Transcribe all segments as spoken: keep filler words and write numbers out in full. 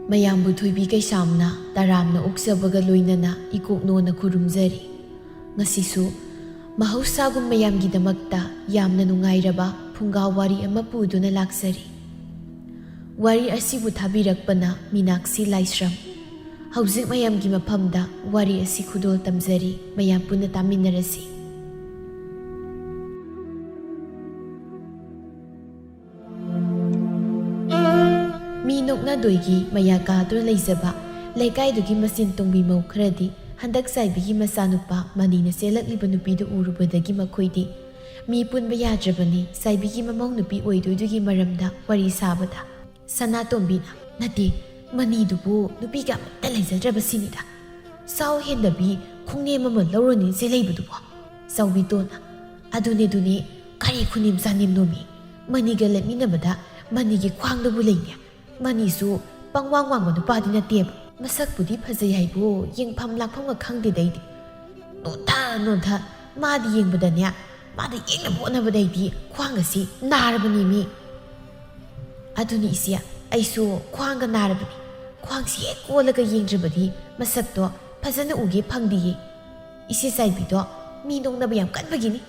ꯃꯌꯥꯝꯕꯨ ꯊꯣꯏꯕꯤ ꯀꯩꯁꯥꯝꯅ ꯇꯔꯥꯝꯅ ꯑꯣꯛꯆꯕꯒ ꯂꯣꯏꯅꯅ ꯏꯀꯣꯛꯅꯣꯅ ꯈꯨꯔꯨꯝꯖꯔꯤ꯫ ꯉꯁꯤꯁꯨ ꯃꯍꯧꯁꯥꯒꯨꯝ ꯃꯌꯥꯝꯒꯤꯗꯃꯛꯇ ꯌꯥꯝꯅ ꯅꯨꯡꯉꯥꯏꯔꯕ ꯐꯨꯡꯒꯥ ꯋꯥꯔꯤ ꯑꯃ ꯄꯨꯗꯨꯅ ꯂꯥꯛꯆꯔꯤ꯫ ꯋꯥꯔꯤ ꯑꯁꯤꯕꯨ ꯊꯥꯕꯤꯔꯛꯄꯅ ꯃꯤꯅꯥꯛꯁꯤ ꯂꯥꯏꯁ꯭ꯔꯝ꯫ ꯍꯧꯖꯤꯛ ꯃꯌꯥꯝꯒꯤ ꯃꯐꯝꯗ ꯋꯥꯔꯤ ꯑꯁꯤ ꯈꯨꯗꯣꯜ ꯇꯝꯖꯔꯤ, ꯃꯌꯥꯝ ꯄꯨꯟꯅ ꯇꯥꯃꯤꯟꯅꯔꯁꯤ꯫ ꯃꯤ ꯅꯣꯛꯅꯗꯣꯏꯒꯤ ꯃꯌꯥ ꯀꯥꯗꯨꯅ ꯂꯩꯖꯕ ꯂꯩꯀꯥꯏꯗꯨꯒꯤ ꯃꯆꯤꯟ ꯇꯣꯡꯕꯤ ꯃꯧ ꯈꯔꯗꯤ ꯍꯟꯗꯛ ꯆꯥꯏꯕꯤꯒꯤ ꯃꯆꯥꯅꯨꯄꯥ ꯃꯅꯤꯅ ꯆꯦꯜꯂꯛꯂꯤꯕ ꯅꯨꯄꯤꯗꯨ ꯎꯔꯨꯕꯗꯒꯤ ꯃꯈꯣꯏꯗꯤ ꯃꯤ ꯄꯨꯟꯕ ꯌꯥꯗ꯭ꯔꯕꯅꯤ, ꯆꯥꯏꯕꯤꯒꯤ ꯃꯃꯧ ꯅꯨꯄꯤ ꯑꯣꯏꯗꯣꯏꯗꯨꯒꯤ ꯃꯔꯝꯗ ꯋꯥꯔꯤ ꯁꯥꯕꯗ, ꯁꯅꯥꯇꯣꯝꯕꯤꯅ, "ꯅꯠꯇꯦ, ꯃꯅꯤꯗꯨꯕꯨ ꯅꯨꯄꯤꯒ ꯑꯃꯠꯇ ꯂꯩꯖꯗ꯭ꯔꯕ ꯁꯤꯅꯤꯗ꯫ ꯆꯥꯎ ꯍꯦꯟꯗꯕꯤ ꯈꯣꯡꯅꯦꯝ ꯑꯃ ꯂꯧꯔꯅꯤ ꯁꯤ ꯂꯩꯕꯗꯨꯕꯣ?" ꯆꯥꯎꯕꯤꯇꯣꯟꯅ, "ꯑꯗꯨꯅꯦ, ꯑꯗꯨꯅꯦ, ꯀꯔꯤ ꯈꯨꯅꯦꯝ ꯆꯥꯅꯦꯝꯅꯣꯃꯤ? ꯃꯅꯤꯒ ꯂꯦꯞꯃꯤꯟꯅꯕꯗ ꯃꯅꯤꯒꯤ ꯈ꯭ꯋꯥꯡꯗꯕꯨ ꯂꯩꯅꯦ꯫ ꯃꯅꯤꯁꯨ ꯄꯪꯋꯥꯡ ꯋꯥꯡꯕ ꯅꯨꯄꯥꯗꯤ ꯅꯠꯇꯦꯕ꯫ ꯃꯁꯛꯄꯨꯗꯤ ꯐꯖꯩ ꯍꯥꯏꯕꯨ ꯌꯦꯡꯐꯝ ꯂꯥꯛꯐꯝꯒ ꯈꯪꯗꯦꯗ ꯑꯩꯗꯤ꯫ ꯅꯣꯟꯊ ꯅꯣꯟꯊ ꯃꯥꯗꯤ ꯌꯦꯡꯕꯗꯅꯦ, ꯃꯥꯗ ꯌꯦꯡꯅꯕ ꯍꯣꯠꯅꯕꯗ ꯑꯩꯗꯤ ꯈ꯭ꯋꯥꯡ ꯑꯁꯤ ꯅꯥꯔꯕꯅꯦꯃꯤ꯫ ꯑꯗꯨꯅꯤ ꯏꯆꯦ, ꯑꯩꯁꯨ ꯈ꯭ꯋꯥꯡꯒ ꯅꯥꯔꯕꯅꯤ꯫ ꯈ꯭ꯋꯥꯡꯁꯤ ꯍꯦꯛ ꯀꯣꯜꯂꯒ ꯌꯦꯡꯗ꯭ꯔꯕꯗꯤ ꯃꯁꯛꯇꯣ ꯐꯖꯅ ꯎꯒꯦ ꯐꯪꯗꯤꯌꯦ꯫ ꯏꯆꯦ ꯆꯥꯏꯕꯤꯗꯣ ꯃꯤ ꯅꯣꯛꯅꯕ ꯌꯥꯝ ꯀꯟꯕꯒꯤꯅꯤ꯫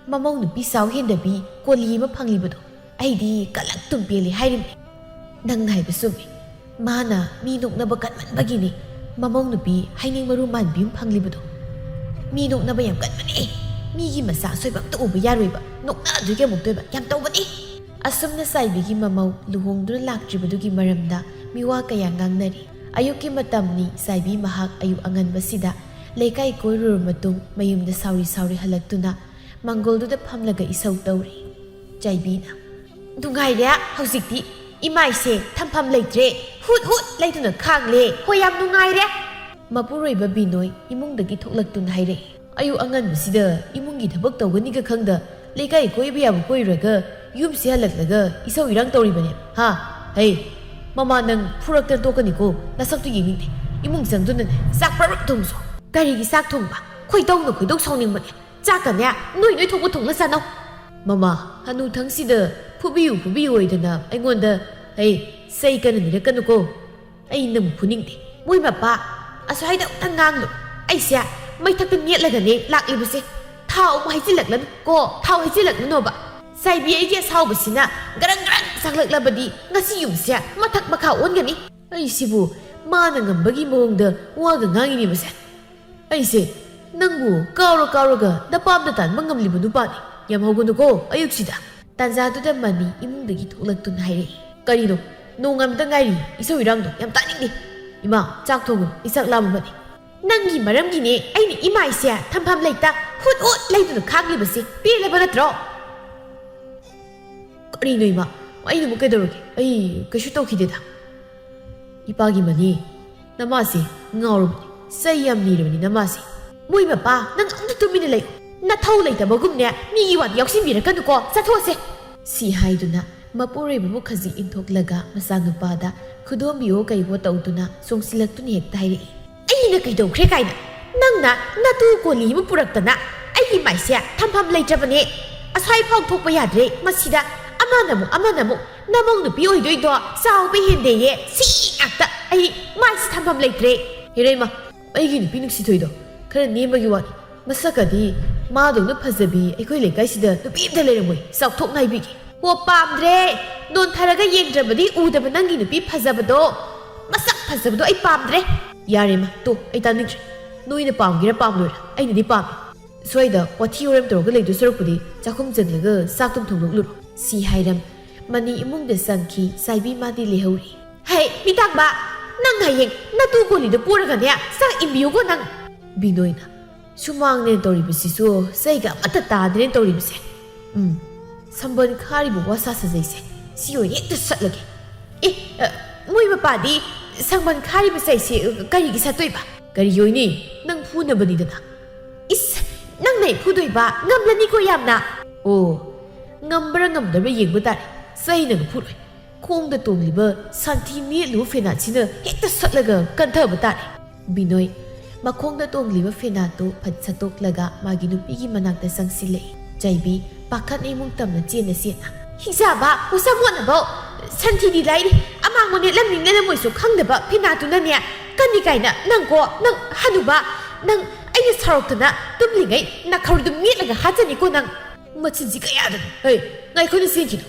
ꯃꯃꯧ ꯅꯨꯄꯤ ꯆꯥꯎ ꯍꯦꯟꯗꯕꯤ ꯀꯣꯂꯤ ꯑꯃ ꯐꯪꯂꯤꯕꯗꯣ ꯑꯩꯗꯤ ꯀꯂꯛ ꯇꯨꯝ ꯄꯦꯜꯂꯤ ꯍꯥꯏꯔꯤꯕꯅꯤ꯫ ꯅꯪꯅ ꯍꯥꯏꯕ ꯆꯨꯝꯃꯤ꯫ ꯃꯥꯅ ꯃꯤ ꯅꯣꯛꯅꯕ ꯀꯟꯃꯟꯕꯒꯤꯅꯤ ꯃꯃꯧ ꯅꯨꯄꯤ ꯍꯩꯅꯤꯡ ꯃꯔꯨ ꯃꯥꯟꯕꯤ ꯑꯃ ꯐꯪꯂꯤꯕꯗꯣ꯫ ꯃꯤ ꯅꯣꯛꯅꯕ ꯌꯥꯝ ꯀꯟꯕꯅꯦ꯫ ꯃꯤꯒꯤ ꯃꯆꯥ ꯑꯁꯣꯏꯕ ꯑꯝꯇ ꯎꯕ ꯌꯥꯔꯣꯏꯕ꯫ ꯅꯣꯛꯅꯗꯣꯏꯒꯤ ꯑꯃꯨꯛꯇꯣꯏꯕ ꯌꯥꯝ ꯇꯧꯕꯅꯤ꯫ ꯑꯁꯨꯝꯅ ꯆꯥꯏꯕꯤꯒꯤ ꯃꯃꯧ ꯂꯨꯍꯣꯡꯗꯨꯅ ꯂꯥꯛꯇ꯭ꯔꯤꯕꯗꯨꯒꯤ ꯃꯔꯝꯗ ꯃꯤꯋꯥ ꯀꯌꯥ ꯉꯥꯡꯅꯔꯤ꯫ ꯑꯌꯨꯛꯀꯤ ꯃꯇꯝꯅꯤ꯫ ꯆꯥꯏꯕꯤ ꯃꯍꯥꯛ ꯑꯌꯨꯛ ꯑꯉꯟꯕꯁꯤꯗ ꯂꯩꯀꯥꯏ ꯀꯣꯏꯔꯨꯔꯕ ꯃꯇꯨꯡ ꯃꯌꯨꯝꯗ ꯁꯥꯎꯔꯤ ꯁꯥꯎꯔꯤ ꯍꯜꯂꯛꯇꯨꯅ ꯃꯥꯡꯒꯣꯜꯗꯨꯗ ꯐꯝꯂꯒ ꯏꯁꯧ ꯇꯧꯔꯤ꯫ ꯆꯥꯏꯕꯤꯅ, "ꯅꯨꯡꯉꯥꯏꯔꯦ ꯍꯧꯖꯤꯛꯇꯤ꯫ ꯏꯃꯥꯏꯁꯦ ꯊꯝꯐꯝ ꯂꯩꯇ꯭ꯔꯦ꯫ ꯍꯨꯠ ꯍꯨꯠ ꯂꯩꯗꯨꯅ ꯈꯥꯡꯂꯦ꯫ ꯍꯣꯏ, ꯌꯥꯝ ꯅꯨꯡꯉꯥꯏꯔꯦ꯫" ꯃꯄꯨꯔꯣꯏꯕ ꯕꯤꯅꯣꯏ ꯏꯃꯨꯡꯗꯒꯤ ꯊꯣꯛꯂꯛꯇꯨꯅ ꯍꯥꯏꯔꯛꯏ꯫ "ꯑꯌꯨꯛ ꯑꯉꯟꯕꯁꯤꯗ ꯏꯃꯨꯡꯒꯤ ꯊꯕꯛ ꯇꯧꯒꯅꯤꯒ ꯈꯪꯗ ꯂꯩꯀꯥꯏ ꯀꯣꯏꯕ ꯌꯥꯕ ꯀꯣꯏꯔꯨꯔꯒ ꯌꯨꯝꯁꯤ ꯍꯜꯂꯛꯂꯒ ꯏꯁꯧ ꯏꯔꯥꯡ ꯇꯧꯔꯤꯕꯅꯦ, ꯍꯥ? ꯍꯩ, ꯃꯃꯥ ꯅꯪ ꯐꯨꯔꯛꯇꯅ ꯇꯣꯛꯀꯅꯤꯀꯣ꯫ ꯅꯁꯛꯇꯨ ꯌꯦꯡꯅꯤꯡꯗꯦ꯫ ꯏꯃꯨꯡ ꯆꯪꯗꯨꯅꯅꯦ ꯆꯥꯛ ꯄ꯭ꯔꯞ ꯄ꯭ꯔꯞ ꯊꯣꯡꯁꯣ꯫" "ꯀꯔꯤꯒꯤ ꯆꯥꯛ ꯊꯣꯡꯕ? ꯈꯣꯏꯗꯧꯅ ꯈꯣꯏꯗꯧ ꯁꯥꯎꯅꯤꯡꯕꯅꯦ꯫ ꯆꯥꯛꯀꯅꯦ ꯅꯣꯏ ꯅꯣꯏ ꯊꯣꯛꯄ ꯊꯣꯡꯅ ꯆꯥꯅꯧ꯫" "ꯃꯃꯥ, ꯍꯅꯨꯊꯪꯁꯤꯗ ꯐꯨꯕꯤꯌꯨ ꯐꯨꯕꯤꯌꯨ ꯑꯣꯏꯗꯅ ꯑꯩꯉꯣꯟꯗ, ꯍꯩ, ꯆꯩ ꯀꯟꯅ ꯅꯤꯔꯛꯀꯅꯨꯀꯣ꯫" ꯑꯩ ꯅꯪ ꯐꯨꯅꯤꯡꯗꯦ꯫ ꯃꯣꯏ ꯃꯄꯥ, ꯑꯁ꯭ꯋꯥꯏꯗ ꯑꯝꯇ ꯉꯥꯡꯂꯨ꯫ ꯑꯩꯁꯦ ꯃꯩꯊꯛꯇ ꯅꯦꯠꯂꯒꯅꯦ ꯂꯥꯛꯂꯤꯕꯁꯦ꯫ ꯊꯥꯎ ꯑꯃꯨꯛ ꯍꯩꯖꯤꯜꯂꯛꯂꯅꯨ ꯀꯣ, ꯊꯥꯎ ꯍꯩꯖꯤꯜꯂꯛꯂꯅꯣꯕ꯫ ꯆꯥꯏꯕꯤ ꯑꯩꯒꯤ ꯑꯁꯥꯎꯕꯁꯤꯅ ꯒꯔꯪ ꯒꯔꯪ ꯆꯥꯛꯂꯛꯂꯕꯗꯤ ꯉꯁꯤ ꯌꯨꯝꯁꯦ ꯃꯊꯛ ꯃꯈꯥ ꯑꯣꯟꯒꯅꯤ꯫ ꯑꯩꯁꯤꯕꯨ ꯃꯥꯅ ꯉꯝꯕꯒꯤ ꯃꯑꯣꯡꯗ ꯋꯥꯒ ꯉꯥꯡꯉꯤꯅꯦꯕꯁꯦ꯫ ꯑꯩꯁꯦ ꯅꯪꯕꯨ ꯀꯥꯎꯔ ꯀꯥꯎꯔꯒ ꯅꯄꯥꯝꯗ ꯇꯥꯟꯕ ꯉꯝꯂꯤꯕ ꯅꯨꯄꯥꯅꯤ꯫ ꯌꯥꯝ ꯍꯧꯒꯅꯨꯀꯣ ꯑꯌꯨꯛꯁꯤꯗ꯫ ꯇꯥꯟꯖꯥꯗꯨꯗ ꯃꯅꯤ ꯏꯃꯨꯡꯗꯒꯤ ꯊꯣꯛꯂꯛꯇꯨꯅ ꯍꯥꯏꯔꯛꯏ꯫ ꯀꯔꯤꯅꯣ? ꯅꯣꯡꯉꯥꯟꯕꯗ ꯉꯥꯏꯔꯤ, ꯏꯁꯧ ꯏꯔꯥꯡꯗꯣ ꯌꯥꯝ ꯇꯥꯅꯤꯡꯗꯦ꯫ ꯏꯃꯥ, ꯆꯥꯛ ꯊꯣꯡꯉꯨ, ꯑꯩ ꯆꯥꯛ ꯂꯥꯝꯃꯕꯅꯤ꯫ ꯅꯪꯒꯤ ꯃꯔꯝꯒꯤꯅꯦ ꯑꯩꯅ ꯏꯃꯥꯏꯁꯦ ꯊꯝꯐꯝ ꯂꯩꯇ ꯍꯨꯠ ꯍꯨꯠ ꯂꯩꯗꯨꯅ ꯈꯥꯡꯂꯤꯕꯁꯦ꯫ ꯄꯦꯜꯂꯕ ꯅꯠꯇ꯭ꯔꯣ? ꯀꯔꯤꯅꯣ ꯏꯃꯥ? ꯑꯩꯅꯕꯨ ꯀꯩꯗꯧꯔꯒꯦ? ꯑꯩ ꯀꯩꯁꯨ ꯇꯧꯈꯤꯗꯦꯗ꯫ ꯏꯄꯥꯒꯤ ꯃꯅꯤ, ꯅꯃꯥꯁꯦ ꯉꯥꯎꯔꯕꯅꯤ, ꯆꯩ ꯌꯥꯝ ꯅꯤꯔꯕꯅꯤ ꯅꯃꯥꯁꯦ꯫ ꯃꯣꯏ ꯃꯄꯥ, ꯅꯪ ꯑꯝꯇ ꯇꯨꯃꯤꯟꯅ ꯂꯩꯌꯨ꯫ ꯅꯊꯧ ꯂꯩꯇꯕꯒꯨꯝꯅꯦ ꯃꯤꯒꯤ ꯋꯥꯗ ꯌꯥꯎꯁꯤꯟꯕꯤꯔꯛꯀꯅꯨꯀꯣ, ꯆꯠꯊꯣꯛꯑꯁꯦ꯫ ꯁꯤ ꯍꯥꯏꯗꯨꯅ ꯃꯄꯨꯔꯣꯏꯕꯕꯨ ꯈꯖꯤꯛ ꯏꯟꯊꯣꯛꯂꯒ ꯃꯆꯥꯅꯨꯄꯥꯗ ꯈꯨꯗꯣꯝꯕꯤꯌꯣ ꯀꯩꯋꯣ ꯇꯧꯗꯨꯅ ꯆꯣꯡꯁꯤꯜꯂꯛꯇꯨꯅ ꯍꯦꯛꯇ ꯍꯥꯏꯔꯛꯏ꯫ ꯑꯩꯅ ꯀꯩꯗꯧꯈ꯭ꯔꯦ ꯀꯥꯏꯅ? ꯅꯪꯅ ꯅꯇꯨ ꯀꯣꯂꯤ ꯑꯃ ꯄꯨꯔꯛꯇꯅ ꯑꯩꯒꯤ ꯃꯥꯏꯁꯦ ꯊꯝꯐꯝ ꯂꯩꯇ꯭ꯔꯕꯅꯦ꯫ ꯑꯁ꯭ꯋꯥꯏ ꯐꯥꯎ ꯊꯣꯛꯄ ꯌꯥꯗ꯭ꯔꯦ꯫ ꯃꯁꯤꯗ ꯑꯃꯅ ꯑꯃꯨꯛ ꯑꯃꯅ ꯑꯃꯨꯛ ꯅꯃꯧ ꯅꯨꯄꯤ ꯑꯣꯏꯗꯣꯏꯗꯣ ꯆꯥꯎꯕ ꯍꯦꯟꯗꯦꯌꯦ꯫ ꯁꯤ ꯉꯥꯛꯇ꯫ ꯑꯩ ꯃꯥꯏꯁꯦ ꯊꯝꯐꯝ ꯂꯩꯇ꯭ꯔꯦ꯫ ꯏꯔꯩꯃ, ꯑꯩꯒꯤ ꯅꯨꯄꯤ ꯅꯨꯡꯁꯤꯊꯣꯏꯗꯣ ꯈꯔ ꯅꯦꯝꯕꯒꯤ ꯋꯥꯅꯤ꯫ ꯃꯁꯛꯀꯗꯤ ꯃꯥꯗꯧꯅ ꯐꯖꯕꯤ ꯑꯩꯈꯣꯏ ꯂꯩꯀꯥꯏꯁꯤꯗ ꯅꯨꯄꯤ ꯑꯝꯇ ꯂꯩꯔꯝꯃꯣꯏ꯫ ꯆꯥꯎꯊꯣꯛ ꯅꯥꯏꯕꯤꯒꯦ꯫ ꯍꯣ, ꯄꯥꯝꯗ꯭ꯔꯦ꯫ ꯅꯣꯟꯊꯔꯒ ꯌꯦꯡꯗ꯭ꯔꯕꯗꯤ ꯎꯗꯕ ꯅꯪꯒꯤ ꯅꯨꯄꯤ ꯐꯖꯕꯗꯣ꯫ ꯃꯁꯛ ꯐꯖꯕꯗꯣ ꯑꯩ ꯄꯥꯝꯗ꯭ꯔꯦ꯫ ꯌꯥꯔꯦ ꯃꯥ, ꯇꯣ, ꯑꯩ ꯇꯥꯅꯤꯡꯗ꯭ꯔꯦ꯫ ꯅꯣꯏꯅ ꯄꯥꯝꯒꯦꯔꯥ ꯄꯥꯝꯂꯣꯏꯔꯥ, ꯑꯩꯅꯗꯤ ꯄꯥꯝꯃꯦ꯫ ꯁ꯭ꯋꯥꯏꯗ ꯋꯥꯊꯤ ꯋꯥꯔꯦꯝ ꯇꯧꯔꯒ ꯂꯩꯗꯣꯏ ꯁꯔꯨꯛꯄꯨꯗꯤ ꯆꯥꯛꯈꯨꯝ ꯆꯪꯂꯒ ꯆꯥꯛꯇꯨꯝ ꯊꯣꯡꯗꯣꯛꯂꯨꯔꯣ꯫ ꯁꯤ ꯍꯥꯏꯔꯝ ꯃꯅꯤ ꯏꯃꯨꯡꯗ ꯆꯪꯈꯤ꯫ ꯆꯥꯏꯕꯤ ꯃꯥꯗꯤ ꯂꯩꯍꯧꯔꯤ꯫ ꯍꯩ, ꯃꯤꯇꯥꯡꯕ, ꯅꯪ ꯍꯌꯦꯡ ꯅꯇꯨ ꯀꯣꯂꯤꯗ ꯄꯨꯔꯒꯅꯦ ꯆꯥꯛ ꯏꯟꯕꯤꯌꯨꯀꯣ ꯅꯪ꯫ ꯕꯤꯅꯣꯏꯅ, ꯁꯨꯃꯥꯡꯅꯦꯅ ꯇꯧꯔꯤꯕꯁꯤꯁꯨ ꯆꯩꯒ ꯑꯃꯠꯇ ꯇꯥꯗ꯭ꯔꯦꯅ ꯇꯧꯔꯤꯕꯁꯦ꯫ ꯎꯝ, ꯁꯝꯕꯜ ꯈꯥꯔꯤꯕ ꯋꯥ ꯁꯥ ꯁꯥꯖꯩꯁꯦ꯫ ꯁꯤ ꯑꯣꯏꯅ ꯍꯦꯛꯇ ꯁꯠꯂꯒꯦ꯫ ꯑꯦ, ꯑ, ꯃꯣꯏ ꯃꯄꯥꯗꯤ ꯁꯝꯕꯜ ꯈꯥꯔꯤꯕ ꯆꯩꯁꯦ ꯀꯔꯤꯒꯤ ꯁꯠꯇꯣꯏꯕ? ꯀꯔꯤ ꯑꯣꯏꯅꯤ? ꯅꯪ ꯐꯨꯅꯕꯅꯤꯗꯅ꯫ ꯏꯁ, ꯅꯪꯅ ꯑꯩ ꯐꯨꯗꯣꯏꯕ? ꯉꯝꯂꯅꯤꯀꯣ ꯌꯥꯝꯅ꯫ ꯑꯣ, ꯉꯝꯕ꯭ꯔꯥ ꯉꯝꯗꯕ꯭ꯔꯥ ꯌꯦꯡꯕ ꯇꯥꯔꯦ꯫ ꯆꯩꯅꯒ ꯐꯨꯔꯣꯏ꯫ ꯈꯣꯡꯗ ꯇꯣꯡꯂꯤꯕ ꯁꯟꯊꯤ ꯅꯦꯠꯂꯨꯕ ꯐꯦꯅꯥꯠꯁꯤꯅ ꯍꯦꯛꯇ ꯁꯠꯂꯒ ꯀꯟꯊꯕ ꯇꯥꯔꯦ꯫ ꯕꯤꯅꯣꯏ, ꯃꯈꯣꯡꯗ ꯇꯣꯡꯂꯤꯕ ꯐꯦꯅꯥꯠꯇꯨ ꯐꯠ ꯁꯠꯇꯣꯛꯂꯒ ꯃꯥꯒꯤ ꯅꯨꯄꯤꯒꯤ ꯃꯅꯥꯛꯇ ꯆꯪꯁꯤꯜꯂꯛꯏ꯫ ꯆꯥꯏꯕꯤ, ꯄꯥꯈꯠꯅ ꯏꯃꯨꯡ ꯇꯝꯅ ꯆꯦꯟꯅ ꯆꯦꯟꯅ, "ꯍꯤꯡꯆꯥꯕ, ꯎꯁꯥ ꯃꯣꯠꯅꯕꯧ ꯁꯟꯊꯤꯗꯤ ꯂꯥꯏꯔꯤ, ꯑꯃꯥꯡꯕ ꯅꯦꯠꯂꯝꯅꯤ ꯅꯦꯠꯂꯝꯃꯣꯏꯁꯨ ꯈꯪꯗꯕ ꯐꯤꯅꯥꯠꯇꯨꯅꯅꯦ꯫ ꯀꯟꯅꯤ ꯀꯥꯏꯅ ꯅꯪꯀꯣ, ꯅꯪ ꯍꯅꯨꯕ, ꯅꯪ ꯑꯩꯅ ꯁꯥꯎꯔꯛꯇꯅ ꯇꯨꯝꯂꯤꯉꯩ ꯅꯥꯈꯧꯔꯤꯗꯨ ꯃꯦꯠꯂꯒ ꯍꯥꯠꯆꯅꯤꯀꯣ ꯅꯪ꯫ ꯃꯆꯤꯟꯁꯤ ꯀꯌꯥꯗꯅꯣ? ꯍꯩ, ꯉꯥꯏꯈꯣꯅꯦ ꯆꯦꯟꯈꯤꯅꯨ꯫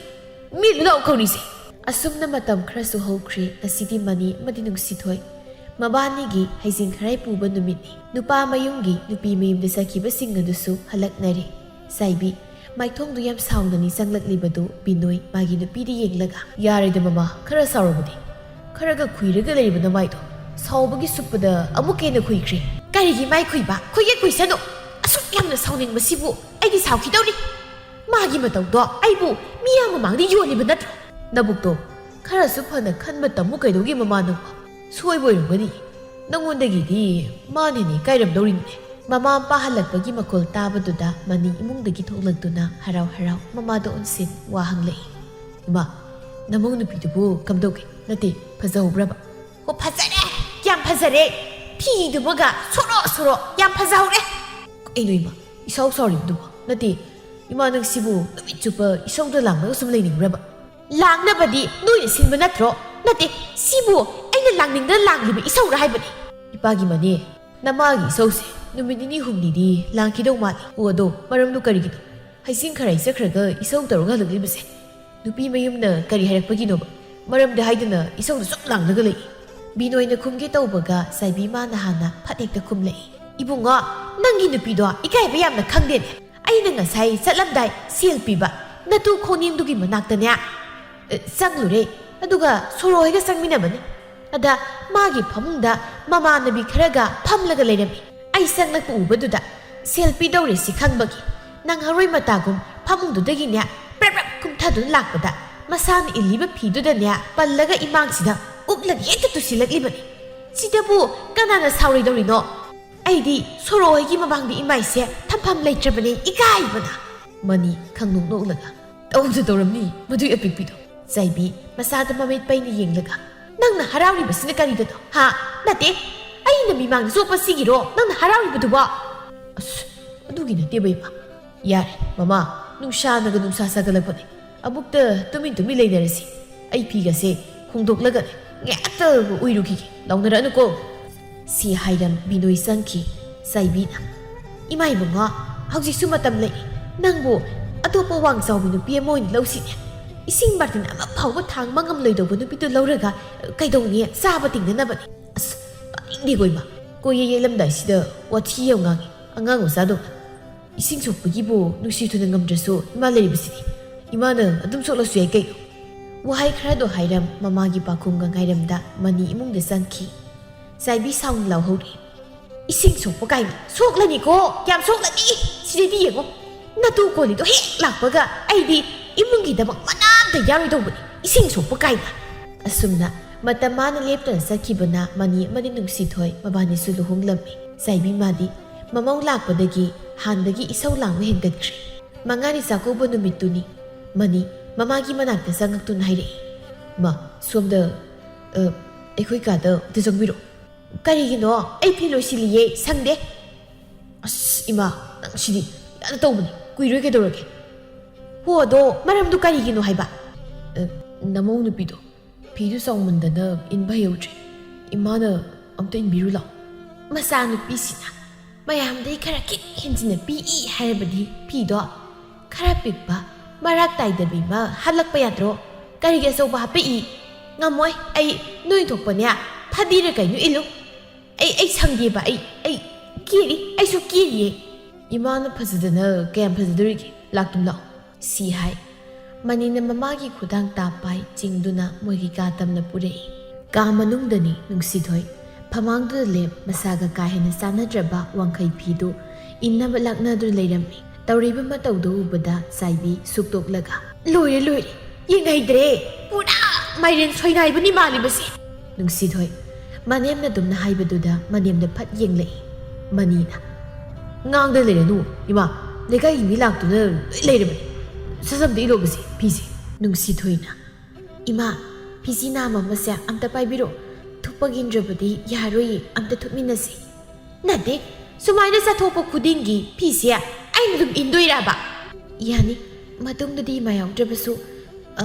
ꯃꯦꯠꯂꯨ ꯂꯥꯛꯑꯣ ꯈꯧꯔꯤꯁꯦ꯫ ꯑꯁꯨꯝꯅ ꯃꯇꯝ ꯈꯔꯁꯨ ꯍꯧꯈ꯭ꯔꯦ꯫ ꯉꯁꯤꯗꯤ ꯃꯅꯤ ꯑꯃꯗꯤ ꯅꯨꯡꯁꯤꯊꯣꯏ ꯃꯕꯥꯅꯤꯒꯤ ꯍꯩꯖꯤꯡ ꯈꯔꯥꯏ ꯄꯨꯕ ꯅꯨꯃꯤꯠꯅꯤ꯫ ꯅꯨꯄꯥ ꯃꯌꯨꯝꯒꯤ ꯅꯨꯄꯤ ꯃꯌꯨꯝꯗ ꯆꯠꯈꯤꯕꯁꯤꯡ ꯑꯗꯨꯁꯨ ꯍꯜꯂꯛꯅꯔꯦ꯫ ꯆꯥꯏꯕꯤ ꯃꯥꯏꯊꯣꯡꯗꯨ ꯌꯥꯝ ꯁꯥꯎꯅꯅꯤ ꯆꯪꯂꯛꯂꯤꯕꯗꯨ ꯕꯤꯅꯣꯏ ꯃꯥꯒꯤ ꯅꯨꯄꯤꯗ ꯌꯦꯡꯂꯒ, "ꯌꯥꯔꯦꯗ ꯃꯃꯥ, ꯈꯔ ꯁꯥꯎꯔꯕꯗꯤ꯫ ꯈꯔꯒ ꯈꯨꯏꯔꯒ ꯂꯩꯔꯤꯕ ꯅꯃꯥꯏꯗꯣ ꯁꯥꯎꯕꯒꯤ ꯁꯨꯞꯄꯗ ꯑꯃꯨꯛꯀ ꯍꯦꯟꯅ ꯈꯨꯏꯈ꯭ꯔꯦ꯫ ꯀꯔꯤꯒꯤ ꯃꯥꯏ ꯈꯨꯏꯕ? ꯈꯨꯏꯒꯦ ꯈꯨꯏꯁꯅꯨ꯫ ꯑꯁꯨꯛ ꯌꯥꯝꯅ ꯁꯥꯎꯅꯤꯡꯕꯁꯤꯕꯨ ꯑꯩꯗꯤ ꯁꯥꯎꯈꯤꯗꯧꯔꯤ꯫ ꯃꯥꯒꯤ ꯃꯇꯧꯗꯣ ꯑꯩꯕꯨ ꯃꯤꯌꯥꯝ ꯃꯃꯥꯡꯗ ꯌꯣꯜꯂꯤꯕ ꯅꯠꯇ꯭ꯔꯣ?" "ꯅꯕꯨꯛꯇꯣ ꯈꯔꯁꯨ ꯐꯅ ꯈꯟꯕ ꯇꯝꯃꯨ ꯀꯩꯗꯧꯒꯦ ꯃꯃꯥ ꯅꯪꯕꯣ? ꯁꯣꯏꯕ ꯑꯣꯏꯔꯝꯒꯅꯤ꯫ ꯅꯉꯣꯟꯗꯒꯤꯗꯤ ꯃꯥꯅ ꯍꯦꯟꯅ ꯏꯀꯥꯏꯔꯝꯗꯧꯔꯤꯅꯤꯅꯦ꯫" ꯃꯃꯥ ꯃꯄꯥ ꯍꯜꯂꯛꯄꯒꯤ ꯃꯈꯣꯜ ꯇꯥꯕꯗꯨꯗ ꯃꯅꯤ ꯏꯃꯨꯡꯗꯒꯤ ꯊꯣꯛꯂꯛꯇꯨꯅ ꯍꯔꯥꯎ ꯍꯔꯥꯎ ꯃꯃꯥꯗ ꯑꯣꯟꯁꯤꯟ ꯋꯥ ꯍꯪꯂꯛꯏ꯫ "ꯏꯃꯥ, ꯅꯃꯧ ꯅꯨꯄꯤꯗꯨꯕꯨ ꯀꯝꯗꯧꯒꯦ? ꯅꯠꯇꯦ, ꯐꯖꯍꯧꯕ꯭ꯔꯕ?" "ꯑꯣ, ꯐꯖꯔꯦ, ꯌꯥꯝ ꯐꯖꯔꯦ꯫ ꯐꯤꯗꯨꯃꯒ ꯁꯣꯔꯣ ꯁꯣꯔꯣ ꯌꯥꯝ ꯐꯖꯍꯧꯔꯦ꯫" "ꯀꯩꯅꯣ ꯏꯃꯥ, ꯏꯁꯥꯎ ꯁꯥꯎꯔꯤꯕꯗꯨꯕꯣ? ꯅꯠꯇꯦ, ꯏꯃꯥ ꯅꯪꯁꯤꯕꯨ ꯅꯨꯃꯤꯠ ꯆꯨꯞꯄ ꯏꯁꯧꯗ ꯂꯥꯡꯂꯒ ꯁꯨꯝ ꯂꯩꯅꯤꯡꯕ꯭ꯔꯕ?" "ꯂꯥꯡꯅꯕꯗꯤ ꯅꯣꯏꯅ ꯁꯤꯟꯕ ꯅꯠꯇ꯭ꯔꯣ? ꯅꯠꯇꯦ, ꯁꯤꯕꯨ ꯑꯩꯅ ꯂꯥꯡꯅꯤꯡꯗꯅ ꯂꯥꯡꯂꯤꯕ ꯏꯁꯧꯔ ꯍꯥꯏꯕꯅꯤ꯫" "ꯏꯄꯥꯒꯤ ꯃꯅꯦ, ꯅꯃꯥꯒꯤ ꯏꯁꯧꯁꯦ ꯅꯨꯃꯤꯠ ꯅꯤꯅꯤ ꯍꯨꯝꯅꯤꯗꯤ ꯂꯥꯡꯈꯤꯗꯧ ꯃꯥꯜꯂꯤ꯫ ꯑꯣ, ꯑꯗꯣ ꯃꯔꯝꯗꯨ ꯀꯔꯤꯒꯤꯅꯣ? ꯍꯩꯁꯤꯡ ꯈꯔꯥꯏ ꯆꯠꯈ꯭ꯔꯒ ꯏꯁꯧ ꯇꯧꯔꯒ ꯍꯜꯂꯛꯂꯤꯕꯁꯦ ꯅꯨꯄꯤ ꯃꯌꯨꯝꯅ ꯀꯔꯤ ꯍꯥꯏꯔꯛꯄꯒꯤꯅꯣꯕ? ꯃꯔꯝꯗꯤ ꯍꯥꯏꯗꯅ ꯏꯁꯧꯗꯨ ꯁꯨꯝ ꯂꯥꯡꯂꯒ ꯂꯩ꯫" ꯕꯤꯅꯣꯏꯅ ꯈꯨꯝꯒꯦ ꯇꯧꯕꯒ ꯆꯥꯏꯕꯤ ꯃꯥꯅ ꯍꯥꯟꯅ ꯐꯠ ꯍꯦꯛꯇ ꯈꯨꯝꯂꯛꯏ꯫ "ꯏꯕꯨꯡꯉꯣ, ꯅꯪꯒꯤ ꯅꯨꯄꯤꯗꯣ ꯏꯀꯥꯏꯕ ꯌꯥꯝꯅ ꯈꯪꯗꯦꯅꯦ꯫ ꯑꯩꯅ ꯉꯁꯥꯏ ꯆꯠꯂꯝꯗꯥꯏ ꯁꯦꯜ ꯄꯤꯕ ꯅꯇꯨ ꯈꯣꯡꯅꯤꯡꯗꯨꯒꯤ ꯃꯅꯥꯛꯇꯅꯦ, ꯑ, ꯆꯪꯂꯨꯔꯦ꯫ ꯑꯗꯨꯒ ꯁꯣꯔꯣ ꯍꯣꯏꯒ ꯆꯪꯃꯤꯟꯅꯕꯅꯤ꯫ ꯑꯗ ꯃꯥꯒꯤ ꯐꯃꯨꯡꯗ ꯃꯃꯥꯟꯅꯕꯤ ꯈꯔꯒ ꯐꯝꯂꯒ ꯂꯩꯔꯝꯃꯤ꯫ ꯑꯩ ꯆꯪꯂꯛꯄ ꯎꯕꯗꯨꯗ ꯁꯦꯜ ꯄꯤꯗꯧꯔꯦ ꯁꯤ ꯈꯪꯕꯒꯤ ꯅꯪꯍꯔꯣꯏ ꯃꯇꯥꯒꯨꯝ ꯐꯃꯨꯡꯗꯨꯗꯒꯤꯅꯦ ꯄ꯭ꯔꯞ ꯄ꯭ꯔꯞ ꯀꯨꯝꯊꯗꯨꯅ ꯂꯥꯛꯄꯗ ꯃꯁꯥꯅ ꯏꯜꯂꯤꯕ ꯐꯤꯗꯨꯗꯅꯦ ꯄꯜꯂꯒ ꯏꯃꯥꯡꯁꯤꯗ ꯎꯞꯂꯒ ꯍꯦꯛꯇ ꯇꯨꯁꯤꯜꯂꯛꯂꯤꯕꯅꯤ꯫ ꯁꯤꯗꯕꯨ ꯀꯅꯥꯅ ꯁꯥꯎꯔꯣꯏꯗꯧꯔꯤꯅꯣ? ꯑꯩꯗꯤ ꯁꯣꯔꯣ ꯍꯣꯏꯒꯤ ꯃꯃꯥꯡꯗ ꯏꯃꯥꯏꯁꯦ ꯊꯝꯐꯝ ꯂꯩꯇ꯭ꯔꯕꯅꯦ ꯏꯀꯥꯏꯕꯅ꯫" ꯃꯅꯤ ꯈꯪꯅꯣꯛ ꯅꯣꯛꯂꯒ, "ꯇꯧꯗ ꯇꯧꯔꯝꯅꯤ ꯃꯗꯨꯏ ꯑꯄꯤꯛꯄꯤꯗꯣ꯫" ꯆꯥꯏꯕꯤ ꯃꯆꯥꯗ ꯃꯃꯤꯠ ꯄꯩꯅ ꯌꯦꯡꯂꯒ, "ꯅꯪꯅ ꯍꯔꯥꯎꯔꯤꯕꯁꯤꯅ ꯀꯔꯤꯗꯅꯣ? ꯍꯥ? ꯅꯠꯇꯦ, ꯑꯩꯅ ꯃꯤꯃꯥꯡꯗ ꯆꯣꯞꯄꯁꯤꯒꯤꯔꯣ ꯅꯪꯅ ꯍꯔꯥꯎꯔꯤꯕꯗꯨꯕꯣ?" "ꯑꯁ, ꯑꯗꯨꯒꯤ ꯅꯠꯇꯦꯕ ꯏꯃꯥ꯫ ꯌꯥꯔꯦ ꯃꯃꯥ, ꯅꯨꯡꯁꯥꯅꯒ ꯅꯨꯡꯁꯥ ꯁꯥꯒꯠꯂꯛꯄꯅꯦ꯫ ꯑꯃꯨꯛꯇ ꯇꯨꯃꯤꯟ ꯇꯨꯃꯤꯟ ꯂꯩꯅꯔꯁꯤ꯫ ꯑꯩ ꯐꯤꯒꯁꯦ ꯍꯣꯡꯗꯣꯛꯂꯒ ꯉꯥꯏꯍꯥꯛꯇ ꯎꯏꯔꯨꯈꯤꯒꯦ, ꯂꯥꯎꯅꯔꯛꯑꯅꯨꯀꯣ꯫ ꯁꯤ ꯍꯥꯏꯔꯝ ꯕꯤꯅꯣꯏ ꯆꯪꯈꯤ꯫ ꯆꯥꯏꯕꯤꯅ, "ꯏꯃꯥ ꯏꯕꯨꯡꯉꯣ, ꯍꯧꯖꯤꯛꯁꯨ ꯃꯇꯝ ꯂꯩ꯫ ꯅꯪꯕꯨ ꯑꯇꯣꯞꯄ ꯋꯥꯡ ꯆꯥꯎꯕꯤ ꯅꯨꯄꯤ ꯑꯃ ꯑꯣꯏꯅ ꯂꯧꯁꯤꯅꯦ꯫ ꯏꯁꯤꯡ ꯕꯥꯔꯇꯤꯟ ꯑꯃ ꯐꯥꯎꯕ ꯊꯥꯡꯕ ꯉꯝꯂꯣꯏꯗꯧꯕ ꯅꯨꯄꯤꯗꯨ ꯂꯧꯔꯒ ꯀꯩꯗꯧꯅꯤ? ꯆꯥꯕ ꯇꯤꯡꯅꯅꯕꯅꯤ꯫ ꯑꯁ, ꯇꯥꯅꯤꯡꯗꯦꯀꯣ ꯏꯃꯥ꯫ ꯀꯣꯏꯌꯦ ꯌꯦꯛꯂꯝꯗꯥꯏꯁꯤꯗ ꯋꯥꯊꯤ ꯌꯥꯝ ꯉꯥꯡꯉꯤ, ꯑꯉꯥꯡ ꯃꯆꯥꯗꯧꯅ꯫ ꯏꯁꯤꯡ ꯁꯣꯛꯄꯒꯤꯕꯨ ꯅꯨꯡꯁꯤ ꯊꯨꯅ ꯉꯝꯗ꯭ꯔꯁꯨ ꯏꯃꯥ ꯂꯩꯔꯤꯕꯁꯤꯗꯤ꯫ ꯏꯃꯥꯅ ꯑꯗꯨꯝ ꯁꯣꯛꯂꯁꯨ ꯌꯥꯏ ꯀꯩꯅꯣ?" ꯋꯥꯍꯩ ꯈꯔꯗꯣ ꯍꯥꯏꯔꯝ ꯃꯃꯥꯒꯤ ꯄꯥꯎꯈꯨꯝꯒ ꯉꯥꯏꯔꯝꯗ ꯃꯅꯤ ꯏꯃꯨꯡꯗ ꯆꯪꯈꯤ꯫ ꯆꯥꯏꯕꯤ ꯁꯥꯎꯅ ꯂꯥꯎꯍꯧꯔꯤ꯫ "ꯏꯁꯤꯡ ꯁꯣꯛꯄ ꯀꯥꯏꯅ ꯁꯣꯛꯂꯅꯤꯀꯣ, ꯀꯌꯥꯝ ꯁꯣꯛꯂꯅꯤ? ꯁꯤꯗꯩꯗꯤ ꯌꯦꯡꯉꯣ, ꯅꯇꯨ ꯀꯣꯂꯤꯗꯣ ꯍꯦꯛ ꯂꯥꯛꯄꯒ ꯑꯩꯗꯤ ꯏꯃꯨꯡꯒꯤꯗꯃꯛ ꯃꯅꯥ ꯑꯝꯇ ꯌꯥꯔꯣꯏꯗꯧꯕꯅꯤ, ꯏꯁꯤꯡ ꯁꯣꯛꯄ ꯀꯥꯏꯅ!" ꯑꯁꯨꯝꯅ ꯃꯇꯝ ꯃꯥꯅ ꯂꯦꯞꯇꯅ ꯆꯠꯈꯤꯕꯅ ꯃꯅꯤ ꯑꯃꯗꯤ ꯅꯨꯡꯁꯤꯊꯣꯏ ꯃꯕꯥꯅꯤꯁꯨ ꯂꯨꯍꯣꯡꯂꯝꯃꯤ꯫ ꯆꯥꯏꯕꯤ ꯃꯥꯗꯤ ꯃꯃꯧ ꯂꯥꯛꯄꯗꯒꯤ ꯍꯥꯟꯗꯒꯤ ꯏꯁꯧ ꯂꯥꯡꯕ ꯍꯦꯟꯒꯠꯈ꯭ꯔꯦ꯫ ꯃꯉꯥꯅꯤ ꯆꯥꯛꯀꯧꯕ ꯅꯨꯃꯤꯠꯇꯨꯅꯤ꯫ ꯃꯅꯤ ꯃꯃꯥꯒꯤ ꯃꯅꯥꯛꯇ ꯆꯪꯉꯛꯇꯨꯅ ꯍꯥꯏꯔꯛꯏ, "ꯃꯥ, ꯁꯣꯝꯗ, ꯑ, ꯑꯩꯈꯣꯏ ꯀꯥꯗ ꯑꯝꯇ ꯆꯪꯕꯤꯔꯛꯑꯣ꯫" "ꯀꯔꯤꯒꯤꯅꯣ? ꯑꯩ ꯐꯤ ꯂꯣꯏꯁꯤꯜꯂꯤꯌꯦ, ꯁꯪꯗꯦ꯫" "ꯑꯁ, ꯏꯃꯥ, ꯅꯪ ꯁꯤꯗꯤ ꯌꯥꯗ ꯇꯧꯕꯅꯤ, ꯀꯨꯏꯔꯣꯏ ꯀꯩꯗꯧꯔꯒꯦ?" "ꯍꯣ, ꯑꯗꯣ ꯃꯔꯝꯗꯨ ꯀꯔꯤꯒꯤꯅꯣ ꯍꯥꯏꯕ?" "ꯑ, ꯅꯃꯧ ꯅꯨꯄꯤꯗꯣ ꯐꯤꯗꯨ ꯆꯥꯎꯃꯟꯗꯅ ꯏꯟꯕ ꯍꯩꯍꯧꯗ꯭ꯔꯦ꯫ ꯏꯃꯥꯅ ꯑꯝꯇ ꯏꯟꯕꯤꯔꯨ ꯂꯥꯎ꯫" ꯃꯆꯥꯅꯨꯄꯤꯁꯤꯅ ꯃꯌꯥꯝꯗꯒꯤ ꯈꯔ ꯈꯤꯠ ꯍꯦꯟꯖꯤꯟꯅ ꯄꯤꯛꯏ ꯍꯥꯏꯔꯕꯗꯤ ꯐꯤꯗꯣ ꯈꯔ ꯄꯤꯛꯄ, ꯃꯔꯥꯛ ꯇꯥꯏꯗꯕꯤ ꯑꯃ ꯍꯜꯂꯛꯄ ꯌꯥꯗ꯭ꯔꯣ? ꯀꯔꯤꯒꯤ ꯑꯆꯧꯕ ꯍꯥꯞꯄꯛꯏ? ꯉꯝꯃꯣꯏ, ꯑꯩ ꯅꯣꯏ ꯊꯣꯛꯄꯅꯦ, ꯐꯗꯤꯔ ꯀꯩꯅꯣ ꯏꯜꯂꯨ꯫ ꯑꯩ, ꯑꯩ ꯁꯪꯗꯦꯕ, ꯑꯩ, ꯑꯩ ꯀꯦꯔꯤ, ꯑꯩꯁꯨ ꯀꯦꯔꯤꯌꯦ꯫ "ꯏꯃꯥꯅ ꯐꯖꯗꯅ ꯀꯌꯥꯝ ꯐꯖꯗꯣꯔꯤꯒꯦ? ꯂꯥꯛꯇꯨꯝ ꯂꯥꯛꯑꯣ꯫" ꯁꯤ ꯍꯥꯏ꯫ ꯃꯅꯤꯅ ꯃꯃꯥꯒꯤ ꯈꯨꯗꯥꯡ ꯇꯥ ꯄꯥꯏ ꯆꯤꯡꯗꯨꯅ ꯃꯣꯏꯒꯤ ꯀꯥ ꯇꯝꯅ ꯄꯨꯔꯛꯏ꯫ ꯀꯥ ꯃꯅꯨꯡꯗꯅꯤ ꯅꯨꯡꯁꯤꯊꯣꯏ꯫ ꯐꯃꯥꯡꯗꯨꯗ ꯂꯦꯞ ꯃꯁꯥꯒ ꯀꯥ ꯍꯦꯟꯅ ꯆꯥꯟꯅꯗ꯭ꯔꯕ ꯋꯥꯡꯈꯩ ꯐꯤꯗꯨ ꯏꯟꯅꯕ ꯂꯥꯛꯅꯗꯨꯅ ꯂꯩꯔꯝꯃꯤ꯫ ꯇꯧꯔꯤꯕ ꯃꯇꯧꯗꯨ ꯎꯕꯗ ꯆꯥꯏꯕꯤ ꯁꯨꯛꯇꯣꯛꯂꯒ, "ꯂꯣꯏꯔꯦ, ꯂꯣꯏꯔꯦ, ꯌꯦꯡꯍꯩꯗ꯭ꯔꯦ, ꯄꯨꯔꯥ ꯃꯥꯏꯔꯦꯟ ꯁꯣꯏꯅꯥꯏꯕꯅꯤ ꯃꯥꯜꯂꯤꯕꯁꯦ!" ꯅꯨꯡꯁꯤꯊꯣꯏ ꯃꯅꯦꯝꯅ ꯑꯗꯨꯝꯅ ꯍꯥꯏꯕꯗꯨꯗ ꯃꯅꯦꯝꯗ ꯐꯠ ꯌꯦꯡꯂꯛꯏ꯫ ꯃꯅꯤꯅ, "ꯉꯥꯡꯗ ꯂꯩꯔꯅꯨ ꯏꯃꯥ, ꯂꯩꯀꯥꯏꯒꯤ ꯃꯤ ꯂꯥꯛꯇꯨꯅ ꯂꯣꯏ ꯂꯩꯔꯕꯅꯤ꯫ ꯁꯠ ꯁꯠ ꯑꯝꯇ ꯏꯜꯂꯣꯕꯁꯦ ꯐꯤꯁꯦ꯫" ꯅꯨꯡꯁꯤꯊꯣꯏꯅ, "ꯏꯃꯥ, ꯐꯤꯖꯤ ꯅꯥꯝꯃ ꯑꯃꯁꯦ ꯑꯝꯇ ꯄꯥꯏꯕꯤꯔꯣ꯫ ꯊꯨꯞꯄꯒꯤꯟꯗ꯭ꯔꯕꯗꯤ ꯌꯥꯔꯣꯏꯌꯦ, ꯑꯝꯇ ꯊꯨꯞꯃꯤꯟꯅꯁꯤ꯫" "ꯅꯠꯇꯦ, ꯁꯨꯃꯥꯏꯅ ꯆꯠꯊꯣꯛꯄ ꯈꯨꯗꯤꯡꯒꯤ ꯐꯤꯁꯦ ꯑꯩꯅ ꯑꯗꯨꯝ ꯏꯟꯗꯣꯏꯔꯕ?" "ꯌꯥꯅꯤ, ꯃꯇꯨꯡꯗꯗꯤ ꯏꯃꯥ ꯌꯥꯎꯗ꯭ꯔꯕꯁꯨ, ꯑ,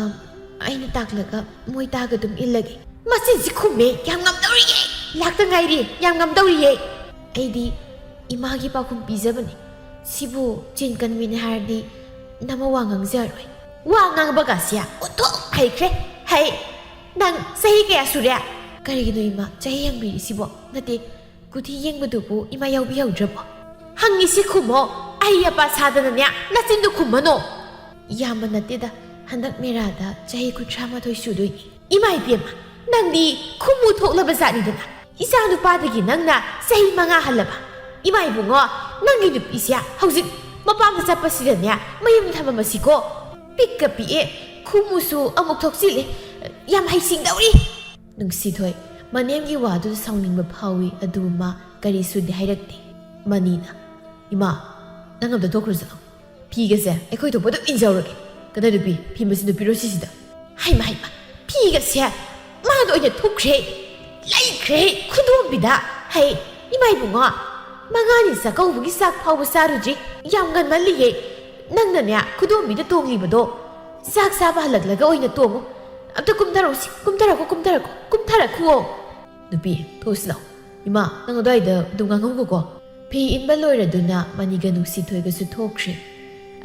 ꯑꯩꯅ ꯇꯥꯛꯂꯒ ꯃꯣꯏ ꯇꯥꯒ ꯑꯗꯨꯝ ꯏꯜꯂꯒꯦ꯫ ꯃꯆꯤꯟꯁꯤ ꯈꯨꯝꯃꯦ, ꯌꯥꯝ ꯉꯝꯗꯧꯔꯤꯌꯦ꯫ ꯂꯥꯛꯇ ꯉꯥꯏꯔꯤ, ꯌꯥꯝ ꯉꯝꯗꯧꯔꯤꯌꯦ꯫ ꯑꯩꯗꯤ ꯏꯃꯥꯒꯤ ꯄꯥꯎꯈꯨꯝ ꯄꯤꯖꯕꯅꯤ꯫ ꯁꯤꯕꯨ ꯆꯤꯟ ꯀꯟꯕꯤꯅꯤ ꯍꯥꯏꯔꯗꯤ ꯅꯃ ꯋꯥ ꯉꯥꯡꯖꯔꯣꯏ꯫ ꯋꯥ ꯉꯥꯡꯕꯒꯁꯦ ꯑꯣꯟꯊꯣꯛ ꯍꯩꯈ꯭ꯔꯦ꯫ ꯍꯩ, ꯅꯪ ꯆꯍꯤ ꯀꯌꯥ ꯁꯨꯔꯦ? ꯀꯔꯤꯒꯤꯅꯣ ꯏꯃꯥ ꯆꯍꯤ ꯍꯪꯕꯤꯔꯤꯁꯤꯕꯣ? ꯅꯠꯇꯦ, ꯀꯨꯊꯤ ꯌꯦꯡꯕꯗꯨꯕꯨ ꯏꯃꯥ ꯌꯥꯎꯕꯤꯍꯧꯗ꯭ꯔꯕꯣ? ꯍꯪꯉꯤꯁꯤ ꯈꯨꯝꯃꯣ꯫ ꯑꯍꯩ ꯑꯄꯥ ꯁꯥꯗꯅꯅꯦ ꯅꯆꯤꯟꯗꯨ ꯈꯨꯝꯃꯅꯣ꯫ ꯌꯥꯝꯕ ꯅꯠꯇꯦꯗ, ꯍꯟꯗꯛ ꯃꯦꯔꯥꯗ ꯆꯍꯤ ꯀꯨꯟꯊ꯭ꯔꯥ ꯃꯥꯊꯣꯏ ꯁꯨꯗꯣꯏꯅꯤ꯫ ꯏꯃꯥ ꯏꯕꯦꯝꯃ, ꯅꯪꯗꯤ ꯈꯨꯝꯃꯨ ꯊꯣꯛꯂꯕ ꯖꯥꯠꯅꯤꯗꯅ꯫ ꯏꯆꯥ ꯅꯨꯄꯥꯗꯒꯤ ꯅꯪꯅ ꯆꯍꯤ ꯃꯉꯥ ꯍꯜꯂꯕ꯫ ꯏꯃꯥ ꯏꯕꯨꯡꯉꯣ, ꯅꯪꯒꯤ ꯅꯨꯄꯤꯁꯦ ꯍꯧꯖꯤꯛ ꯃꯄꯥꯝꯗ ꯆꯠꯄꯁꯤꯗꯅꯦ ꯃꯌꯨꯝ ꯊꯝꯃꯝꯃꯁꯤꯀꯣ꯫ ꯄꯤꯛꯀ ꯄꯤꯛꯑꯦ, ꯈꯨꯝꯃꯨꯁꯨ ꯑꯃꯨꯛ ꯊꯣꯛꯆꯤꯜꯂꯦ꯫ ꯌꯥꯝ ꯍꯩꯁꯤꯡꯗꯧꯔꯤ꯫ ꯅꯨꯡꯁꯤꯊꯣꯏ, ꯃꯅꯦꯝꯒꯤ ꯋꯥꯗꯨꯗ ꯁꯥꯎꯅꯤꯡꯕ ꯐꯥꯎꯏ, ꯑꯗꯨ ꯃꯥ ꯀꯔꯤꯁꯨꯗꯤ ꯍꯥꯏꯔꯛꯇꯦ꯫ ꯃꯅꯤꯅ, "ꯏꯃꯥ, ꯅꯪ ꯑꯝꯇ ꯊꯣꯛꯈ꯭ꯔꯨ ꯆꯠꯂꯣ꯫ ꯐꯤꯒꯁꯦ ꯑꯩꯈꯣꯏ ꯊꯣꯛꯄ ꯑꯗꯨꯝ ꯏꯟꯖꯧꯔꯒꯦ꯫ ꯀꯗꯥꯏ ꯅꯨꯄꯤ, ꯐꯤ ꯃꯁꯤꯡꯗꯨ ꯄꯤꯔꯣ ꯁꯤꯁꯤꯗ꯫" ꯍꯩꯃ, ꯍꯩꯃ, ꯐꯤꯒꯁꯦ ꯃꯥꯗ ꯑꯣꯏꯅ ꯊꯨꯞꯈ꯭ꯔꯦ, ꯂꯩꯈ꯭ꯔꯦ ꯈꯨꯗꯣꯝꯕꯤꯗ꯫ ꯍꯩ, ꯏꯃꯥ ꯏꯕꯨꯡꯉꯣ, ꯃꯉꯥꯅꯤ ꯆꯥꯛꯀꯧꯕꯒꯤ ꯆꯥꯛ ꯐꯥꯎꯕ ꯆꯥꯔꯨꯗ꯭ꯔꯤ, ꯌꯥꯝ ꯉꯟꯃꯜꯂꯤꯌꯦ꯫ ꯅꯪꯅꯅꯦ ꯈꯨꯗꯣꯝꯕꯤꯗ ꯇꯣꯡꯂꯤꯕꯗꯣ, ꯆꯥꯛ ꯆꯥꯕ ꯍꯜꯂꯛꯂꯒ ꯑꯣꯏꯅ ꯇꯣꯡꯉꯨ꯫ ꯑꯝꯇ ꯀꯨꯝꯊꯔꯛꯎꯁꯤ, ꯀꯨꯝꯊꯔꯛꯈꯣ, ꯀꯨꯝꯊꯔꯛꯈꯣ, ꯀꯨꯝꯊꯔꯛꯈꯨꯑꯣ꯫ ꯅꯨꯄꯤ, ꯊꯣꯛꯁꯤ ꯂꯥꯎ꯫ ꯏꯃꯥ, ꯅꯪ ꯑꯗꯨꯋꯥꯏꯗ ꯑꯗꯨꯝ ꯉꯥꯡꯍꯧꯒꯣꯀꯣ꯫ ꯐꯤ ꯏꯟꯕ ꯂꯣꯏꯔꯗꯨꯅ ꯃꯅꯤꯒ ꯅꯨꯡꯁꯤꯊꯣꯏꯒꯁꯨ ꯊꯣꯛꯈ꯭ꯔꯦ꯫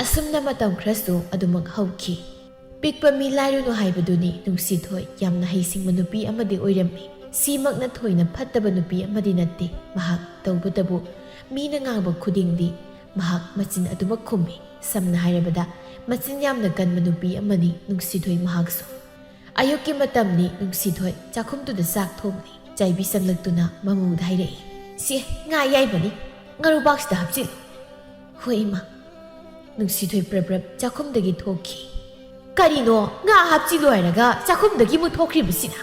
ꯑꯁꯨꯝꯅ ꯃꯇꯝ ꯈꯔꯁꯨ ꯑꯗꯨꯃꯛ ꯍꯧꯈꯤ꯫ ꯄꯤꯛꯄ ꯃꯤ ꯂꯥꯏꯔꯨꯅꯨ ꯍꯥꯏꯕꯗꯨꯅꯤ꯫ ꯅꯨꯡꯁꯤꯊꯣꯏ ꯌꯥꯝꯅ ꯍꯩꯁꯤꯡꯕ ꯅꯨꯄꯤ ꯑꯃꯗꯤ ꯑꯣꯏꯔꯝꯃꯤ꯫ ꯁꯤꯃꯛꯅ ꯊꯣꯏꯅ ꯐꯠꯇꯕ ꯅꯨꯄꯤ ꯑꯃꯗꯤ ꯅꯠꯇꯦ ꯃꯍꯥꯛ꯫ ꯇꯧꯕꯇꯕꯨ ꯃꯤꯅ ꯉꯥꯡꯕ ꯈꯨꯗꯤꯡꯗꯤ ꯃꯍꯥꯛ ꯃꯆꯤꯟ ꯑꯗꯨꯃꯛ ꯈꯨꯝꯃꯤ꯫ ꯁꯝꯅ ꯍꯥꯏꯔꯕꯗ, ꯃꯆꯤꯟ ꯌꯥꯝꯅ ꯀꯟꯕ ꯅꯨꯄꯤ ꯑꯃꯅꯤ ꯅꯨꯡꯁꯤꯊꯣꯏ ꯃꯍꯥꯛꯁꯨ꯫ ꯑꯌꯨꯛꯀꯤ ꯃꯇꯝꯅꯤ꯫ ꯅꯨꯡꯁꯤꯊꯣꯏ ꯆꯥꯛꯈꯨꯝꯗꯨꯗ ꯆꯥꯛ ꯊꯣꯡꯂꯤ꯫ ꯆꯥꯏꯕꯤ ꯆꯪꯂꯛꯇꯨꯅ ꯃꯃꯧꯗ ꯍꯥꯏꯔꯛꯏ, "ꯁꯤ ꯉꯥ ꯑꯌꯥꯏꯕꯅꯤ, ꯉꯥꯔꯨꯕꯥꯛꯁꯤꯗ ꯍꯥꯞꯆꯤꯜꯂꯨ꯫" "ꯍꯣꯏ, ꯏꯃꯥ꯫" ꯅꯨꯡꯁꯤꯊꯣꯏ ꯄ꯭ꯔꯞ ꯄ꯭ꯔꯞ ꯆꯥꯛꯈꯨꯝꯗꯒꯤ ꯊꯣꯛꯈꯤ꯫ "ꯀꯔꯤꯅꯣ, ꯉꯥ ꯍꯥꯞꯆꯤꯜꯂꯨ ꯍꯥꯏꯔꯒ ꯆꯥꯛꯈꯨꯝꯗꯒꯤ ꯑꯃꯨꯛ ꯊꯣꯛꯈ꯭ꯔꯤꯕꯁꯤꯅ?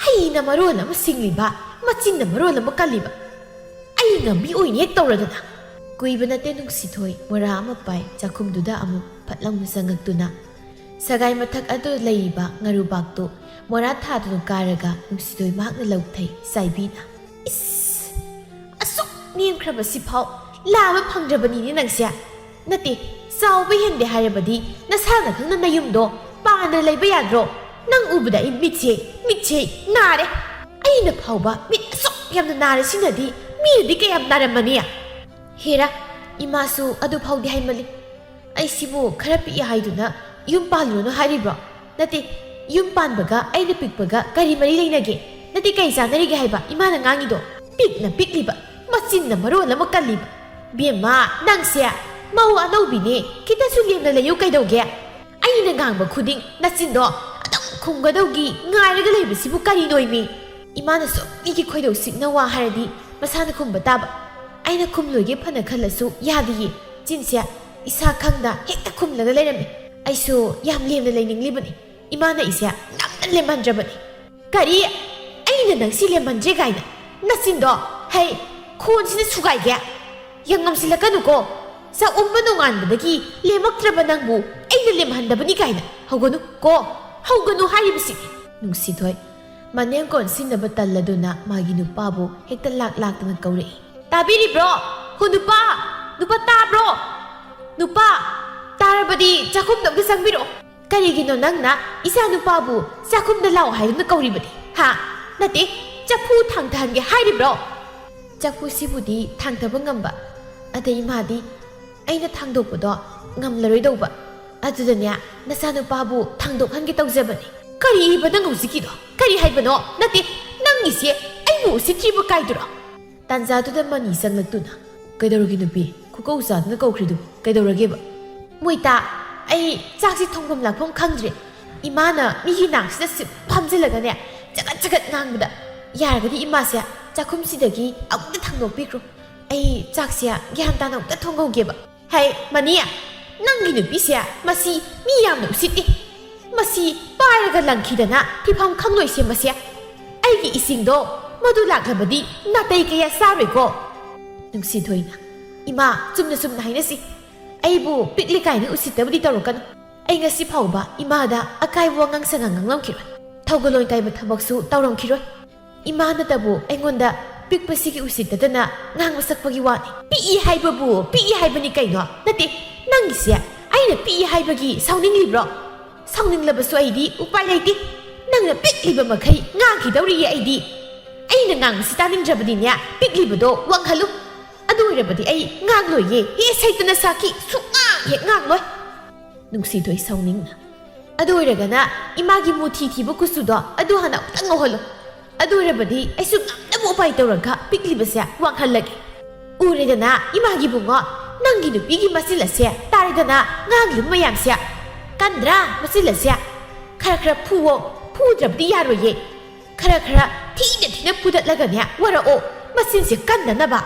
ꯍꯩꯅ ꯃꯔꯣꯟ ꯑꯃ ꯁꯤꯡꯂꯤꯕ, ꯃꯆꯤꯟꯅ ꯃꯔꯣꯟ ꯑꯃ ꯀꯜꯂꯤꯕ꯫ ꯑꯩ ꯉꯝꯃꯤ ꯑꯣꯏꯅ ꯍꯦꯛ ꯇꯧꯔꯗꯅ꯫" ꯀꯨꯏꯕ ꯅꯠꯇꯦ ꯅꯨꯡꯁꯤꯊꯣꯏ ꯃꯣꯔꯥ ꯑꯃ ꯄꯥꯏ ꯆꯥꯛꯈꯨꯝꯗꯨꯗ ꯑꯃꯨꯛ ꯐꯠ ꯂꯥꯎꯅ ꯆꯪꯉꯛꯇꯨꯅ ꯁꯒꯥꯏ ꯃꯊꯛ ꯑꯗꯨ ꯂꯩꯔꯤꯕ ꯉꯥꯔꯨꯕꯥꯛꯇꯨ ꯃꯣꯔꯥ ꯊꯥꯗꯨꯅ ꯀꯥꯔꯒ ꯅꯨꯡꯁꯤꯊꯣꯏ ꯃꯍꯥꯛꯅ ꯂꯧꯊꯩ꯫ ꯆꯥꯏꯕꯤꯅ, "ꯏꯁ! ꯑꯁꯨꯛ ꯅꯦꯝꯈ꯭ꯔꯕ ꯁꯤꯐꯥꯎ ꯂꯥꯝꯕ ꯐꯪꯗ꯭ꯔꯕꯅꯤꯅꯦ ꯅꯪꯁꯦ꯫ ꯅꯠꯇꯦ, ꯆꯥꯎꯕ ꯍꯦꯟꯗꯦ ꯍꯥꯏꯔꯕꯗꯤ ꯅꯁꯥꯅ ꯈꯪꯅ ꯅꯌꯨꯝꯗꯣ ꯄꯥꯟꯗꯅ ꯂꯩꯕ ꯌꯥꯗ꯭ꯔꯣ? ꯅꯪ ꯎꯕꯗ ꯑꯩ ꯃꯤꯠꯁꯦ, ꯃꯤꯠꯁꯦ ꯅꯥꯔꯦ꯫ ꯑꯩꯅ ꯐꯥꯎꯕ ꯃꯤꯠ ꯑꯁꯨꯛ ꯌꯥꯝꯅ ꯅꯥꯔꯁꯤꯅꯗꯤ ꯃꯤꯅꯗꯤ ꯀꯌꯥꯝ ꯅꯥꯔꯝꯃꯅꯤ? ꯍꯦꯔꯥ, ꯏꯃꯥꯁꯨ ꯑꯗꯨ ꯐꯥꯎꯗꯤ ꯍꯥꯏꯃꯜꯂꯤ꯫ ꯑꯩꯁꯤꯕꯨ ꯈꯔ ꯄꯤꯛꯏ ꯍꯥꯏꯗꯨꯅ ꯌꯨꯝ ꯄꯥꯜꯂꯨꯔꯅꯨ ꯍꯥꯏꯔꯤꯕ꯭ꯔꯣ? ꯅꯠꯇꯦ, ꯌꯨꯝ ꯄꯥꯟꯕꯒ ꯑꯩꯅ ꯄꯤꯛꯄꯒ ꯀꯔꯤ ꯃꯔꯤ ꯂꯩꯅꯒꯦ? ꯅꯠꯇꯦ, ꯀꯔꯤ ꯆꯥꯟꯅꯔꯤꯒꯦ ꯍꯥꯏꯕ ꯏꯃꯥꯅ ꯉꯥꯡꯉꯤꯗꯣ? ꯄꯤꯛꯅ ꯄꯤꯛꯂꯤꯕ, ꯃꯆꯤꯟꯅ ꯃꯔꯣꯜ ꯑꯃ ꯀꯜꯂꯤꯕ꯫ ꯕꯦꯝꯃ, ꯅꯪꯁꯦ ꯃꯧ ꯑꯅꯧꯕꯤꯅꯦ, ꯈꯤꯇꯁꯨ ꯂꯦꯝꯅ ꯂꯩꯌꯨ ꯀꯩꯗꯧꯒꯦ? ꯑꯩꯅ ꯉꯥꯡꯕ ꯈꯨꯗꯤꯡ ꯅꯆꯤꯟꯗꯣ ꯑꯗꯨꯝ ꯈꯨꯝꯒꯗꯧꯒꯤ ꯉꯥꯏꯔꯒ ꯂꯩꯕꯁꯤꯕꯨ ꯀꯔꯤꯅꯣꯏꯃꯤ? ꯏꯃꯥꯅꯁꯨ ꯃꯤꯒꯤ ꯈꯣꯏꯗꯧ ꯁꯤꯛꯅ ꯋꯥ ꯍꯥꯏꯔꯗꯤ ꯃꯁꯥꯅ ꯈꯨꯝꯕ ꯇꯥꯕ꯫ ꯑꯩꯅ ꯈꯨꯝꯂꯣꯏꯒꯦ ꯐꯅ ꯈꯜꯂꯁꯨ ꯌꯥꯗꯤꯌꯦ꯫ ꯆꯤꯟꯁꯦ ꯏꯁꯥ ꯈꯪꯗ ꯍꯦꯛꯇ ꯈꯨꯝꯂꯒ ꯂꯩꯔꯝꯃꯤ꯫ ꯑꯩꯁꯨ ꯌꯥꯝ ꯂꯦꯝꯅ ꯂꯩꯅꯤꯡꯂꯤꯕꯅꯤ꯫ ꯏꯃꯥꯅ ꯑꯩꯁꯦ ꯅꯝꯅ ꯂꯦꯝꯍꯟꯗ꯭ꯔꯕꯅꯤ꯫ ꯀꯔꯤ? ꯑꯩꯅ ꯅꯪꯁꯤ ꯂꯦꯝꯍꯟꯗ꯭ꯔꯦ ꯀꯥꯏꯅ? ꯅꯆꯤꯟꯗꯣ, ꯍꯩ, ꯈꯣꯟꯁꯤꯅ ꯁꯨꯒꯥꯏꯒꯦ꯫ ꯌꯥꯝ ꯉꯝꯁꯤꯜꯂꯛꯀꯅꯨꯀꯣ꯫ ꯆꯥꯛꯎꯝꯕ ꯅꯣꯡꯉꯥꯟꯕꯗꯒꯤ ꯂꯦꯝꯃꯛꯇ꯭ꯔꯕ ꯅꯪꯕꯨ ꯑꯩꯅ ꯂꯦꯝꯍꯟꯗꯕꯅꯤ ꯀꯥꯏꯅ꯫ ꯍꯧꯒꯅꯨ ꯀꯣ꯫ ꯍꯧꯒꯅꯨ ꯍꯥꯏꯔꯤꯕꯁꯤꯅꯤ꯫ ꯅꯨꯡꯁꯤꯊꯣꯏ ꯃꯅꯦꯝ ꯀꯣꯟꯁꯤꯟꯅꯕ ꯇꯜꯂꯗꯨꯅ ꯃꯥꯒꯤ ꯅꯨꯄꯥꯕꯨ ꯍꯦꯛꯇ ꯂꯥꯛ ꯂꯥꯛꯇꯅ ꯀꯧꯔꯛꯏ꯫ "ꯇꯥꯕꯤꯔꯤꯕ꯭ꯔꯣ? ꯍꯣ ꯅꯨꯄꯥ! ꯅꯨꯄꯥ ꯇꯥꯕ꯭ꯔꯣ? ꯅꯨꯄꯥ! ꯇꯥꯔꯕꯗꯤ ꯆꯥꯛꯈꯨꯝꯗ ꯑꯝꯇ ꯆꯪꯕꯤꯔꯛꯑꯣ꯫ ꯀꯔꯤꯒꯤꯅꯣ ꯅꯪꯅ ꯏꯆꯥ ꯅꯨꯄꯥꯕꯨ ꯆꯥꯛꯈꯨꯝꯗ ꯂꯥꯛꯑꯣ ꯍꯥꯏꯗꯨꯅ ꯀꯧꯔꯤꯕꯗꯤ? ꯍꯥ? ꯅꯠꯇꯦ, ꯆꯐꯨ ꯊꯥꯡꯊꯍꯟꯒꯦ ꯍꯥꯏꯔꯤꯕ꯭ꯔꯣ?" ꯆꯐꯨꯁꯤꯕꯨꯗꯤ ꯊꯥꯡꯊꯕ ꯉꯝꯕ, ꯑꯗꯩ ꯃꯥꯗꯤ ꯑꯩꯅ ꯊꯥꯡꯗꯣꯛꯄꯗꯣ ꯉꯝꯂꯔꯣꯏꯗꯧꯕ꯫ ꯑꯗꯨꯗꯅꯦ, ꯅꯆꯥꯅꯨꯄꯥꯕꯨ ꯊꯥꯡꯗꯣꯛꯍꯟꯒꯦ ꯇꯧꯖꯕꯅꯤ꯫ ꯀꯔꯤꯕ ꯅꯪ ꯍꯧꯖꯤꯛꯀꯤꯗꯣ? ꯀꯔꯤ ꯍꯥꯏꯕꯅꯣ? ꯅꯠꯇꯦ, ꯅꯪꯒꯤꯁꯦ ꯑꯩꯕꯨ ꯎꯁꯤꯠꯇ꯭ꯔꯤꯕ ꯀꯥꯏꯗꯨꯔꯣ? ꯇꯥꯟꯖꯥꯗꯨꯗ ꯃꯅꯤ ꯆꯪꯂꯛꯇꯨꯅ, "ꯀꯩꯗꯧꯔꯒꯦ ꯅꯨꯄꯤ? ꯈꯨꯀꯧ ꯆꯥꯗꯨꯅ ꯀꯧꯈ꯭ꯔꯤꯗꯨꯕꯨ ꯀꯩꯗꯧꯔꯒꯦꯕ?" "ꯃꯣꯏꯇꯥ, ꯑꯩ ꯆꯥꯛꯁꯤ ꯊꯣꯡꯐꯝ ꯂꯥꯛꯐꯝ ꯈꯪꯗ꯭ꯔꯦ꯫ ꯏꯃꯥꯅ ꯃꯤꯒꯤ ꯅꯥꯛꯁꯤꯗ ꯁꯨꯝ ꯐꯝꯖꯤꯜꯂꯒꯅꯦ, ꯆꯒꯠ ꯆꯒꯠ ꯉꯥꯡꯕꯗ꯫ ꯌꯥꯔꯒꯗꯤ ꯏꯃꯥꯁꯦ ꯆꯥꯛꯈꯨꯝꯁꯤꯗꯒꯤ ꯑꯃꯨꯛꯇ ꯊꯥꯡꯗꯣꯛꯄꯤꯈ꯭ꯔꯣ꯫ ꯑꯩ ꯆꯥꯛꯁꯦ ꯒ꯭ꯌꯥꯟ ꯇꯥꯅ ꯑꯃꯨꯛꯇ ꯊꯣꯡꯍꯧꯒꯦꯕ꯫" "ꯍꯩ, ꯃꯅꯤ, ꯅꯪꯒꯤ ꯅꯨꯄꯤꯁꯦ ꯃꯁꯤ ꯃꯤ ꯌꯥꯝꯅ ꯎꯁꯤꯠꯇꯦ꯫ ꯃꯁꯤ ꯄꯥꯏꯔꯒ ꯂꯪꯈꯤꯗꯅ ꯐꯤꯐꯝ ꯈꯪꯂꯣꯏꯁꯦ ꯃꯁꯦ꯫ ꯑꯩꯒꯤ ꯏꯁꯤꯡꯗꯣ ꯃꯗꯨ ꯂꯥꯛꯂꯕꯗꯤ ꯅꯥꯇꯩ ꯀꯌꯥ ꯆꯥꯔꯣꯏꯀꯣ꯫" ꯅꯨꯡꯁꯤꯊꯣꯏꯅ, "ꯏꯃꯥ, ꯆꯨꯝꯅ ꯆꯨꯝꯅ ꯍꯥꯏꯅꯁꯤ꯫ ꯑꯩꯕꯨ ꯄꯤꯛꯂꯤ ꯀꯥꯏꯅ ꯎꯁꯤꯠꯇꯕꯗꯤ ꯇꯧꯔꯛꯀꯅꯨ꯫ ꯑꯩ ꯉꯁꯤ ꯐꯥꯎꯕ ꯏꯃꯥꯗ ꯑꯀꯥꯏꯕ ꯋꯥꯉꯥꯡ ꯁꯉꯥꯡ ꯉꯥꯡꯂꯝꯈꯤꯔꯣꯏ꯫ ꯊꯧꯒꯜꯂꯣꯟ ꯀꯥꯏꯕ ꯊꯕꯛꯁꯨ ꯇꯧꯔꯝꯈꯤꯔꯣꯏ꯫ ꯏꯃꯥꯅꯇꯕꯨ ꯑꯩꯉꯣꯟꯗ ꯄꯤꯛꯄꯁꯤꯒꯤ ꯎꯁꯤꯠꯇꯗꯅ ꯉꯥꯡꯕ ꯁꯛꯄꯒꯤ ꯋꯥꯅꯤ꯫" "ꯄꯤꯛꯏ ꯍꯥꯏꯕꯕꯨ ꯄꯤꯛꯏ ꯍꯥꯏꯕꯅꯤ ꯀꯩꯅꯣ? ꯅꯠꯇꯦ, ꯅꯪꯒꯤꯁꯦ ꯑꯩꯅ ꯄꯤꯛꯏ ꯍꯥꯏꯕꯒꯤ ꯁꯥꯎꯅꯤꯡꯂꯤꯕ꯭ꯔꯣ? ꯁꯥꯎꯅꯤꯡꯂꯕꯁꯨ ꯑꯩꯗꯤ ꯎꯄꯥꯏ ꯂꯩꯇꯦ꯫ ꯅꯪꯅ ꯄꯤꯛꯂꯤꯕ ꯃꯈꯩ ꯉꯥꯡꯈꯤꯗꯧꯔꯤꯌꯦ ꯑꯩꯗꯤ꯫ ꯑꯩꯅ ꯉꯥꯡꯕꯁꯤ ꯇꯥꯅꯤꯡꯗ꯭ꯔꯕꯗꯤꯅꯦ, ꯄꯤꯛꯂꯤꯕꯗꯣ ꯋꯥꯡꯍꯜꯂꯨ꯫ ꯑꯗꯨ ꯑꯣꯏꯔꯕꯗꯤ ꯑꯩ ꯉꯥꯡꯂꯣꯏꯌꯦ꯫ ꯍꯦ ꯁꯩꯇꯅ ꯁꯥꯈꯤ, ꯁꯨꯛꯉꯥꯡ ꯍꯦꯛ ꯉꯥꯡꯂꯣꯏ꯫ ꯅꯨꯡꯁꯤꯊꯣꯏ ꯁꯥꯎꯅꯤꯡꯅ, "ꯑꯗꯨ ꯑꯣꯏꯔꯒꯅ ꯏꯃꯥꯒꯤ ꯃꯨꯊꯤ ꯊꯤꯕ ꯀꯨꯆꯨꯗꯣ ꯑꯗꯨ ꯍꯥꯟꯅ ꯑꯃꯨꯛꯇꯪ ꯉꯧꯍꯜꯂꯨ꯫ ꯑꯗꯨ ꯑꯣꯏꯔꯕꯗꯤ ꯑꯩꯁꯨ ꯉꯝꯅꯕ ꯎꯄꯥꯏ ꯇꯧꯔꯒ ꯄꯤꯛꯂꯤꯕꯁꯦ ꯋꯥꯡꯍꯜꯂꯒꯦ꯫ ꯎꯔꯦꯗꯅ ꯏꯃꯥꯒꯤ ꯕꯨꯡꯉꯣ, ꯅꯪꯒꯤ ꯅꯨꯄꯤꯒꯤ ꯃꯆꯤꯜ ꯑꯁꯦ ꯇꯥꯔꯦꯗꯅ ꯉꯥꯡꯂꯤꯕ ꯃꯌꯥꯝꯁꯦ꯫ ꯀꯟꯗ꯭ꯔꯥ ꯃꯆꯤꯜ ꯑꯁꯦ? ꯈꯔ ꯈꯔ ꯐꯨꯋꯣ, ꯐꯨꯗ꯭ꯔꯕꯗꯤ ꯌꯥꯔꯣꯏꯌꯦ꯫ ꯈꯔ ꯈꯔ ꯊꯤꯅ ꯊꯤꯅ ꯐꯨꯗꯠꯂꯒꯅꯦ ꯋꯥꯔꯛꯑꯣ, ꯃꯆꯤꯟꯁꯦ ꯀꯟꯗꯅꯕ꯫"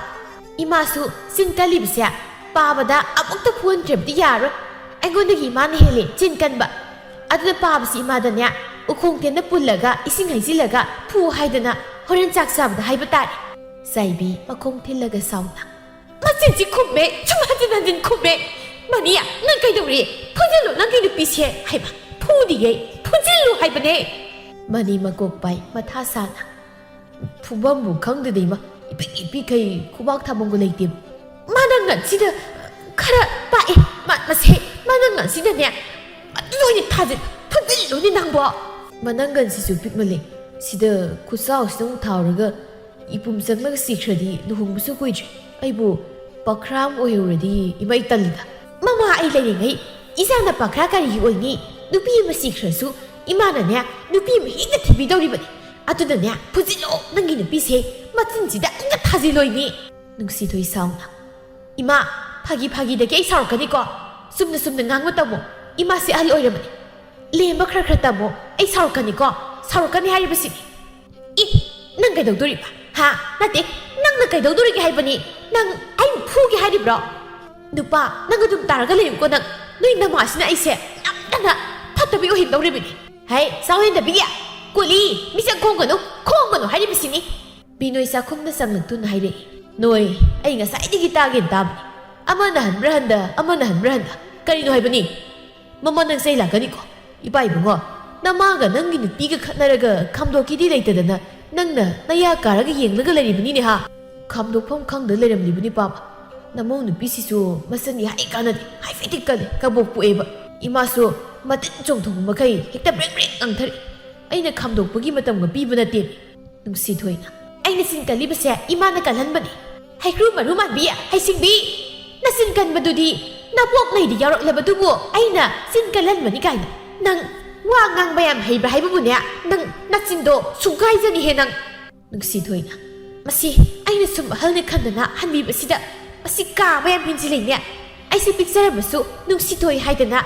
ꯏꯃꯥꯁꯨ ꯆꯤꯟ ꯀꯜꯂꯤꯕꯁꯦ ꯄꯥꯕꯗ ꯑꯃꯨꯛꯇ ꯐꯨꯍꯟꯗ꯭ꯔꯕꯗꯤ ꯌꯥꯔꯣꯏ꯫ ꯑꯩꯉꯣꯟꯗꯒꯤ ꯏꯃꯥꯅ ꯍꯦꯜꯂꯦ ꯆꯤꯟ ꯀꯟꯕ꯫ ꯑꯗꯨꯅ ꯄꯥꯕꯁꯤ ꯏꯃꯥꯗꯅꯦ ꯎꯈꯣꯡ ꯇꯦꯟꯗ ꯄꯨꯜꯂꯒ ꯏꯁꯤꯡ ꯍꯩꯖꯤꯜꯂꯒ ꯐꯨ ꯍꯥꯏꯗꯅ ꯍꯣꯔꯦꯟ ꯆꯥꯛ ꯆꯥꯕꯗ ꯍꯥꯏꯕ ꯇꯥꯔꯦ꯫ ꯆꯥꯏꯕꯤ ꯃꯈꯣꯡ ꯊꯤꯜꯂꯒ ꯁꯥꯎꯅ, "ꯃꯆꯤꯟꯁꯤ ꯈꯨꯝꯃꯦ, ꯁꯨꯝ ꯍꯟꯖꯤꯟ ꯍꯟꯖꯤꯟ ꯈꯨꯝꯃꯦ꯫ ꯃꯅꯤ, ꯅꯪ ꯀꯩꯗꯧꯔꯤ? ꯐꯨꯖꯤꯜꯂꯨ ꯅꯪꯒꯤ ꯅꯨꯄꯤꯁꯦ ꯍꯥꯏꯕ꯫ ꯐꯨꯗꯤꯌꯦ, ꯐꯨꯖꯤꯜꯂꯨ ꯍꯥꯏꯕꯅꯦ꯫" ꯃꯅꯤ ꯃꯀꯣꯛ ꯄꯥꯏ ꯃꯊꯥ ꯁꯥꯅ, "ꯐꯨꯕꯝꯕꯨ ꯈꯪꯗꯦꯗ ꯏꯃꯥ, ꯏꯄꯤꯛ ꯏꯄꯤꯛꯈꯩ ꯈꯨꯕꯥꯛ ꯊꯥꯐꯝꯒ ꯂꯩꯇꯦ꯫ ꯃꯥꯅ ꯉꯟꯁꯤꯗ ꯈꯔ ꯄꯥꯛꯑꯦ꯫ ꯃꯥ-, ꯃꯁꯦ, ꯃꯥꯅ ꯉꯟꯁꯤꯗꯅꯦ ꯑꯗꯨ ꯑꯣꯏꯅ ꯊꯥꯖꯤꯜ-, ꯐꯨꯖꯤꯜꯂꯨꯅꯦ ꯅꯪꯕꯣ꯫" "ꯃꯅꯪꯒꯟꯁꯤꯁꯨ ꯄꯤꯛꯃꯜꯂꯦ꯫ ꯁꯤꯗ ꯈꯨꯠꯁꯥꯎꯁꯤꯗ ꯑꯃꯨꯛ ꯊꯥꯔꯒ ꯏꯄꯨꯝ ꯆꯪꯂꯒ ꯁꯤꯈ꯭ꯔꯗꯤ ꯂꯨꯍꯣꯡꯕꯁꯨ ꯀꯨꯏꯗ꯭ꯔꯦ꯫ ꯑꯩꯕꯨ ꯄꯈ꯭ꯔꯥ ꯑꯃ ꯑꯣꯏꯍꯧꯔꯗꯤ ꯏꯃꯥ ꯑꯩ ꯇꯜꯂꯤꯗ꯫" "ꯃꯃꯥ ꯑꯩ ꯂꯩꯔꯤꯉꯩ ꯏꯆꯥꯅ ꯄꯈ꯭ꯔꯥ ꯀꯔꯤꯒꯤ ꯑꯣꯏꯅꯤ? ꯅꯨꯄꯤ ꯑꯃ ꯁꯤꯈ꯭ꯔꯁꯨ ꯏꯃꯥꯅꯅꯦ ꯅꯨꯄꯤ ꯑꯃ ꯍꯦꯛꯇ ꯊꯤꯕꯤꯗꯧꯔꯤꯕꯅꯤ꯫ ꯑꯗꯨꯅꯅꯦ ꯐꯨꯖꯤꯜꯂꯣ ꯅꯪꯒꯤ ꯅꯨꯄꯤꯁꯦ, ꯃꯆꯤꯟꯁꯤꯗ ꯑꯝꯇ ꯊꯥꯖꯤꯜꯂꯣꯏꯅꯤ꯫" ꯅꯨꯡꯁꯤꯊꯣꯏ ꯁꯥꯎꯅ, "ꯏꯃꯥ, ꯐꯥꯒꯤ ꯐꯥꯒꯤꯗꯒꯤ ꯑꯩ ꯁꯥꯎꯔꯛꯀꯅꯤꯀꯣ꯫ ꯆꯨꯝꯅ ꯆꯨꯝꯅ ꯉꯥꯡꯕ ꯇꯝꯃꯣ꯫ ꯏꯃꯥꯁꯦ ꯑꯍꯜ ꯑꯣꯏꯔꯕꯅꯤ꯫ ꯂꯦꯝꯕ ꯈꯔ ꯈꯔ ꯇꯝꯃꯣ꯫ ꯑꯩ ꯁꯥꯎꯔꯛꯀꯅꯤꯀꯣ꯫ ꯁꯥꯎꯔꯛꯀꯅꯤ ꯍꯥꯏꯔꯤꯕꯁꯤꯅꯤ꯫" "ꯏ, ꯅꯪ ꯀꯩꯗꯧꯗꯣꯔꯤꯕ? ꯍꯥ? ꯅꯠꯇꯦ, ꯅꯪꯅ ꯀꯩꯗꯧꯗꯣꯔꯤꯒꯦ ꯍꯥꯏꯕꯅꯤ? ꯅꯪ ꯑꯩꯕꯨ ꯐꯨꯒꯦ ꯍꯥꯏꯔꯤꯕ꯭ꯔꯣ? ꯅꯨꯄꯥ, ꯅꯪ ꯑꯗꯨꯝ ꯇꯥꯔꯒ ꯂꯩꯌꯨꯀꯣ ꯅꯪ꯫ ꯅꯣꯏ ꯅꯃꯥꯁꯤꯅ ꯑꯩꯁꯦ ꯅꯝꯗꯅ ꯐꯠꯇꯕꯤ ꯑꯣꯏꯍꯟꯗꯧꯔꯤꯕꯅꯤ꯫" "ꯍꯩ, ꯆꯥꯎꯍꯦꯟꯗꯕꯤ, ꯀꯨꯂꯤ, ꯃꯤꯆꯪ ꯈꯣꯝꯒꯅꯨ, ꯈꯣꯝꯒꯅꯨ ꯍꯥꯏꯔꯤꯕꯁꯤꯅꯤ꯫" ꯕꯤꯅꯣꯏ ꯆꯥꯛꯈꯨꯝꯗ ꯆꯪꯂꯛꯇꯨꯅ ꯍꯥꯏꯔꯛꯏ꯫ "ꯅꯣꯏ, ꯑꯩ ꯉꯁꯥꯏꯗꯒꯤ ꯇꯥꯒꯦꯅ ꯇꯥꯕꯅꯤ꯫ ꯑꯃꯅ ꯍꯟꯕ꯭ꯔꯥ ꯍꯟꯗ, ꯑꯃꯅ ꯍꯟꯕ꯭ꯔꯥ ꯍꯟꯗ꯫ ꯀꯔꯤꯅꯣ ꯍꯥꯏꯕꯅꯤ?" "ꯃꯃꯥ, ꯅꯪ ꯆꯩ ꯂꯥꯛꯀꯅꯤꯀꯣ꯫ ꯏꯄꯥ ꯏꯕꯨꯡꯉꯣ, ꯅꯃꯥꯒ ꯅꯪꯒꯤ ꯅꯨꯄꯤꯒ ꯈꯠꯅꯔꯒ ꯈꯥꯝꯗꯣꯛꯀꯦꯗꯤ ꯂꯩꯇꯗꯅ ꯅꯪꯅ ꯅꯌꯥ ꯀꯥꯔꯒ ꯌꯦꯡꯂꯒ ꯂꯩꯔꯤꯕꯅꯤꯅꯦ ꯍꯥ꯫ ꯈꯥꯝꯗꯣꯛꯐꯝ ꯈꯪꯗ ꯂꯩꯔꯝꯂꯤꯕꯅꯤ ꯄꯥꯕ꯫ ꯅꯃꯧ ꯅꯨꯄꯤꯁꯤꯁꯨ ꯃꯆꯟ ꯏꯍꯥꯏ ꯀꯥꯟꯅꯗꯦ, ꯍꯥꯏꯐꯦꯠꯇꯤ ꯀꯜꯂꯤ, ꯀꯕꯣꯛ ꯄꯣꯛꯑꯦꯕ꯫ ꯏꯃꯥꯁꯨ ꯃꯇꯤꯟ ꯆꯣꯡꯊꯣꯛꯄ ꯃꯈꯩ ꯍꯦꯛꯇ ꯕ꯭ꯔꯦꯡ ꯕ꯭ꯔꯦꯡ ꯉꯥꯡꯊꯔꯛꯏ꯫ ꯑꯩꯅ ꯈꯥꯝꯗꯣꯛꯄꯒꯤ ꯃꯇꯝꯒ ꯄꯤꯕ ꯅꯠꯇꯦ꯫ ꯅꯨꯡꯁꯤꯊꯣꯏꯅ, "ꯑꯩꯅ ꯆꯤꯟ ꯀꯜꯂꯤꯕꯁꯦ ꯏꯃꯥꯅ ꯀꯜꯍꯟꯕꯅꯤ꯫ ꯍꯩꯀ꯭ꯔꯨ ꯃꯔꯨ ꯃꯥꯟꯕꯤ, ꯍꯩꯁꯤꯡꯕꯤ, ꯅꯆꯤꯟ ꯀꯟꯕꯗꯨꯗꯤ ꯅꯄꯣꯛ ꯂꯩꯗꯤ ꯌꯥꯎꯔꯛꯂꯕꯗꯨꯕꯨ ꯑꯩꯅ ꯆꯤꯟ ꯀꯜꯍꯟꯕꯅꯤ ꯀꯥꯏꯅ꯫ ꯅꯪ ꯋꯥ ꯉꯥꯡꯕ ꯌꯥꯝ ꯍꯩꯕ꯭ꯔꯥ ꯍꯥꯏꯕꯕꯨꯅꯦ, ꯅꯪ ꯅꯆꯤꯟꯗꯣ ꯁꯨꯒꯥꯏꯖꯅꯤꯍꯦ ꯅꯪ!" ꯅꯨꯡꯁꯤꯊꯣꯏꯅ, "ꯃꯁꯤ ꯑꯩꯅ ꯁꯨꯝ ꯑꯍꯜꯅ ꯈꯟꯗꯅ ꯍꯟꯕꯤꯕꯁꯤꯗ ꯃꯁꯤ ꯀꯥꯕ ꯌꯥꯝ ꯍꯦꯟꯖꯤꯜꯂꯤꯅꯦ꯫ ꯑꯩꯁꯦ ꯄꯤꯛꯆꯔꯕꯁꯨ ꯅꯨꯡꯁꯤꯊꯣꯏ ꯍꯥꯏꯗꯅ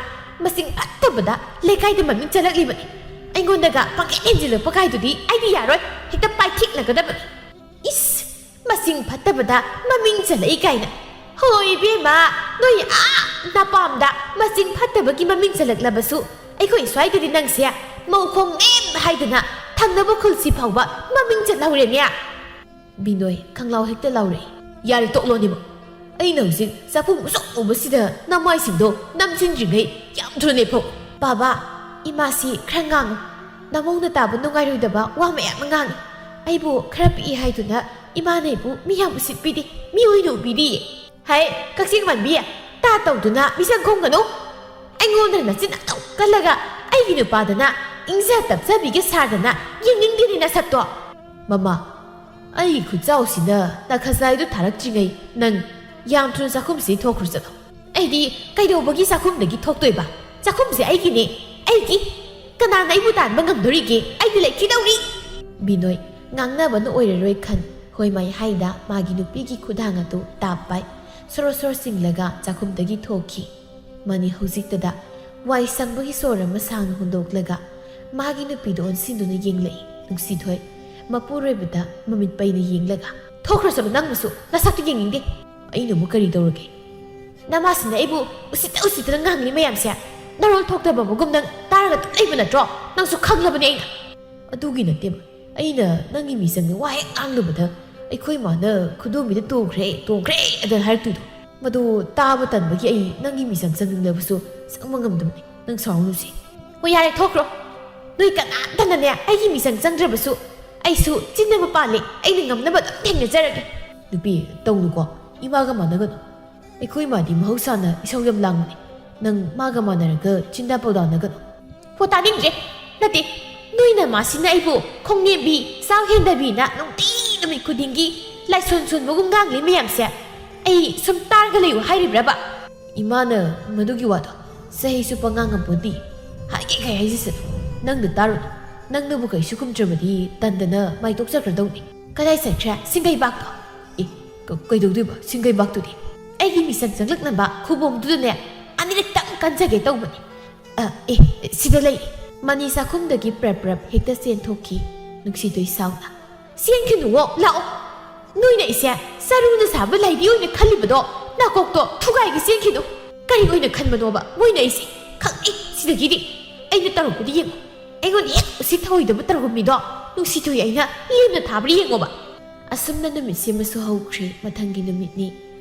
ꯃꯆꯤꯟ ꯐꯠꯇꯕꯗ ꯂꯩꯀꯥꯏꯗ ꯃꯃꯤꯡ ꯆꯠꯂꯛꯂꯤꯕꯅꯤ꯫ ꯑꯩꯉꯣꯟꯗꯒ ꯄꯪꯍꯦꯟ ꯍꯦꯟꯖꯤꯜꯂꯛꯄ ꯀꯥꯏꯗꯨꯗꯤ ꯑꯩꯗꯤ ꯌꯥꯔꯣꯏ, ꯍꯦꯛꯇ ꯄꯥꯏꯊꯦꯛꯅꯒꯗꯕꯅꯤ꯫ ꯏꯁ! ꯃꯆꯤꯟ ꯐꯠꯇꯕꯗ ꯃꯃꯤꯡ ꯆꯠꯂꯛꯏ ꯀꯥꯏꯅ꯫ ꯍꯣꯏ ꯏꯕꯦꯝꯃ, ꯅꯣꯏ ꯑꯥ ꯅꯄꯥꯝꯗ ꯃꯆꯤꯟ ꯐꯠꯇꯕꯒꯤ ꯃꯃꯤꯡ ꯆꯠꯂꯛꯂꯕꯁꯨ ꯑꯩꯈꯣꯏ ꯁ꯭ꯋꯥꯏꯗꯗꯤ ꯅꯪꯁꯦ ꯃꯧꯈꯣꯡ ꯅꯦꯝ ꯍꯥꯏꯗꯅ ꯊꯪꯅꯕ ꯈꯨꯜꯁꯤ ꯐꯥꯎꯕ ꯃꯃꯤꯡ ꯆꯠꯍꯧꯔꯦꯅꯦ꯫" ꯕꯤꯅꯣꯏ ꯈꯪꯂꯥꯎ ꯍꯦꯛꯇ ꯂꯥꯎꯔꯛꯏ꯫ "ꯌꯥꯔꯦ, ꯇꯣꯛꯂꯣꯅꯦꯕ꯫ ꯑꯩꯅ ꯍꯧꯖꯤꯛ ꯆꯥꯛꯈꯨꯝ ꯃꯨꯁꯨꯛ ꯃꯨꯕꯁꯤꯗ ꯅꯃꯥꯏꯁꯤꯡꯗꯣ ꯅꯝꯁꯤꯟꯗ꯭ꯔꯤꯉꯩ ꯌꯥꯝ ꯊꯨꯅ ꯂꯦꯞꯐꯧ꯫" "ꯕꯥꯕꯥ, ꯏꯃꯥꯁꯤ ꯈꯔ ꯉꯥꯡꯉꯨ꯫ ꯅꯃꯧꯅ ꯇꯥꯕ ꯅꯨꯡꯉꯥꯏꯔꯣꯏꯗꯕ ꯋꯥ ꯃꯌꯥꯝ ꯑꯃ ꯉꯥꯡꯉꯤ꯫ ꯑꯩꯕꯨ ꯈꯔ ꯄꯤꯛꯏ ꯍꯥꯏꯗꯨꯅ ꯏꯃꯥꯅ ꯑꯩꯕꯨ ꯃꯤ ꯌꯥꯝ ꯎꯁꯤꯠꯄꯤꯗꯦ, ꯃꯤ ꯑꯣꯏꯅ ꯎꯕꯤꯗꯦ꯫" "ꯍꯩ, ꯀꯛꯆꯦꯡ ꯃꯥꯟꯕꯤ, ꯇꯥ ꯇꯧꯗꯨꯅ ꯃꯤꯆꯪ ꯈꯣꯝꯒꯅꯨ꯫ ꯑꯩꯉꯣꯟꯗ ꯅꯆꯤꯟ ꯑꯗꯨꯛ ꯀꯜꯂꯒ ꯑꯩꯒꯤ ꯅꯨꯄꯥꯗꯅ ꯏꯪꯖ ꯇꯞꯆꯕꯤꯒ ꯁꯥꯗꯅ ꯌꯦꯡꯅꯤꯡꯗꯦꯅꯦ ꯅꯁꯛꯇꯣ꯫" "ꯃꯃꯥ, ꯑꯩꯒꯤ ꯈꯨꯠꯆꯥꯎꯁꯤꯅ ꯅꯈꯖꯥꯏꯗꯨ ꯊꯥꯔꯛꯇ꯭ꯔꯤꯉꯩ ꯅꯪ ꯌꯥꯝ ꯊꯨꯅ ꯆꯥꯛꯈꯨꯝꯁꯤ ꯊꯣꯛꯈ꯭ꯔꯣ ꯆꯠꯂꯣ꯫" "ꯑꯩꯗꯤ ꯀꯩꯗꯧꯕꯒꯤ ꯆꯥꯛꯈꯨꯝꯗꯒꯤ ꯊꯣꯛꯇꯣꯏꯕ? ꯆꯥꯛꯈꯨꯝꯁꯦ ꯑꯩꯒꯤꯅꯦ, ꯑꯩꯒꯤ꯫ ꯀꯅꯥꯅ ꯑꯩꯕꯨ ꯇꯥꯟꯕ ꯉꯝꯗꯣꯔꯤꯒꯦ? ꯑꯩꯗꯤ ꯂꯩꯈꯤꯗꯧꯔꯤ꯫" ꯕꯤꯅꯣꯏ ꯉꯥꯡꯅꯕꯅ ꯑꯣꯏꯔꯔꯣꯏ ꯈꯟ ꯍꯣꯏ ꯃꯥꯏ ꯍꯥꯏꯗ ꯃꯥꯒꯤ ꯅꯨꯄꯤꯒꯤ ꯈꯨꯗꯥꯡ ꯑꯗꯨ ꯇꯥꯞ ꯄꯥꯏ ꯁꯣꯔꯣ ꯁꯣꯔꯣ ꯆꯤꯡꯂꯒ ꯆꯥꯛꯈꯨꯝꯗꯒꯤ ꯊꯣꯛꯈꯤ꯫ ꯃꯅꯤ ꯍꯧꯖꯤꯛꯇꯗ ꯋꯥꯏ ꯁꯪꯕꯒꯤ ꯁꯣꯔ ꯑꯃ ꯁꯥꯡꯅ ꯍꯣꯟꯗꯣꯛꯂꯒ ꯃꯥꯒꯤ ꯅꯨꯄꯤꯗꯨ ꯑꯣꯟꯁꯤꯟꯗꯨꯅ ꯌꯦꯡꯂꯛꯏ꯫ ꯅꯨꯡꯁꯤꯊꯣꯏ ꯃꯄꯨꯔꯣꯏꯕꯗ ꯃꯃꯤꯠ ꯄꯩꯅ ꯌꯦꯡꯂꯒ, "ꯊꯣꯛꯈ꯭ꯔꯁꯅꯨ, ꯅꯪꯕꯨꯁꯨ ꯅꯁꯛꯇꯨ ꯌꯦꯡꯅꯤꯡꯗꯦ꯫" "ꯑꯩꯅ ꯑꯃꯨꯛ ꯀꯔꯤ ꯇꯧꯔꯒꯦ?" "ꯅꯃꯥꯁꯤꯅ ꯑꯩꯕꯨ ꯎꯁꯤꯠꯇ ꯎꯁꯤꯠꯇꯅ ꯉꯥꯡꯂꯤ ꯃꯌꯥꯝꯁꯦ ꯅꯔꯣꯜ ꯊꯣꯛꯇꯕꯒꯨꯝ ꯅꯪ ꯇꯥꯔꯒ ꯑꯗꯨꯝ ꯂꯩꯕ ꯅꯠꯇ꯭ꯔꯣ? ꯅꯪꯁꯨ ꯈꯪꯂꯕꯅꯤ ꯑꯩꯅ꯫" "ꯑꯗꯨꯒꯤ ꯅꯠꯇꯦꯕ, ꯑꯩꯅ ꯅꯪꯒꯤ ꯃꯤꯆꯪꯗ ꯋꯥ ꯍꯦꯛ ꯉꯥꯡꯂꯨꯕꯗ ꯑꯩꯈꯣꯏ ꯃꯥꯅ ꯈꯨꯗꯣꯝꯕꯤꯗ ꯇꯣꯡꯈ꯭ꯔꯦ, ꯇꯣꯡꯈ꯭ꯔꯦ ꯑꯗ ꯍꯥꯏꯔꯛꯇꯣꯏꯗꯣ꯫ ꯃꯗꯨ ꯇꯥꯕ ꯇꯟꯕꯒꯤ ꯑꯩ ꯅꯪꯒꯤ ꯃꯤꯆꯪ ꯆꯪꯅꯤꯡꯂꯕꯁꯨ ꯆꯪꯕ ꯉꯝꯗꯕꯅꯤ꯫ ꯅꯪ ꯁꯥꯎꯔꯅꯨꯁꯦ꯫" "ꯍꯣꯏ, ꯌꯥꯔꯦ, ꯊꯣꯛꯈ꯭ꯔꯣ꯫ ꯅꯣꯏ ꯀꯅꯥꯝꯇꯅꯅꯦ ꯑꯩꯒꯤ ꯃꯤꯆꯪ ꯆꯪꯗ꯭ꯔꯕꯁꯨ ꯑꯩꯁꯨ ꯆꯤꯟ ꯑꯃ ꯄꯥꯜꯂꯦ, ꯑꯩꯅ ꯉꯝꯅꯕ ꯑꯗꯨꯝ ꯊꯦꯡꯅꯖꯔꯒꯦ꯫" "ꯅꯨꯄꯤ, ꯇꯧꯅꯨꯀꯣ, ꯏꯃꯥꯒ ꯃꯥꯟꯅꯒꯅꯨ꯫ ꯑꯩꯈꯣꯏ ꯃꯥꯗꯤ ꯃꯍꯧꯁꯥꯅ ꯏꯁꯧ ꯌꯥꯝ ꯂꯥꯡꯕꯅꯤ꯫ ꯅꯪ ꯃꯥꯒ ꯃꯥꯟꯅꯔꯒ ꯆꯤꯟꯗꯥ ꯄꯥꯎꯗꯥꯅꯒꯅꯨ꯫ ꯍꯣ, ꯇꯥꯅꯤꯡꯗ꯭ꯔꯦ꯫ ꯅꯠꯇꯦ, ꯅꯣꯏ ꯅꯃꯥꯁꯤꯅ ꯑꯩꯕꯨ ꯈꯣꯡꯅꯦꯝꯕꯤ, ꯆꯥꯛ ꯍꯦꯟꯗꯕꯤꯅ ꯅꯨꯡꯇꯤ ꯅꯨꯃꯤꯠ ꯈꯨꯗꯤꯡꯒꯤ ꯂꯥꯏꯁꯣꯟ ꯁꯣꯟꯕꯒꯨꯝ ꯉꯥꯡꯂꯤ ꯃꯌꯥꯝꯁꯦ ꯑꯩ ꯁꯨꯝ ꯇꯥꯔꯒ ꯂꯩꯌꯨ ꯍꯥꯏꯔꯤꯕ꯭ꯔꯕ? ꯏꯃꯥꯅ ꯃꯗꯨꯒꯤ ꯋꯥꯗꯣ ꯆꯍꯤꯁꯨ ꯄꯉꯥꯡ ꯉꯝꯄꯣꯟꯇꯦ꯫ ꯍꯥꯏꯒꯦ ꯈꯩ ꯍꯥꯏꯖꯁꯅꯨ꯫ ꯅꯪꯗ ꯇꯥꯔꯨꯅꯨ꯫ ꯅꯪꯅꯕꯨ ꯀꯩꯁꯨ ꯈꯨꯝꯗ꯭ꯔꯕꯗꯤ ꯇꯟꯗꯅ ꯃꯥꯏ ꯇꯣꯛꯆꯈ꯭ꯔꯗꯧꯅꯤ꯫ ꯀꯗꯥꯏ ꯆꯠꯈ꯭ꯔꯦ ꯁꯤꯡꯒꯩꯕꯥꯛꯇꯣ? ꯑꯦ, ꯀ-, ꯀꯩꯗꯧꯗꯣꯏꯕ ꯁꯤꯡꯒꯩꯕꯥꯛꯇꯨꯗꯤ? ꯑꯩꯒꯤ ꯃꯤꯆꯪ ꯆꯪꯂꯛꯅꯕ ꯈꯨꯕꯣꯝꯗꯨꯗꯅꯦ ꯑꯅꯤꯔꯛꯇꯪ ꯀꯟꯖꯒꯦ ꯇꯧꯕꯅꯤ꯫ ꯑ, ꯑꯦ, ꯁꯤꯗ ꯂꯩ꯫ ꯃꯅꯤ ꯆꯥꯛꯈꯨꯝꯗꯒꯤ ꯄ꯭ꯔꯞ ꯄ꯭ꯔꯞ ꯍꯦꯛꯇ ꯆꯦꯟꯊꯣꯛꯈꯤ ꯅꯨꯡꯁꯤꯊꯣꯏ ꯁꯥꯎꯅ꯫ "ꯆꯦꯟꯈꯤꯅꯨꯋꯣ, ꯂꯥꯛꯑꯣ꯫ ꯅꯣꯏꯅ ꯑꯩꯁꯦ ꯆꯔꯨꯅ ꯁꯥꯕ ꯂꯥꯏꯗꯤ ꯑꯣꯏꯅ ꯈꯜꯂꯤꯕꯗꯣ ꯅꯥꯀꯣꯛꯇꯣ ꯊꯨꯒꯥꯏꯒꯦ ꯆꯦꯟꯈꯤꯅꯨ꯫ ꯀꯔꯤ ꯑꯣꯏꯅ ꯈꯟꯕꯅꯣꯕ ꯃꯣꯏꯅ ꯑꯩꯁꯦ? ꯈꯪꯉꯤ ꯁꯤꯗꯒꯤꯗꯤ꯫ ꯑꯩꯅ ꯇꯧꯔꯛꯄꯗꯤ ꯌꯦꯡꯉꯨ꯫ ꯑꯩꯉꯣꯟꯗ ꯍꯦꯛ ꯎꯁꯤꯠ ꯊꯑꯣꯏꯗꯕ ꯇꯧꯔꯛꯄ ꯃꯤꯗꯣ ꯅꯨꯡꯁꯤꯊꯣꯏ ꯑꯩꯅ ꯂꯦꯝꯅ ꯊꯥꯕ꯭ꯔꯥ ꯌꯦꯡꯉꯣꯕ"꯫ ꯑꯁꯨꯝꯅ ꯅꯨꯃꯤꯠꯁꯤꯃꯁꯨ ꯍꯧꯈ꯭ꯔꯦ꯫ ꯃꯊꯪꯒꯤ ꯅꯨꯃꯤꯠꯅꯤ꯫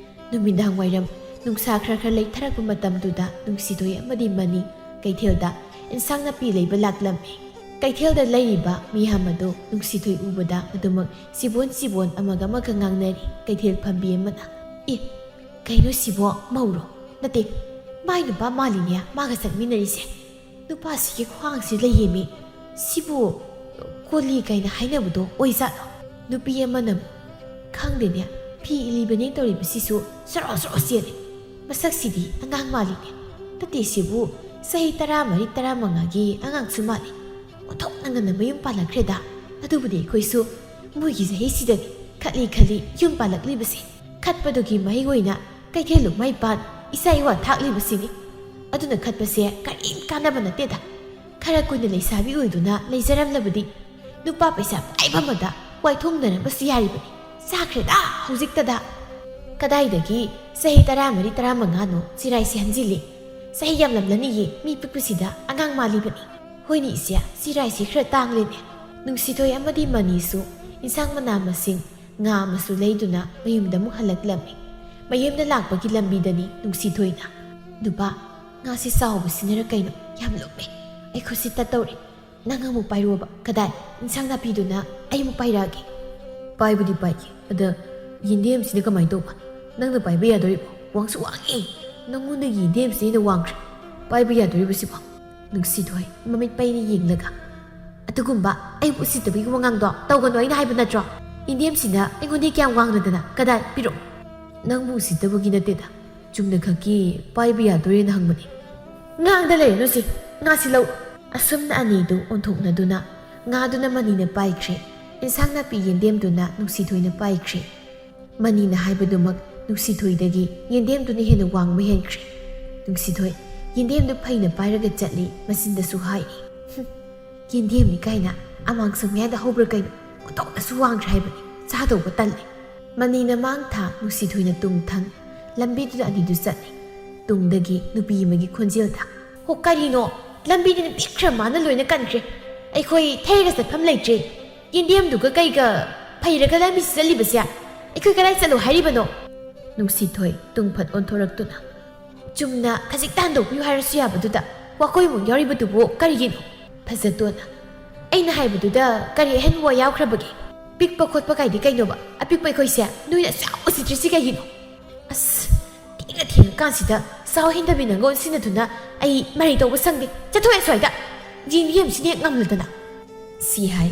ꯅꯨꯃꯤꯗꯥꯡ ꯋꯥꯏꯔꯝ ꯅꯨꯡꯁꯥ ꯈꯔ ꯈꯔ ꯂꯩꯊꯔꯛꯄ ꯃꯇꯝꯗꯨꯗ ꯅꯨꯡꯁꯤꯊꯣꯏ ꯑꯃꯗꯤ ꯃꯅꯤ ꯀꯩꯊꯦꯜꯗ ꯏꯟꯁꯥꯡ ꯅꯥꯄꯤ ꯂꯩꯕ ꯂꯥꯛꯂꯝꯃꯤ꯫ ꯀꯩꯊꯦꯜꯗ ꯂꯩꯔꯤꯕ ꯃꯤꯌꯥꯝ ꯑꯗꯨ ꯅꯨꯡꯁꯤꯊꯣꯏ ꯎꯕꯗ ꯃꯗꯨꯃꯛ ꯁꯤꯕꯣꯟ ꯁꯤꯕꯣꯟ ꯑꯃꯒ ꯑꯃꯒ ꯉꯥꯡꯅꯔꯤ꯫ ꯀꯩꯊꯦꯜ ꯐꯝꯕꯤ ꯑꯃꯅ, "ꯑꯦ, ꯀꯩꯅꯣ ꯁꯤꯕꯣ? ꯃꯧꯔꯣ? ꯅꯠꯇꯦ, ꯃꯥꯏ ꯅꯨꯄꯥ ꯃꯥꯜꯂꯤꯅꯦ ꯃꯥꯒ ꯆꯠꯃꯤꯟꯅꯔꯤꯁꯦ꯫ ꯅꯨꯄꯥꯁꯤꯒꯤ ꯈ꯭ꯋꯥꯡꯁꯤ ꯂꯩꯌꯦꯃꯤ꯫ ꯁꯤꯕꯨ ꯀꯣꯂꯤ ꯀꯥꯏꯅ ꯍꯥꯏꯅꯕꯗꯣ ꯑꯣꯏꯖꯥꯠꯂꯣ?" ꯅꯨꯄꯤ ꯑꯃꯅ, "ꯈꯪꯗꯦꯅꯦ, ꯐꯤ ꯏꯜꯂꯤꯕꯅꯦ ꯇꯧꯔꯤꯕꯁꯤꯁꯨ ꯁꯣꯔꯣ ꯁꯣꯔꯣ ꯆꯦꯜꯂꯦ꯫ ꯃꯁꯛꯁꯤꯗꯤ ꯑꯉꯥꯡ ꯃꯥꯜꯂꯤꯅꯦ꯫ ꯅꯠꯇꯦ, ꯁꯤꯕꯨ ꯆꯍꯤ ꯇꯔꯥꯃꯔꯤ ꯇꯔꯥꯃꯉꯥꯒꯤ ꯑꯉꯥꯡꯁꯨ ꯃꯥꯜꯂꯤ꯫ ꯑꯣꯟꯊꯣꯛꯅ ꯉꯟꯅ ꯃꯌꯨꯝ ꯄꯥꯜꯂꯛꯈ꯭ꯔꯦꯗ꯫ ꯑꯗꯨꯕꯨꯗꯤ ꯑꯩꯈꯣꯏꯁꯨ ꯃꯣꯏꯒꯤ ꯆꯍꯤꯁꯤꯗꯅꯤ ꯈꯠꯂꯤ ꯈꯠꯂꯤ ꯌꯨꯝ ꯄꯥꯜꯂꯛꯂꯤꯕꯁꯦ꯫ ꯈꯠꯄꯗꯨꯒꯤ ꯃꯍꯩ ꯑꯣꯏꯅ ꯀꯩꯊꯦꯜ ꯂꯨꯛꯃꯥꯏ ꯄꯥꯟ ꯏꯆꯥ ꯏꯋꯥ ꯊꯥꯛꯂꯤꯕꯁꯤꯅꯤ꯫ ꯑꯗꯨꯅ ꯈꯠꯄꯁꯦ ꯀꯔꯤꯝ ꯀꯥꯟꯅꯕ ꯅꯠꯇꯦꯗ꯫ ꯈꯔ ꯀꯨꯏꯅ ꯂꯩꯁꯥꯕꯤ ꯑꯣꯏꯗꯨꯅ ꯂꯩꯖꯔꯝꯂꯕꯗꯤ ꯅꯨꯄꯥ ꯄꯩꯁꯥ ꯄꯥꯏꯕ ꯑꯃꯗ ꯋꯥꯏꯊꯣꯡꯅꯔꯝꯕꯁꯨ ꯌꯥꯔꯤꯕꯅꯤ꯫ ꯆꯥꯈ꯭ꯔꯦꯗ ꯍꯧꯖꯤꯛꯇꯗ꯫ ꯀꯗꯥꯏꯗꯒꯤ ꯆꯍꯤ ꯇꯔꯥꯃꯔꯤ ꯇꯔꯥꯃꯉꯥꯅꯣ ꯆꯤꯔꯥꯏꯁꯤ ꯍꯟꯖꯤꯜꯂꯤ꯫ ꯆꯍꯤ ꯌꯥꯝꯂꯝꯂꯅꯤꯌꯦ, ꯃꯤ ꯄꯤꯛꯄꯁꯤꯗ ꯑꯉꯥꯡ ꯃꯥꯜꯂꯤꯕꯅꯤ꯫ ꯍꯣꯏꯅꯦ ꯏꯆꯦ, ꯆꯤꯔꯥꯏꯁꯤ ꯈꯔ ꯇꯥꯡꯂꯦꯅꯦ꯫ ꯅꯨꯡꯁꯤꯊꯣꯏ ꯑꯃꯗꯤ ꯃꯅꯤꯁꯨ ꯏꯟꯁꯥꯡ ꯃꯅꯥ ꯃꯁꯤꯡ, ꯉꯥ ꯑꯃꯁꯨ ꯂꯩꯗꯨꯅ ꯃꯌꯨꯝꯗ ꯑꯃꯨꯛ ꯍꯜꯂꯛꯂꯝꯃꯤ꯫ ꯃꯌꯨꯝꯗ ꯂꯥꯛꯄꯒꯤ ꯂꯝꯕꯤꯗꯅꯤ ꯅꯨꯡꯁꯤꯊꯣꯏꯅ, "ꯅꯨꯄꯥ, ꯉꯥꯁꯤ ꯆꯥꯎꯕꯁꯤꯅꯔ ꯀꯩꯅꯣ ꯌꯥꯝ ꯂꯨꯝꯃꯦ꯫ ꯑꯩ ꯈꯨꯠꯁꯤ ꯇꯠꯇꯧꯔꯦ꯫ ꯅꯪ ꯑꯃꯨꯛ ꯄꯥꯏꯔꯣꯕ꯫ ꯀꯗꯥꯏ? ꯏꯟꯁꯥꯡ ꯅꯥꯄꯤꯗꯨꯅ ꯑꯩ ꯑꯃꯨꯛ ꯄꯥꯏꯔꯛꯑꯒꯦ꯫" "ꯄꯥꯏꯕꯨꯗꯤ ꯄꯥꯏꯒꯦ꯫ ꯑꯗ ꯌꯦꯟꯗꯦꯝꯁꯤꯅ ꯀꯃꯥꯏꯅ ꯇꯧꯕ? ꯅꯪꯅ ꯄꯥꯏꯕ ꯌꯥꯗꯣꯔꯤꯕꯣ? ꯋꯥꯡꯁꯨ ꯋꯥꯡꯉꯦ꯫" ꯅꯪꯉꯣꯟꯗꯒꯤ ꯌꯦꯟꯗꯦꯝꯁꯤꯅ ꯍꯦꯟꯅ ꯋꯥꯡꯈ꯭ꯔꯦ꯫ ꯄꯥꯏꯕ ꯌꯥꯗꯣꯔꯤꯕꯁꯤꯕꯣ? ꯅꯨꯡꯁꯤꯊꯣꯏ ꯃꯃꯤꯠ ꯄꯩꯅ ꯌꯦꯡꯂꯒ, "ꯑꯗꯨꯒꯨꯝꯕ ꯑꯩꯕꯨ ꯎꯁꯤꯠꯇꯕꯒꯤ ꯋꯥꯉꯥꯡꯗꯣ ꯇꯧꯒꯅꯨ, ꯑꯩꯅ ꯍꯥꯏꯕ ꯅꯠꯇ꯭ꯔꯣ? ꯌꯦꯟꯗꯦꯝꯁꯤꯅ ꯑꯩꯉꯣꯟꯗꯒꯤ ꯀꯌꯥꯝ ꯋꯥꯡꯂꯗꯅ? ꯀꯗꯥꯏ? ꯄꯤꯔꯛꯑꯣ!" "ꯅꯪꯕꯨ ꯎꯁꯤꯠꯇꯕꯒꯤ ꯅꯠꯇꯦꯗ, ꯆꯨꯝꯅ ꯈꯛꯀꯤ ꯄꯥꯏꯕ ꯌꯥꯗꯣꯔꯦꯅ ꯍꯪꯕꯅꯤ꯫" "ꯉꯥꯡꯗ ꯂꯩꯔꯅꯨ ꯁꯤ, ꯉꯥꯁꯤ ꯂꯧ꯫" ꯑꯁꯨꯝꯅ ꯑꯅꯤꯗꯨ ꯑꯣꯟꯊꯣꯛꯅꯗꯨꯅ ꯉꯥꯗꯨꯅ ꯃꯅꯤꯅ ꯄꯥꯏꯈ꯭ꯔꯦ, ꯏꯟꯁꯥꯡ ꯅꯥꯄꯤ ꯌꯦꯟꯗꯦꯝꯗꯨꯅ ꯅꯨꯡꯁꯤꯊꯣꯏꯅ ꯄꯥꯏꯈ꯭ꯔꯦ꯫ ꯃꯅꯤꯅ ꯍꯥꯏꯕꯗꯨꯃꯛ ꯅꯨꯡꯁꯤꯊꯣꯏꯗꯒꯤ ꯌꯦꯟꯗꯦꯝꯗꯨꯅ ꯍꯦꯟꯅ ꯋꯥꯡꯕ ꯍꯦꯟꯈ꯭ꯔꯦ꯫ ꯅꯨꯡꯁꯤꯊꯣꯏ ꯌꯦꯟꯗꯦꯝꯗꯨ ꯐꯩꯅ ꯄꯥꯏꯔꯒ ꯆꯠꯂꯤ, ꯃꯆꯤꯟꯗꯁꯨ ꯍꯥꯏꯔꯤ, "ꯍꯨꯝ, ꯌꯦꯟꯗꯦꯝꯅꯤ ꯀꯥꯏꯅ ꯑꯃꯥꯡꯁꯪ ꯃꯌꯥꯗ ꯍꯧꯕ꯭ꯔꯥ ꯀꯩꯅꯣ? ꯑꯣꯟꯊꯣꯛꯅꯁꯨ ꯋꯥꯡꯈ꯭ꯔꯦ ꯍꯥꯏꯕꯅꯤ, ꯆꯥꯗꯧꯕ ꯇꯜꯂꯦ꯫" ꯃꯅꯤꯅ ꯃꯥꯡ ꯊꯥ, ꯅꯨꯡꯁꯤꯊꯣꯏꯅ ꯇꯨꯡ ꯊꯪ, ꯂꯝꯕꯤꯗꯨꯗ ꯑꯅꯤꯗꯨ ꯆꯠꯂꯤ꯫ ꯇꯨꯡꯗꯒꯤ ꯅꯨꯄꯤ ꯑꯃꯒꯤ ꯈꯣꯟꯖꯦꯜꯗ, "ꯍꯣ, ꯀꯔꯤꯅꯣ? ꯂꯝꯕꯤꯗꯨꯅ ꯄꯤꯛꯈ꯭ꯔ ꯃꯥꯅ ꯂꯣꯏꯅ ꯀꯟꯈ꯭ꯔꯦ꯫ ꯑꯩꯈꯣꯏ ꯊꯩꯔꯒ ꯆꯠꯐꯝ ꯂꯩꯇ꯭ꯔꯦ꯫ ꯌꯦꯟꯗꯦꯝꯗꯨꯒ ꯀꯩꯒ ꯐꯩꯔꯒ ꯂꯝꯕꯤꯁꯤ ꯆꯠꯂꯤꯕꯁꯦ? ꯑꯩꯈꯣꯏ ꯀꯗꯥꯏ ꯆꯠꯂꯨ ꯍꯥꯏꯔꯤꯕꯅꯣ?" ꯅꯨꯡꯁꯤꯊꯣꯏ ꯇꯨꯡꯐꯠ ꯑꯣꯟꯊꯣꯔꯛꯇꯨꯅ, "ꯆꯨꯝꯅ ꯈꯖꯤꯛꯇ ꯍꯟꯗꯣꯛꯄꯤꯌꯨ ꯍꯥꯏꯔꯁꯨ ꯌꯥꯕꯗꯨꯗ ꯋꯥꯀꯣꯏꯃꯨꯛ ꯌꯥꯎꯔꯤꯕꯗꯨꯕꯨ ꯀꯔꯤꯒꯤꯅꯣ?" ꯐꯖꯇꯣꯟꯅ, "ꯑꯩꯅ ꯍꯥꯏꯕꯗꯨꯗ ꯀꯔꯤ ꯑꯍꯦꯟꯕ ꯋꯥ ꯌꯥꯎꯈ꯭ꯔꯕꯒꯦ? ꯄꯤꯛꯄ ꯈꯣꯠꯄ ꯀꯥꯏꯗꯤ ꯀꯩꯅꯣꯕ? ꯑꯄꯤꯛꯄ ꯑꯩꯈꯣꯏꯁꯦ ꯅꯣꯏꯅ ꯑꯁꯨꯛ ꯌꯥꯝ ꯎꯁꯤꯠꯇ꯭ꯔꯤꯁꯤ ꯀꯩꯒꯤꯅꯣ? ꯑꯁ, ꯊꯦꯡꯅ ꯊꯦꯡꯉꯀꯥꯟꯁꯤꯗ ꯆꯥꯎ ꯍꯦꯟꯗꯕꯤ ꯅꯪꯒ ꯑꯣꯟꯁꯤꯟꯅꯗꯨꯅ ꯑꯩ ꯃꯔꯩ ꯇꯧꯕ ꯁꯪꯗꯦ꯫ ꯆꯠꯊꯣꯛꯑꯦ ꯁ꯭ꯋꯥꯏꯗ꯫ ꯌꯦꯟꯗꯦꯝꯁꯤꯅ ꯍꯦꯛ ꯉꯝꯂꯗꯅ꯫" ꯁꯤ ꯍꯥꯏ꯫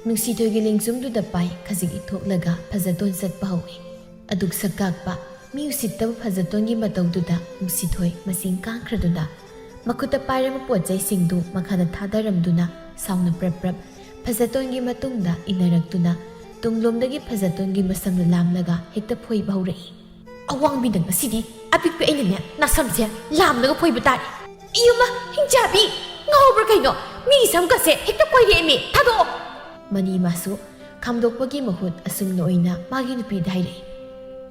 ꯅꯨꯡꯁꯤꯊꯣꯏꯒꯤ ꯂꯦꯡꯖꯨꯝꯗꯨꯗ ꯄꯥꯏ ꯈꯖꯤꯛ ꯏꯊꯣꯛꯂꯒ ꯐꯖꯇꯣꯟ ꯆꯠꯄ ꯍꯧꯏ꯫ ꯑꯗꯨꯛ ꯁꯛ ꯀꯥꯛꯄ, ꯃꯤ ꯎꯁꯤꯠꯇꯕ ꯐꯖꯇꯣꯟꯒꯤ ꯃꯇꯧꯗꯨꯗ ꯅꯨꯡꯁꯤꯊꯣꯏ ꯃꯁꯤꯡ ꯀꯥꯡꯈ꯭ꯔꯗꯨꯅ ꯃꯈꯨꯠꯇ ꯄꯥꯏꯔꯝꯕ ꯄꯣꯠ ꯆꯩꯁꯤꯡꯗꯨ ꯃꯈꯥꯗ ꯊꯥꯗꯔꯝꯗꯨꯅ ꯁꯥꯎꯅ ꯄ꯭ꯔꯞ ꯄ꯭ꯔꯞ ꯐꯖꯇꯣꯟꯒꯤ ꯃꯇꯨꯡꯗ ꯏꯟꯅꯔꯛꯇꯨꯅ ꯇꯨꯡꯂꯣꯝꯗꯒꯤ ꯐꯖꯇꯣꯟꯒꯤ ꯃꯁꯝꯗ ꯂꯥꯝꯂꯒ ꯍꯦꯛꯇ ꯐꯣꯏꯕ ꯍꯧꯔꯛꯏ꯫ "ꯑꯋꯥꯡꯕꯤꯗ ꯉꯁꯤꯗꯤ ꯑꯄꯤꯛꯄꯤ ꯑꯩꯅꯅꯦ ꯅꯁꯝꯁꯦ ꯂꯥꯝꯂꯒ ꯐꯣꯏꯕ ꯇꯥꯔꯦ꯫ ꯏꯌꯨꯝꯃ, ꯍꯤꯡꯆꯥꯕꯤ, ꯉꯥꯎꯕ꯭ꯔꯥ ꯀꯩꯅꯣ? ꯃꯤꯒꯤ ꯁꯝꯒꯁꯦ ꯍꯦꯛꯇ ꯐꯣꯏꯔꯛꯑꯦꯃꯤ, ꯊꯥꯗꯣꯛꯑꯣ!" ꯃꯅꯤ ꯃꯥꯁꯨ ꯈꯥꯝꯗꯣꯛꯄꯒꯤ ꯃꯍꯨꯠ ꯑꯁꯨꯝꯅ ꯑꯣꯏꯅ ꯃꯥꯒꯤ ꯅꯨꯄꯤꯗ ꯍꯥꯏꯔꯛꯏ꯫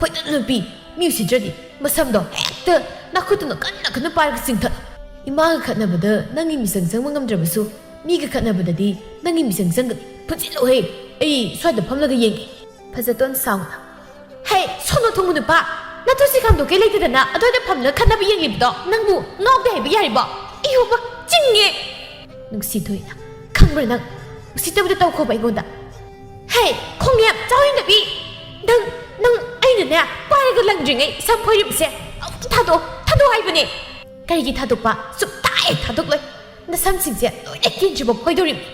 "ꯐꯣꯏꯗꯠꯂꯨ ꯅꯨꯄꯤ, ꯃꯤ ꯎꯁꯤꯠꯇ꯭ꯔꯗꯤ꯫ ꯃꯁꯝꯗꯣ ꯍꯦꯛꯇ ꯅꯈꯨꯠꯇꯨꯅ ꯀꯟꯅ ꯀꯟꯅ ꯄꯥꯏꯔꯒ ꯆꯤꯡꯊꯠꯂꯨ꯫ ꯏꯃꯥꯒ ꯈꯠꯅꯕꯗ ꯅꯪꯒꯤ ꯃꯤꯆꯪ ꯆꯪꯕ ꯉꯝꯗ꯭ꯔꯕꯁꯨ, ꯃꯤꯒ ꯈꯠꯅꯕꯗꯗꯤ ꯅꯪꯒꯤ ꯃꯤꯆꯪ ꯆꯪꯒꯅꯤ꯫ ꯐꯨꯖꯤꯜꯂꯨꯍꯦ, ꯑꯩ ꯁ꯭ꯋꯥꯏꯗ ꯐꯝꯂꯒ ꯌꯦꯡꯒꯦ꯫" ꯐꯖꯇꯣꯟ ꯁꯥꯎꯅ, "ꯍꯦ, ꯁꯣꯅꯣ ꯊꯨꯡꯕ ꯅꯨꯄꯥ! ꯅꯊꯨꯁꯤ ꯈꯥꯝꯗꯣꯛꯀꯦ ꯂꯩꯇꯗꯅ ꯑꯗ꯭ꯋꯥꯏꯗ ꯐꯝꯂꯒ ꯈꯠꯅꯕ ꯌꯦꯡꯂꯤꯕꯗꯣ ꯅꯪꯕꯨ ꯉꯥꯎꯗꯦ ꯍꯥꯏꯕ ꯌꯥꯔꯤꯕꯣ? ꯏꯍꯨꯕ ꯆꯤꯡꯉꯦ!" ꯅꯨꯡꯁꯤꯊꯣꯏꯅ, "ꯈꯪꯕ꯭ꯔꯥ ꯅꯪ? ꯎꯁꯤꯠꯇꯕꯗ ꯇꯧꯈꯣꯕ ꯑꯩꯉꯣꯟꯗ꯫ ꯍꯦ, ꯈꯣꯡꯌꯥꯝ ꯆꯥꯎꯍꯟꯗꯕꯤ! ꯅꯪ, ꯅꯪ ꯑꯩꯅꯅꯦ ꯄꯥꯏꯔꯒ ꯂꯪꯗ꯭ꯔꯤꯉꯩ ꯁꯝ ꯐꯣꯏꯔꯤꯕꯁꯦ ꯑꯃꯨꯛ ꯊꯥꯗꯣꯛꯑꯣ, ꯊꯥꯗꯣꯛꯑꯣ ꯍꯥꯏꯕꯅꯦ꯫ ꯀꯔꯤꯒꯤ ꯊꯥꯗꯣꯛꯄ? ꯁꯨꯛꯊꯥ ꯍꯦꯛ ꯊꯥꯗꯣꯛꯂꯣꯏ꯫ ꯅꯁꯝꯁꯤꯡꯁꯦ ꯂꯣꯏꯅ ꯀꯦꯟꯗ꯭ꯔꯤꯕ ꯐꯣꯏꯗꯧꯔꯤꯕꯅꯤ꯫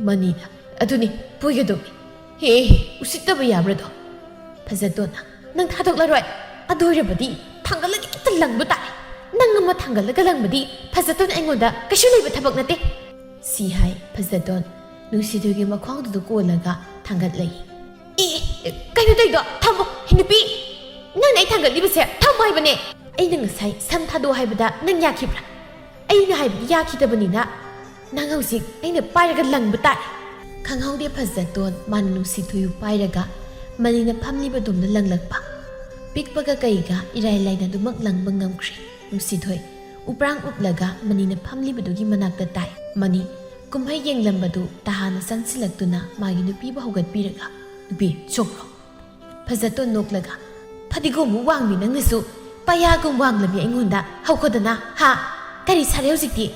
ꯃꯅꯤꯅ, ꯑꯗꯨꯅꯤ, ꯐꯣꯏꯒꯗꯧꯅꯤ꯫ ꯍꯦ, ꯎꯁꯤꯠꯇꯕ ꯌꯥꯕ꯭ꯔꯗꯣ? ꯐꯖꯇꯣꯟꯅ, ꯅꯪ ꯊꯥꯗꯣꯛꯂꯔꯣꯏ꯫ ꯑꯗꯨ ꯑꯣꯏꯔꯕꯗꯤ ꯊꯥꯡꯒꯠꯂꯒ ꯍꯦꯛꯇ ꯂꯪꯕ ꯇꯥꯔꯦ꯫ ꯅꯪ ꯑꯃ ꯊꯥꯡꯒꯠꯂꯒ ꯂꯪꯕꯗꯤ ꯐꯖꯇꯣꯟ ꯑꯩꯉꯣꯟꯗ ꯀꯩꯁꯨ ꯂꯩꯕ ꯊꯕꯛ ꯅꯠꯇꯦ꯫ ꯁꯤ ꯍꯥꯏ ꯐꯖꯇꯣꯟ ꯅꯨꯡꯁꯤꯊꯣꯏꯒꯤ ꯃꯈ꯭ꯋꯥꯡꯗꯨꯗ ꯀꯣꯜꯂꯒ ꯊꯥꯡꯒꯠꯂꯛꯏ꯫ ꯑꯦ, ꯀꯩꯅꯣ ꯇꯧꯔꯤꯗꯣ? ꯊꯝꯃꯣ, ꯍꯦ ꯅꯨꯄꯤ! ꯅꯪꯅ ꯑꯩ ꯊꯥꯡꯒꯠꯂꯤꯕꯁꯦ ꯊꯝꯃꯣ ꯍꯥꯏꯕꯅꯦ꯫ ꯑꯩꯅ ꯉꯁꯥꯏ ꯁꯝ ꯊꯥꯗꯣꯛꯑꯣ ꯍꯥꯏꯕꯗ ꯅꯪ ꯌꯥꯈꯤꯕ꯭ꯔꯥ? ꯑꯩꯅ ꯍꯥꯏꯕꯗꯤ ꯌꯥꯈꯤꯗꯕꯅꯤꯅ ꯅꯪ ꯍꯧꯖꯤꯛ ꯑꯩꯅ ꯄꯥꯏꯔꯒ ꯂꯪꯕ ꯇꯥꯔꯦ꯫ ꯈꯪꯍꯧꯗꯦ ꯐꯖꯇꯣꯟ ꯃꯥꯅ ꯅꯨꯡꯁꯤꯊꯣꯏꯕꯨ ꯄꯥꯏꯔꯒ ꯃꯅꯤꯅ ꯐꯝꯂꯤꯕꯗꯣꯝꯗ ꯂꯪꯂꯛꯄ꯫ ꯄꯤꯛꯄꯒ ꯀꯩꯒ ꯏꯔꯥꯏ ꯂꯥꯏꯅ ꯑꯗꯨꯃꯛ ꯂꯪꯕ ꯉꯝꯈ꯭ꯔꯦ꯫ ꯅꯨꯡꯁꯤꯊꯣꯏ ꯎꯄ꯭ꯔꯥꯡ ꯎꯞꯂꯒ ꯃꯅꯤꯅ ꯐꯝꯂꯤꯕꯗꯨꯒꯤ ꯃꯅꯥꯛꯇ ꯇꯥꯏ꯫ ꯃꯅꯤ ꯀꯨꯝꯍꯩ ꯌꯦꯡꯂꯝꯕꯗꯨ ꯇꯍꯥꯅ ꯆꯪꯁꯤꯜꯂꯛꯇꯨꯅ ꯃꯥꯒꯤ ꯅꯨꯄꯤꯕꯨ ꯍꯧꯒꯠꯄꯤꯔꯒ, "ꯅꯨꯄꯤ, ꯆꯣꯛꯂꯣ꯫" ꯐꯖꯇꯣꯟ ꯅꯣꯛꯂꯒ, "ꯐꯗꯤꯒꯣꯝꯃꯨꯛ ꯋꯥꯡꯕꯤ ꯅꯪꯅꯁꯨ, ꯄꯌꯥꯒꯨꯝ ꯋꯥꯡꯂꯕꯤ ꯑꯩꯉꯣꯟꯗ ꯍꯧꯈꯣꯗꯅ, ꯍꯥ? ꯀꯔꯤ ꯁꯥꯔꯦ ꯍꯧꯖꯤꯛꯇꯤ?"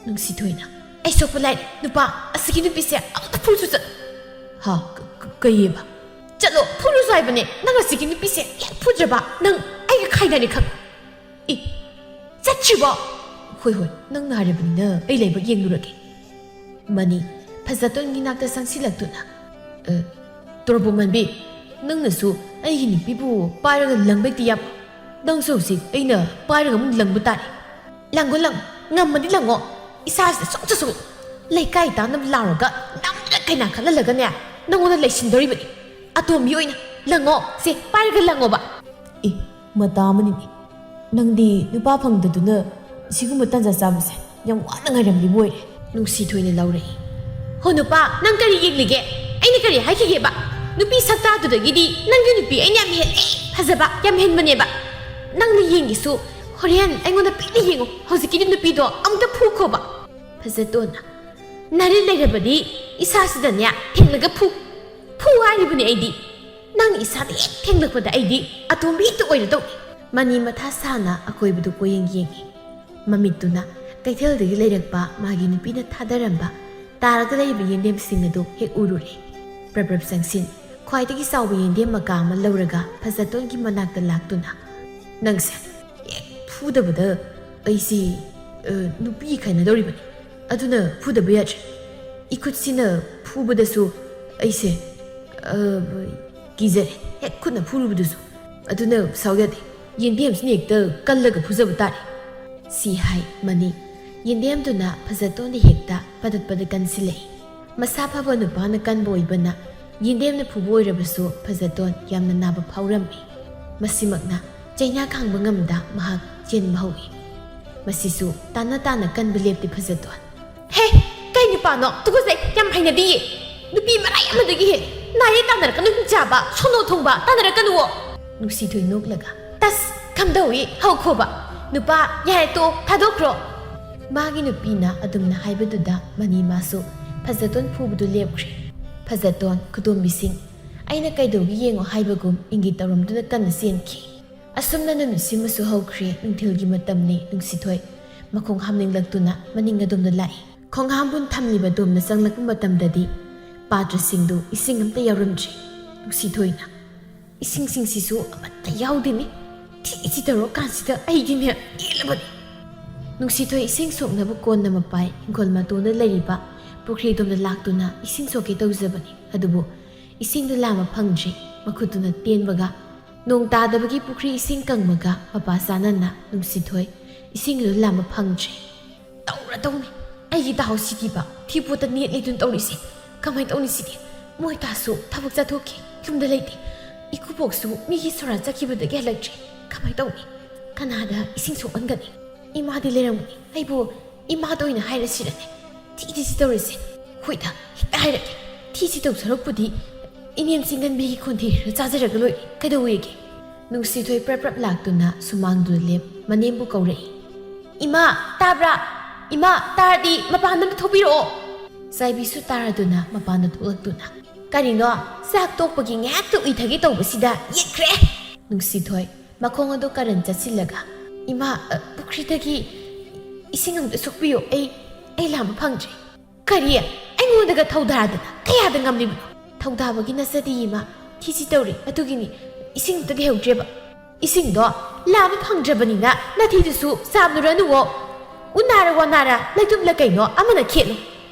ꯅꯨꯡꯁꯤꯊꯣꯏꯅ, "ꯑꯩ ꯁꯣꯛꯄ ꯂꯥꯏꯔꯤ, ꯅꯨꯄꯥ ꯑꯁꯤꯒꯤ ꯅꯨꯄꯤꯁꯦ ꯑꯃꯨꯛꯇ ꯐꯨꯔꯨꯆꯣ ꯆꯠꯂꯨ꯫" "ꯍꯥ? ꯀ-, ꯀ-, ꯀꯩꯑꯕ?" "ꯆꯠꯂꯣ, ꯐꯨꯔꯨꯆꯣ ꯍꯥꯏꯕꯅꯦ꯫ ꯅꯪ ꯑꯁꯤꯒꯤ ꯅꯨꯄꯤꯁꯦ ꯍꯦꯛ ꯐꯨꯗ꯭ꯔꯕ ꯅꯪ ꯑꯩꯒ ꯈꯥꯏꯅꯔꯦ ꯈꯪ-" "ꯏ, ꯆꯠꯇ꯭ꯔꯤꯕꯣ?" "ꯍꯣꯏ, ꯍꯣꯏ, ꯅꯪꯅ ꯍꯥꯏꯔꯕꯅꯤꯅ ꯑꯩ ꯂꯥꯏꯕꯛ ꯌꯦꯡꯂꯨꯔꯒꯦ꯫" ꯃꯅꯤ ꯐꯖꯇꯣꯟꯒꯤ ꯅꯥꯛꯇ ꯆꯪꯁꯤꯜꯂꯛꯇꯨꯅ, "ꯑ, ꯇꯣꯔꯕꯣꯛ ꯃꯥꯟꯕꯤ, ꯅꯪꯅꯁꯨ ꯑꯩꯒꯤ ꯅꯨꯄꯤꯕꯨ ꯄꯥꯏꯔꯒ ꯂꯪꯕ ꯍꯦꯛꯇ ꯌꯥꯕ꯭ꯔꯣ? ꯅꯪꯁꯨ ꯍꯧꯖꯤꯛ ꯑꯩꯅ ꯄꯥꯏꯔꯒ ꯑꯃꯨꯛ ꯂꯪꯕ ꯇꯥꯔꯦ꯫" "ꯂꯪꯉꯣ, ꯂꯪꯉꯣ, ꯉꯝꯃꯗꯤ ꯂꯪꯉꯣ꯫ ꯏꯁꯥꯁꯤꯗ ꯁꯣꯛꯆ ꯁꯣꯛ꯫ ꯂꯩꯀꯥꯏ ꯇꯥꯅꯕ ꯂꯥꯎꯔꯒ ꯅꯝꯗꯨꯅ ꯀꯩꯅꯥ ꯈꯜꯍꯜꯂꯒꯅꯦ, ꯅꯪꯉꯣꯟꯗ ꯂꯩꯁꯤꯟꯗꯧꯔꯤꯕꯅꯤ꯫ ꯑꯇꯣꯝꯕꯤ ꯑꯣꯏꯅ ꯂꯪꯉꯣ, ꯁꯦ, ꯄꯥꯏꯔꯒ ꯂꯪꯉꯣꯕ꯫" "ꯑꯦ, ꯃꯇꯥ ꯑꯃꯅꯤꯅꯦ꯫ ꯅꯪꯗꯤ ꯅꯨꯄꯥ ꯐꯪꯗꯗꯨꯅ ꯁꯤꯒꯨꯝꯕ ꯇꯟꯖꯥ ꯆꯥꯕꯁꯦ ꯌꯥꯝ ꯋꯥꯅ ꯉꯥꯏꯔꯝꯂꯤꯕ ꯑꯣꯏꯔꯦ꯫" ꯅꯨꯡꯁꯤꯊꯣꯏꯅ ꯂꯧꯔꯛꯏ꯫ "ꯍꯣ ꯅꯨꯄꯥ, ꯅꯪ ꯀꯔꯤ ꯌꯦꯡꯂꯤꯒꯦ? ꯑꯩꯅ ꯀꯔꯤ ꯍꯥꯏꯈꯤꯒꯦꯕ? ꯅꯨꯄꯤ ꯁꯛꯇꯥꯗꯨꯗꯒꯤꯗꯤ ꯅꯪꯒꯤ ꯅꯨꯄꯤ ꯑꯩꯅ ꯌꯥꯝ ꯍꯦꯜꯂꯦ꯫ ꯐꯖꯕ ꯌꯥꯝ ꯍꯦꯟꯕꯅꯦꯕ꯫ ꯅꯪꯅ ꯌꯦꯡꯒꯦꯁꯨ ꯍꯣꯔꯦꯟ ꯑꯩꯉꯣꯟꯗ ꯄꯤꯛꯅ ꯌꯦꯡꯉꯨ꯫ ꯍꯧꯖꯤꯛꯀꯤꯗꯤ ꯅꯨꯄꯤꯗꯣ ꯑꯃꯨꯛꯇ ꯐꯨꯈꯣꯕ꯫" ꯐꯖꯇꯣꯟꯅ, "ꯅꯔꯤꯜ ꯂꯩꯔꯕꯗꯤ ꯏꯁꯥꯁꯤꯗꯅꯦ ꯊꯦꯡꯂꯒ ꯐꯨ꯫ ꯐꯨ ꯍꯥꯏꯔꯤꯕꯅꯦ ꯑꯩꯗꯤ꯫ ꯅꯪ ꯏꯁꯥꯗ ꯍꯦꯛ ꯊꯦꯡꯂꯛꯄꯗ ꯑꯩꯗꯤ ꯑꯇꯣꯝꯕꯤ ꯍꯦꯛꯇ ꯑꯣꯏꯔꯗꯧꯅꯤ꯫" ꯃꯅꯤ ꯃꯊꯥ ꯁꯥꯅ ꯑꯀꯣꯏꯕꯗꯨ ꯀꯣꯏꯌꯦꯡ ꯌꯦꯡꯉꯤ꯫ ꯃꯃꯤꯠꯇꯨꯅ ꯀꯩꯊꯦꯜꯗꯒꯤ ꯂꯩꯔꯛꯄ ꯃꯥꯒꯤ ꯅꯨꯄꯤꯅ ꯊꯥꯗꯔꯝꯕ ꯇꯥꯔꯒ ꯂꯩꯔꯤꯕ ꯌꯦꯟꯗꯦꯝꯁꯤꯡ ꯑꯗꯨ ꯍꯦꯛ ꯎꯔꯨꯔꯦ꯫ ꯄ꯭ꯔꯞ ꯄ꯭ꯔꯞ ꯆꯪꯁꯤꯟ, ꯈ꯭ꯋꯥꯏꯗꯒꯤ ꯆꯥꯎꯕ ꯌꯦꯟꯗꯦꯝ ꯃꯀꯥ ꯑꯃ ꯂꯧꯔꯒ ꯐꯖꯇꯣꯟꯒꯤ ꯃꯅꯥꯛꯇ ꯂꯥꯛꯇꯨꯅ, "ꯅꯪꯁꯦ ꯐꯨꯗꯕꯗ ꯑꯩꯁꯤ, ꯑ, ꯅꯨꯄꯤ ꯈꯥꯏꯅꯗꯧꯔꯤꯕꯅꯤ꯫ ꯑꯗꯨꯅ ꯐꯨꯗꯕ ꯌꯥꯗ꯭ꯔꯦ꯫ ꯏꯈꯨꯠꯁꯤꯅ ꯐꯨꯕꯗꯁꯨ ꯑꯩꯁꯦ, ꯑ, ꯀꯤꯖꯔꯦ꯫ ꯍꯦꯛ ꯈꯨꯠꯅ ꯐꯨꯔꯨꯕꯗꯨꯁꯨ꯫ ꯑꯗꯨꯅ ꯁꯥꯎ ꯌꯥꯗꯦ꯫ ꯌꯦꯟꯗꯦꯝꯁꯤꯅ ꯍꯦꯛꯇ ꯀꯜꯂꯒ ꯐꯨꯖꯕ ꯇꯥꯔꯦ꯫ ꯁꯤ ꯍꯥꯏ ꯃꯅꯤ꯫ ꯌꯦꯟꯗꯦꯝꯗꯨꯅ ꯐꯖꯇꯣꯟꯗ ꯍꯦꯛꯇ ꯄꯗꯠ ꯄꯗꯠ ꯀꯟꯁꯤꯜꯂꯛꯏ꯫ ꯃꯁꯥ ꯐꯕ ꯅꯨꯄꯥꯅ ꯀꯟꯕ ꯑꯣꯏꯕꯅ ꯌꯦꯟꯗꯦꯝꯅ ꯐꯨꯕ ꯑꯣꯏꯔꯕꯁꯨ ꯐꯖꯇꯣꯟ ꯌꯥꯝꯅ ꯅꯥꯕ ꯐꯥꯎꯔꯝꯃꯤ꯫ ꯃꯁꯤꯃꯛꯅ ꯆꯩꯅꯥ ꯈꯥꯡꯕ ꯉꯝꯗ ꯃꯍꯥꯛ ꯆꯦꯟꯕ ꯍꯧꯏ꯫ ꯃꯁꯤꯁꯨ ꯇꯥꯅ ꯇꯥꯅ ꯀꯟꯕ ꯂꯦꯞꯇꯦ ꯐꯖꯇꯣꯟ꯫ ꯍꯦ, ꯀꯩ ꯅꯨꯄꯥꯅꯣ? ꯇꯨꯀꯠꯆꯩ, ꯌꯥꯝ ꯍꯩꯅꯗꯤꯌꯦ꯫ ꯅꯨꯄꯤ ꯃꯔꯥꯏ ꯑꯃꯗꯒꯤ ꯍꯦ, ꯅꯥꯔꯦ ꯇꯥꯟꯅꯔꯛꯀꯅꯨ, ꯍꯤꯡꯆꯥꯕ, ꯁꯣꯅꯣ ꯊꯨꯡꯕ, ꯇꯥꯟꯅꯔꯛꯀꯅꯨꯋꯣ꯫ ꯅꯨꯡꯁꯤꯊꯣꯏ ꯅꯣꯛꯂꯒ, ꯇꯁ, ꯀꯝꯗꯧꯏ, ꯍꯧꯈꯣꯕ꯫ ꯅꯨꯄꯥ, ꯌꯥꯔꯦ ꯇꯣ, ꯊꯥꯗꯣꯛꯈ꯭ꯔꯣ꯫ ꯃꯥꯒꯤ ꯅꯨꯄꯤꯅ ꯑꯗꯨꯝꯅ ꯍꯥꯏꯕꯗꯨꯗ ꯃꯅꯤ ꯃꯥꯁꯨ ꯐꯖꯇꯣꯟ ꯐꯨꯕꯗꯨ ꯂꯦꯞꯈ꯭ꯔꯦ꯫ ꯐꯖꯇꯣꯟ, ꯈꯨꯗꯣꯝꯕꯤꯁꯤꯡ, ꯑꯩꯅ ꯀꯩꯗꯧꯒꯦ ꯌꯦꯡꯉꯣ ꯍꯥꯏꯕꯒꯨꯝ ꯏꯪꯒꯤꯠ ꯇꯧꯔꯝꯗꯨꯅ ꯀꯟꯅ ꯆꯦꯟꯈꯤ꯫ ꯑꯁꯨꯝꯅ ꯅꯨꯃꯤꯠꯁꯤꯃꯁꯨ ꯍꯧꯈ꯭ꯔꯦ꯫ ꯅꯨꯡꯊꯤꯜꯒꯤ ꯃꯇꯝꯅꯤ꯫ ꯅꯨꯡꯁꯤꯊꯣꯏ ꯃꯈꯣꯡ ꯍꯥꯝꯅꯤꯡꯂꯛꯇꯨꯅ ꯃꯅꯤꯡ ꯑꯗꯣꯝꯗ ꯂꯥꯛꯏ꯫ ꯈꯣꯡꯍꯥꯝꯕꯨꯟ ꯊꯝꯂꯤꯕ ꯗꯣꯝꯅ ꯆꯪꯂꯛꯄ ꯃꯇꯝꯗꯗꯤ ꯄꯥꯇ꯭ꯔꯁꯤꯡꯗꯨ ꯏꯁꯤꯡ ꯑꯝꯇ ꯌꯥꯎꯔꯝꯗ꯭ꯔꯤ꯫ ꯅꯨꯡꯁꯤꯊꯣꯏꯅ, "ꯏꯁꯤꯡꯁꯤꯡꯁꯤꯁꯨ ꯑꯃꯠꯇ ꯌꯥꯎꯗꯦꯅꯦ꯫ ꯊꯤ ꯊꯤ ꯇꯧꯔꯀꯥꯟꯁꯤꯗ ꯑꯩꯗꯤꯅꯦ ꯄꯦꯜꯂꯕꯅꯤ꯫" ꯅꯨꯡꯁꯤꯊꯣꯏ ꯏꯁꯤꯡ ꯁꯣꯛꯅꯕ ꯀꯣꯟꯅ ꯃꯄꯥꯏ ꯏꯪꯈꯣꯜ ꯃꯇꯣꯟꯗ ꯂꯩꯔꯤꯕ ꯄꯨꯈ꯭ꯔꯤꯗꯣꯝꯗ ꯂꯥꯛꯇꯨꯅ ꯏꯁꯤꯡ ꯁꯣꯛꯀꯦ ꯇꯧꯖꯕꯅꯤ꯫ ꯑꯗꯨꯕꯨ ꯏꯁꯤꯡꯗꯨ ꯂꯥꯝꯕ ꯐꯪꯗ꯭ꯔꯤ꯫ ꯃꯈꯨꯠꯇꯨꯅ ꯇꯦꯟꯕꯒ ꯅꯣꯡ ꯇꯥꯗꯕꯒꯤ ꯄꯨꯈ꯭ꯔꯤ ꯏꯁꯤꯡ ꯀꯪꯕꯒ ꯃꯄꯥ ꯆꯥꯅꯅ ꯅꯨꯡꯁꯤꯊꯣꯏ ꯏꯁꯤꯡꯗꯨ ꯂꯥꯝꯕ ꯐꯪꯗ꯭ꯔꯤ꯫ ꯇꯧꯔ ꯇꯧꯅꯤ꯫ ꯑꯩꯒꯤ ꯗꯥꯎꯁꯤꯗꯤꯕ ꯊꯤꯄꯣꯠꯇ ꯅꯦꯠꯂꯤꯗꯨꯅ ꯇꯧꯔꯤꯁꯦ꯫ ꯀꯃꯥꯏꯅ ꯇꯧꯅꯤ ꯁꯤꯗꯤ? ꯃꯣꯏ ꯇꯥꯁꯨ ꯊꯕꯛ ꯆꯠꯊꯣꯛꯈꯤ, ꯌꯨꯝꯗ ꯂꯩꯇꯦ꯫ ꯏꯀꯨꯕꯣꯛꯁꯨ ꯃꯤꯒꯤ ꯁꯣꯔꯥ ꯆꯠꯈꯤꯕꯗꯒꯤ ꯍꯜꯂꯛꯇ꯭ꯔꯤ꯫ ꯀꯃꯥꯏꯅ ꯇꯧꯅꯤ? ꯀꯅꯥꯗ ꯏꯁꯤꯡ ꯁꯣꯛꯍꯟꯒꯅꯤ? ꯏꯃꯥꯗꯤ ꯂꯩꯔꯝꯒꯅꯤ꯫ ꯑꯩꯕꯨ ꯏꯃꯥꯗ ꯑꯣꯏꯅ ꯍꯥꯏꯔꯁꯤꯔꯅꯦ? ꯊꯤ ꯊꯤꯁꯤ ꯇꯧꯔꯤꯁꯦ꯫ ꯍꯣꯏꯗ, ꯍꯦꯛꯇ ꯍꯥꯏꯔꯛꯀꯦ꯫ ꯊꯤꯁꯤ ꯇꯧ ꯁꯔꯨꯛꯄꯨꯗꯤ ꯏꯅꯦꯝ ꯆꯤꯡꯒꯟꯕꯤꯒꯤ ꯈꯣꯟꯊꯤ ꯈꯔ ꯆꯥꯖꯔꯒ ꯂꯣꯏꯔꯦ꯫ ꯀꯩꯗꯧꯋꯦꯒꯦ? ꯅꯨꯡꯁꯤꯊꯣꯏ ꯄ꯭ꯔꯞ ꯄ꯭ꯔꯞ ꯂꯥꯛꯇꯨꯅ ꯁꯨꯃꯥꯡꯗꯨꯗ ꯂꯦꯞ ꯃꯅꯦꯝꯕꯨ ꯀꯧꯔꯛꯏ꯫ "ꯏꯃꯥ, ꯇꯥꯕ꯭ꯔꯥ? ꯏꯃꯥ, ꯇꯥꯔꯗꯤ ꯃꯄꯥꯟꯗ ꯑꯝꯇ ꯊꯣꯛꯄꯤꯔꯛꯑꯣ꯫" ꯆꯥꯏꯕꯤꯁꯨ ꯇꯥꯔꯗꯨꯅ ꯃꯄꯥꯟꯗ ꯊꯣꯛꯂꯛꯇꯨꯅ, "ꯀꯔꯤꯅꯣ? ꯆꯥꯛ ꯇꯣꯛꯄꯒꯤ ꯉꯥꯏꯍꯥꯛꯇ ꯎꯏꯊꯒꯦ ꯇꯧꯕꯁꯤꯗ ꯌꯦꯠꯈ꯭ꯔꯦ!" ꯅꯨꯡꯁꯤꯊꯣꯏ ꯃꯈꯣꯡ ꯑꯗꯨ ꯀꯔꯟ ꯆꯠꯁꯤꯜꯂꯒ, "ꯏꯃꯥ, ꯑ, ꯄꯨꯈ꯭ꯔꯤꯗꯒꯤ ꯏꯁꯤꯡ ꯑꯝꯇ ꯁꯣꯛꯄꯤꯌꯣ, ꯑꯩ, ꯑꯩ ꯂꯥꯝꯕ ꯐꯪꯗ꯭ꯔꯦ꯫" "ꯀꯔꯤ? ꯑꯩꯉꯣꯟꯗꯒ ꯊꯧꯗꯥꯗꯅ ꯀꯌꯥꯗ ꯉꯝꯂꯤꯕꯅꯣ?" "ꯊꯧꯗꯥꯕꯒꯤ ꯅꯠꯆꯗꯦ ꯏꯃꯥ, ꯊꯤꯁꯤ ꯇꯧꯔꯤ, ꯑꯗꯨꯒꯤꯅꯤ, ꯏꯁꯤꯡ ꯑꯝꯇ ꯂꯩꯍꯧꯗ꯭ꯔꯦꯕ꯫" ꯏꯁꯤꯡꯗꯣ ꯂꯥꯝꯕ ꯐꯪꯗ꯭ꯔꯕꯅꯤꯅ ꯅꯥꯊꯤꯗꯨꯁꯨ ꯆꯥꯝꯂꯨꯔꯅꯨꯋꯣ꯫ ꯎꯅꯥꯔ ꯋꯥꯅꯥꯔ ꯂꯩꯇꯨꯝꯂ ꯀꯩꯅꯣ ꯑꯃꯅ ꯈꯦꯠꯂꯨ꯫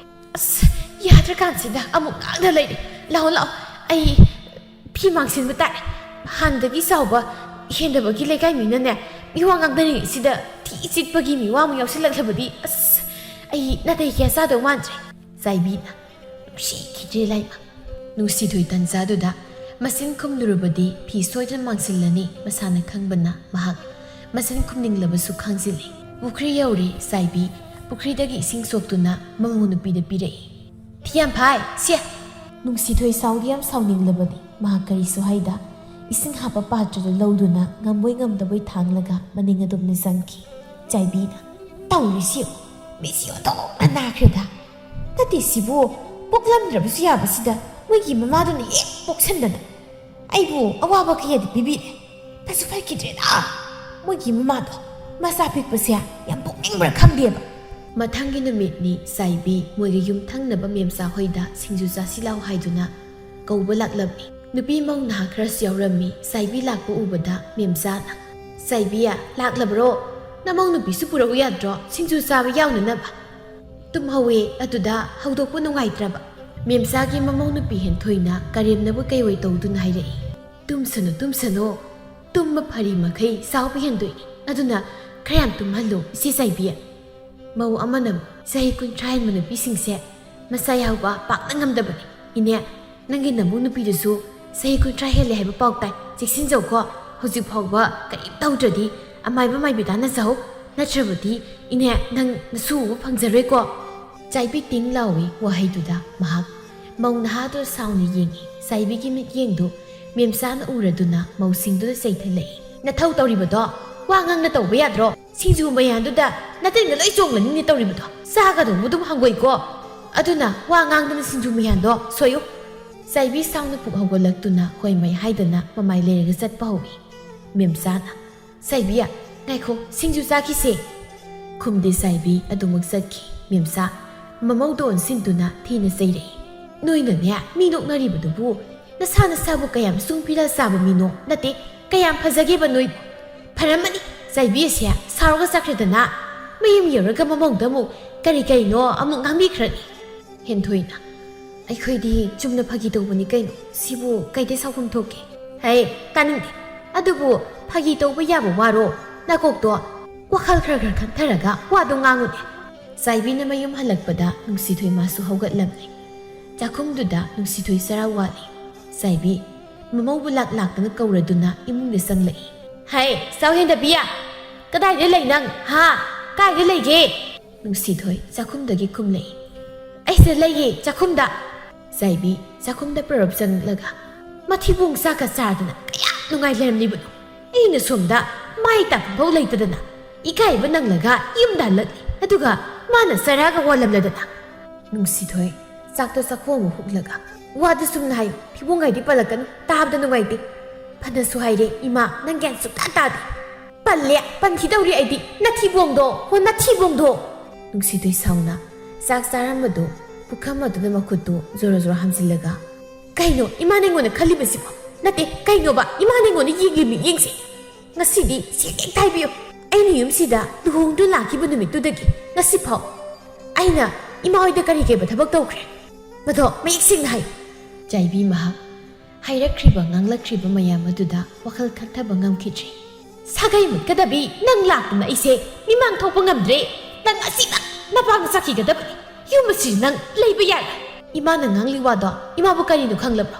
ꯑꯁ, ꯌꯥꯗ꯭ꯔꯀꯥꯟꯁꯤꯗ ꯑꯃꯨꯛ ꯉꯥꯡꯅ ꯂꯩꯔꯦ꯫ ꯂꯥꯛꯑꯣ, ꯂꯥꯛꯑꯣ, ꯑꯩ ꯐꯤ ꯃꯥꯡꯁꯤꯟꯕ ꯇꯥꯔꯦ꯫ ꯍꯥꯟꯅꯗꯒꯤ ꯆꯥꯎꯕ ꯍꯦꯟꯗꯕꯒꯤ ꯂꯩꯀꯥꯏ ꯃꯤꯅꯅꯦ, ꯃꯤꯋꯥ ꯉꯥꯡꯅꯔꯤꯉꯩꯁꯤꯗ ꯊꯤ ꯆꯤꯠꯄꯒꯤ ꯃꯤꯋꯥ ꯑꯃꯨꯛ ꯌꯥꯎꯁꯤꯜꯂꯛꯂꯕꯗꯤ, ꯑꯁ, ꯑꯩ ꯅꯥꯇꯩ ꯀꯌꯥ ꯆꯥꯗꯧ ꯃꯥꯟꯗ꯭ꯔꯦ꯫ ꯆꯥꯏꯕꯤꯅ ꯅꯨꯡꯁꯤꯈꯤꯗ꯭ꯔꯦ ꯂꯥꯏꯃ꯫ ꯅꯨꯡꯁꯤꯊꯣꯏ ꯇꯟꯖꯥꯗꯨꯗ ꯃꯆꯤꯟ ꯈꯨꯝꯂꯨꯔꯕꯗꯤ ꯐꯤ ꯁꯣꯏꯗꯅ ꯃꯥꯡꯁꯤꯜꯂꯅꯤ ꯃꯁꯥꯅ ꯈꯪꯕꯅ ꯃꯍꯥꯛ ꯃꯆꯤꯟ ꯈꯨꯝꯅꯤꯡꯂꯕꯁꯨ ꯈꯥꯡꯖꯤꯜꯂꯤ꯫ ꯄꯨꯈ꯭ꯔꯤ ꯌꯧꯔꯦ ꯆꯥꯏꯕꯤ꯫ ꯄꯨꯈ꯭ꯔꯤꯗꯒꯤ ꯏꯁꯤꯡ ꯁꯣꯛꯇꯨꯅ ꯃꯃꯧ ꯅꯨꯄꯤꯗ ꯄꯤꯔꯛꯏ꯫ ꯊꯤꯌꯥꯝꯐꯥꯏ, ꯁꯦ! ꯅꯨꯡꯁꯤꯊꯣꯏ ꯁꯥꯎꯗꯤ ꯌꯥꯝ ꯁꯥꯎꯅꯤꯡꯂꯕꯅꯤ꯫ ꯃꯍꯥꯛ ꯀꯔꯤꯁꯨ ꯍꯥꯏꯗ ꯏꯁꯤꯡ ꯍꯥꯞꯄ ꯄꯥꯇ꯭ꯔꯗꯨ ꯂꯧꯗꯨꯅ ꯉꯝꯕꯣꯏ ꯉꯝꯗꯕꯣꯏ ꯊꯥꯡꯂꯒ ꯃꯅꯤꯡ ꯑꯗꯣꯝꯗ ꯆꯪꯈꯤ꯫ ꯆꯥꯏꯕꯤꯅ, "ꯇꯧꯔꯤꯁꯤ ꯌꯦꯡꯉꯨ, ꯃꯤꯠꯁꯤ ꯑꯣꯟꯊꯣꯛꯅ ꯅꯥꯈ꯭ꯔꯦꯗ꯫ ꯅꯠꯇꯦ ꯁꯤꯕꯨ, ꯄꯣꯛꯂꯝꯗ꯭ꯔꯕꯁꯨ ꯌꯥꯕꯁꯤꯗ ꯃꯣꯏꯒꯤ ꯃꯃꯥꯗꯨꯅ ꯍꯦꯛ ꯄꯣꯛꯁꯟꯗꯅ ꯑꯩꯕꯨ ꯑꯋꯥꯕ ꯀꯌꯥꯗꯤ ꯄꯤꯕꯤꯔꯦ꯫ ꯐꯁꯨ ꯐꯈꯤꯗ꯭ꯔꯦꯗ꯫ ꯃꯣꯏꯒꯤ ꯃꯃꯥꯗꯣ ꯃꯆꯥ ꯄꯤꯛꯄꯁꯦ ꯌꯥꯝ ꯄꯣꯛꯅꯤꯡꯕ꯭ꯔꯥ ꯈꯪꯗꯦꯕ꯫" ꯃꯊꯪꯒꯤ ꯅꯨꯃꯤꯠꯅꯤ ꯆꯥꯏꯕꯤ ꯃꯣꯏꯒꯤ ꯌꯨꯝꯊꯪꯅꯕ ꯃꯦꯝꯆꯥ ꯍꯣꯏꯗ ꯁꯤꯡꯖꯨ ꯆꯥꯁꯤ ꯂꯥꯎ ꯍꯥꯏꯗꯨꯅ ꯀꯧꯕ ꯂꯥꯛꯂꯝꯃꯤ꯫ ꯅꯨꯄꯤ ꯃꯧ ꯅꯍꯥ ꯈꯔꯁꯨ ꯌꯥꯎꯔꯝꯃꯤ꯫ ꯆꯥꯏꯕꯤ ꯂꯥꯛꯄ ꯎꯕꯗ ꯃꯦꯝꯆꯥꯅ, "ꯆꯥꯏꯕꯤ, ꯂꯥꯛꯂꯕ꯭ꯔꯣ? ꯅꯃꯧ ꯅꯨꯄꯤꯁꯨ ꯄꯨꯔꯛꯎ ꯌꯥꯗ꯭ꯔꯣ? ꯁꯤꯡꯖꯨ ꯆꯥꯕ ꯌꯥꯎꯅꯅꯕ꯫" ꯇꯨꯝꯍꯧꯋꯦ, ꯑꯗꯨꯗ ꯍꯧꯗꯣꯛꯄ ꯅꯨꯡꯉꯥꯏꯇ꯭ꯔꯕ꯫ ꯃꯦꯝꯆꯥꯒꯤ ꯃꯃꯧ ꯅꯨꯄꯤ ꯍꯦꯟꯊꯣꯏꯅ ꯀꯔꯦꯝꯅꯕ ꯀꯩꯑꯣꯏ ꯇꯧꯗꯨꯅ ꯍꯥꯏꯔꯛꯏ, "ꯇꯨꯝꯁꯅꯨ, ꯇꯨꯝꯁꯅꯨ꯫ ꯇꯨꯝꯕ ꯐꯔꯤ ꯃꯈꯩ ꯆꯥꯎꯕ ꯍꯦꯟꯗꯣꯏꯅꯤ꯫ ꯑꯗꯨꯅ ꯈꯔ ꯌꯥꯝ ꯇꯨꯝꯍꯜꯂꯨ, ꯏꯆꯦ ꯆꯥꯏꯕꯤ꯫" ꯃꯧ ꯑꯃꯅ, "ꯆꯍꯤ ꯀꯨꯟꯊ꯭ꯔꯥ ꯍꯦꯟꯕ ꯅꯨꯄꯤꯁꯤꯡꯁꯦ ꯃꯆꯥ ꯌꯥꯎꯕ ꯄꯥꯛꯅ ꯉꯝꯗꯕꯅꯤ꯫ ꯏꯅꯦ, ꯅꯪꯒꯤ ꯅꯃꯧ ꯅꯨꯄꯤꯗꯨꯁꯨ ꯆꯍꯤ ꯀꯨꯟꯊ꯭ꯔꯥ ꯍꯦꯜꯂꯦ ꯍꯥꯏꯕ ꯄꯥꯎ ꯇꯥꯏ꯫ ꯆꯦꯛꯁꯤꯟꯖꯧꯀꯣ꯫ ꯍꯧꯖꯤꯛ ꯐꯥꯎꯕ ꯀꯔꯤꯝ ꯇꯧꯗ꯭ꯔꯗꯤ ꯑꯃꯥꯏꯕ ꯃꯥꯏꯕꯤ ꯇꯥꯟꯅꯖꯍꯧ꯫ ꯅꯠꯇ꯭ꯔꯕꯗꯤ ꯏꯅꯦ, ꯅꯪ ꯅꯁꯨ ꯎꯕ ꯐꯪꯖꯔꯣꯏꯀꯣ꯫" ꯆꯥꯏꯕꯤ ꯇꯤꯡ ꯂꯥꯎꯏ ꯋꯥꯍꯩꯗꯨꯗ꯫ ꯃꯍꯥꯛ ꯃꯧ ꯅꯍꯥꯗꯨ ꯁꯥꯎꯅ ꯌꯦꯡꯏ꯫ ꯆꯥꯏꯕꯤꯒꯤ ꯃꯤꯠꯌꯦꯡꯗꯨ ꯃꯦꯝꯆꯥꯅ ꯎꯔꯗꯨꯅ ꯃꯧꯁꯤꯡꯗꯨꯗ ꯆꯩꯊꯜꯂꯛꯏ꯫ "ꯅꯊꯧ ꯇꯧꯔꯤꯕꯗꯣ ꯋꯥ ꯉꯥꯡꯅ ꯇꯧꯕ ꯌꯥꯗ꯭ꯔꯣ? ꯁꯤꯡꯖꯨ ꯃꯌꯥꯟꯗꯨꯗ ꯅꯇꯤꯟꯒ ꯂꯣꯏ ꯆꯣꯡꯂꯅꯤꯅꯦ ꯇꯧꯔꯤꯕꯗꯣ꯫ ꯆꯥꯒꯗꯧꯕꯗꯨꯝ ꯍꯪꯒꯣꯏꯀꯣ꯫ ꯑꯗꯨꯅ ꯋꯥ ꯉꯥꯡꯗꯅ ꯁꯤꯡꯖꯨ ꯃꯌꯥꯟꯗꯣ ꯁꯣꯏꯌꯨ꯫" ꯆꯥꯏꯕꯤ ꯁꯥꯎꯅ ꯄꯨꯛ ꯍꯧꯒꯠꯂꯛꯇꯨꯅ ꯍꯣꯏ ꯃꯩ ꯍꯥꯏꯗꯅ ꯃꯃꯥꯏ ꯂꯩꯔꯒ ꯆꯠꯄ ꯍꯧꯏ꯫ ꯃꯦꯝꯆꯥꯅ, "ꯆꯥꯏꯕꯤ, ꯉꯥꯏꯈꯣ, ꯁꯤꯡꯖꯨ ꯆꯥꯈꯤꯁꯦ꯫" ꯈꯨꯝꯗꯦ ꯆꯥꯏꯕꯤ ꯑꯗꯨꯃꯛ ꯆꯠꯈꯤ꯫ ꯃꯦꯝꯆꯥ ꯃꯃꯧꯗ ꯑꯣꯟꯁꯤꯟꯗꯨꯅ ꯊꯤꯅ ꯆꯩꯔꯛꯏ꯫ "ꯅꯣꯏꯅꯅꯦ ꯃꯤ ꯅꯣꯛꯅꯔꯤꯕꯗꯨꯕꯨ ꯅꯁꯥ ꯅꯁꯥꯕꯨ ꯀꯌꯥꯝ ꯁꯨꯡ ꯄꯤꯔ ꯆꯥꯕ ꯃꯤꯅꯣ? ꯅꯠꯇꯦ, ꯀꯌꯥꯝ ꯐꯖꯒꯦꯕ ꯅꯣꯏꯕꯨ? ꯐꯔꯝꯃꯅꯤ, ꯆꯥꯏꯕꯤ ꯑꯁꯦ ꯁꯥꯎꯔꯒ ꯆꯠꯈ꯭ꯔꯦꯗꯅ꯫ ꯃꯌꯨꯝ ꯌꯧꯔꯒ ꯃꯃꯧꯗ ꯑꯃꯨꯛ ꯀꯔꯤ ꯀꯔꯤꯅꯣ ꯑꯃꯨꯛ ꯉꯥꯡꯕꯤꯈ꯭ꯔꯅꯤ꯫ ꯍꯦꯟꯊꯣꯏꯅ, "ꯑꯩꯈꯣꯏꯗꯤ ꯆꯨꯝꯅ ꯐꯥꯒꯤ ꯇꯧꯕꯅꯤ ꯀꯩꯅꯣ, ꯁꯤꯕꯨ ꯀꯩꯗ ꯁꯥꯎꯐꯝ ꯊꯣꯛꯀꯦ?" "ꯍꯩ, ꯇꯥꯅꯤꯡꯗꯦ꯫ ꯑꯗꯨꯕꯨ ꯐꯥꯒꯤ ꯇꯧꯕ ꯌꯥꯕ ꯋꯥꯔꯣ? ꯅꯀꯣꯛꯇꯣ ꯋꯥꯈꯜ ꯈꯔ ꯈꯔ ꯈꯟꯊꯔꯒ ꯋꯥꯗꯣ ꯉꯥꯡꯉꯨꯅꯦ꯫" ꯆꯥꯏꯕꯤꯅ ꯃꯌꯨꯝ ꯍꯜꯂꯛꯄꯗ ꯅꯨꯡꯁꯤꯊꯣꯏ ꯃꯥꯁꯨ ꯍꯧꯒꯠꯂꯝꯂꯦ꯫ ꯆꯥꯛꯈꯨꯝꯗꯨꯗ ꯅꯨꯡꯁꯤꯊꯣꯏ ꯆꯔꯥ ꯋꯥꯠꯂꯤ꯫ ꯆꯥꯏꯕꯤ ꯃꯃꯧꯕꯨ ꯂꯥꯛ ꯂꯥꯛꯇꯅ ꯀꯧꯔꯗꯨꯅ ꯏꯃꯨꯡꯗ ꯆꯪꯂꯛꯏ꯫ "ꯍꯩ, ꯆꯥꯎꯍꯦꯟꯗꯕꯤ! ꯀꯗꯥꯏꯗ ꯂꯩ ꯅꯪ? ꯍꯥ? ꯀꯥꯏꯗ ꯂꯩꯒꯦ?" ꯅꯨꯡꯁꯤꯊꯣꯏ ꯆꯥꯛꯈꯨꯝꯗꯒꯤ ꯈꯨꯝꯂꯛꯏ꯫ "ꯑꯩꯁꯤꯗ ꯂꯩꯌꯦ, ꯆꯥꯛꯈꯨꯝꯗ꯫" ꯆꯥꯏꯕꯤ ꯆꯥꯛꯈꯨꯝꯗ ꯄꯔꯞ ꯆꯪꯂꯛꯂꯒ, "ꯃꯊꯤꯕꯣꯡ ꯆꯥꯛꯀ ꯆꯥꯗꯅ ꯀꯌꯥ ꯅꯨꯡꯉꯥꯏ ꯂꯩꯔꯝꯂꯤꯕꯅꯣ? ꯑꯩꯅ ꯁꯣꯝꯗ ꯃꯥꯏ ꯇꯥꯛꯐꯝꯐꯥꯎ ꯂꯩꯇꯗꯅ ꯏꯀꯥꯏꯕ ꯅꯪꯂꯒ ꯌꯨꯝꯗ ꯍꯜꯂꯛꯂꯤ꯫ ꯑꯗꯨꯒ ꯃꯥꯅ ꯆꯔꯥꯒ ꯋꯥꯜꯂꯝꯂꯗꯅ꯫" ꯅꯨꯡꯁꯤꯊꯣꯏ ꯆꯥꯛꯇ ꯆꯥꯛꯈꯣꯝ ꯑꯃ ꯍꯨꯛꯂꯒ, "ꯋꯥꯗꯨ ꯆꯨꯝꯅ ꯍꯥꯏꯌꯨ, ꯐꯤꯕꯣꯡꯒꯥꯏꯗꯤ ꯄꯜꯂꯛꯀꯅꯨ, ꯇꯥꯕꯗ ꯅꯨꯡꯉꯥꯏꯇꯦ꯫ ꯐꯅꯁꯨ ꯍꯥꯏꯔꯦ ꯏꯃꯥ, ꯅꯪ ꯒ꯭ꯌꯥꯟ ꯁꯨꯛꯇꯥ ꯇꯥꯗꯦ꯫ ꯄꯜꯂꯦ, ꯄꯟꯈꯤꯗꯧꯔꯤ ꯑꯩꯗꯤ, ꯅꯊꯤꯕꯣꯡꯗꯣ, ꯍꯣ ꯅꯊꯤꯕꯣꯡꯗꯣ!" ꯅꯨꯡꯁꯤꯊꯣꯏ ꯁꯥꯎꯅ ꯆꯥꯛ ꯆꯥꯔꯝꯕꯗꯨ ꯄꯨꯈꯝ ꯑꯗꯨꯗ ꯃꯈꯨꯠꯇꯨ ꯖꯣꯔꯣ ꯖꯣꯔꯣ ꯍꯥꯝꯖꯤꯜꯂꯒ, "ꯀꯩꯅꯣ ꯏꯃꯥꯅ ꯑꯩꯉꯣꯟꯗ ꯈꯜꯂꯤꯕꯁꯤꯕꯣ? ꯅꯠꯇꯦ, ꯀꯩꯅꯣꯕ ꯏꯃꯥꯅ ꯑꯩꯉꯣꯟꯗ ꯌꯦꯡꯂꯤ ꯃꯤꯠꯌꯦꯡꯁꯦ? ꯉꯁꯤꯗꯤ ꯁꯦꯡ ꯁꯦꯡ ꯇꯥꯏꯕꯤꯌꯨ꯫ ꯑꯩꯅ ꯌꯨꯝꯁꯤꯗ ꯂꯨꯍꯣꯡꯗꯨꯅ ꯂꯥꯛꯈꯤꯕ ꯅꯨꯃꯤꯠꯇꯨꯗꯒꯤ ꯉꯁꯤꯐꯥꯎ ꯑꯩꯅ ꯏꯃꯥ ꯍꯣꯏꯗ ꯀꯔꯤ ꯀꯩꯕ ꯊꯕꯛ ꯇꯧꯈ꯭ꯔꯦ? ꯃꯗꯣ ꯃꯌꯦꯛ ꯁꯦꯡꯅ ꯍꯥꯏꯌꯨ꯫" ꯆꯥꯏꯕꯤ ꯃꯍꯥꯛ ꯍꯥꯏꯔꯛꯈ꯭ꯔꯤꯕ ꯉꯥꯡꯂꯛꯈ꯭ꯔꯤꯕ ꯃꯌꯥꯝ ꯑꯗꯨꯗ ꯋꯥꯈꯜ ꯈꯟꯊꯕ ꯉꯝꯈꯤꯗ꯭ꯔꯦ꯫ "ꯁꯥꯒꯩ ꯃꯨꯠꯀꯗꯕꯤ ꯅꯪ ꯂꯥꯛꯇꯅ ꯑꯩꯁꯦ ꯃꯤꯃꯥꯡ ꯊꯣꯛꯄ ꯉꯝꯗ꯭ꯔꯦ꯫ ꯅꯪ ꯉꯁꯤꯃꯛ ꯅꯄꯥꯝꯗ ꯆꯠꯈꯤꯒꯗꯕꯅꯤ꯫ ꯌꯨꯝ ꯑꯁꯤꯗ ꯅꯪ ꯂꯩꯕ ꯌꯥꯔꯣꯏ꯫" ꯏꯃꯥꯅ ꯉꯥꯡꯂꯤ ꯋꯥꯗꯣ ꯏꯃꯥꯕꯨ ꯀꯔꯤꯅꯣ ꯈꯪꯂꯕ꯭ꯔꯣ?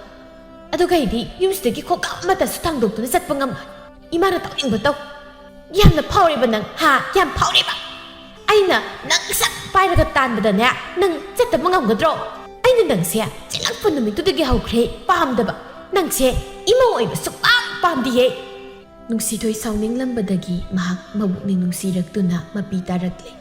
ꯑꯗꯨꯒ ꯑꯩꯗꯤ ꯌꯨꯝꯁꯤꯗꯒꯤ ꯈꯣꯡꯀꯥꯞ ꯑꯃꯠꯇꯁꯨ ꯊꯥꯡꯗꯣꯛꯇꯨꯅ ꯆꯠꯄ ꯉꯝꯂꯣꯏ꯫ ꯏꯃꯥꯅ ꯇꯧꯅꯤꯡꯕ ꯇꯧ꯫ ꯌꯥꯝꯅ ꯐꯥꯎꯔꯦꯕ ꯅꯪ, ꯍꯥ? ꯌꯥꯝ ꯐꯥꯎꯔꯦꯕ? ꯑꯩꯅ ꯅꯪ ꯁꯠ ꯄꯥꯏꯔꯒ ꯇꯥꯟꯕꯗꯅꯦ, ꯅꯪ ꯆꯠꯇꯕ ꯉꯝꯒꯗ꯭ꯔꯣ? ꯑꯩꯅ ꯅꯪꯁꯦ ꯆꯦꯜꯂꯛꯄ ꯅꯨꯃꯤꯠꯇꯨꯗꯒꯤ ꯍꯧꯈ꯭ꯔꯦ ꯄꯥꯝꯗꯕ꯫ ꯅꯪꯁꯦ ꯏꯃꯧ ꯑꯣꯏꯕ ꯁꯨꯛꯄꯥꯝ ꯄꯥꯝꯗꯤꯌꯦ꯫ ꯅꯨꯡꯁꯤꯊꯣꯏ ꯁꯥꯎꯅꯤꯡꯂꯝꯕꯗꯒꯤ ꯃꯍꯥꯛ ꯃꯕꯨꯛꯅꯤꯡ ꯅꯨꯡꯁꯤꯔꯛꯇꯨꯅ ꯃꯄꯤ ꯇꯥꯔꯛꯂꯦ꯫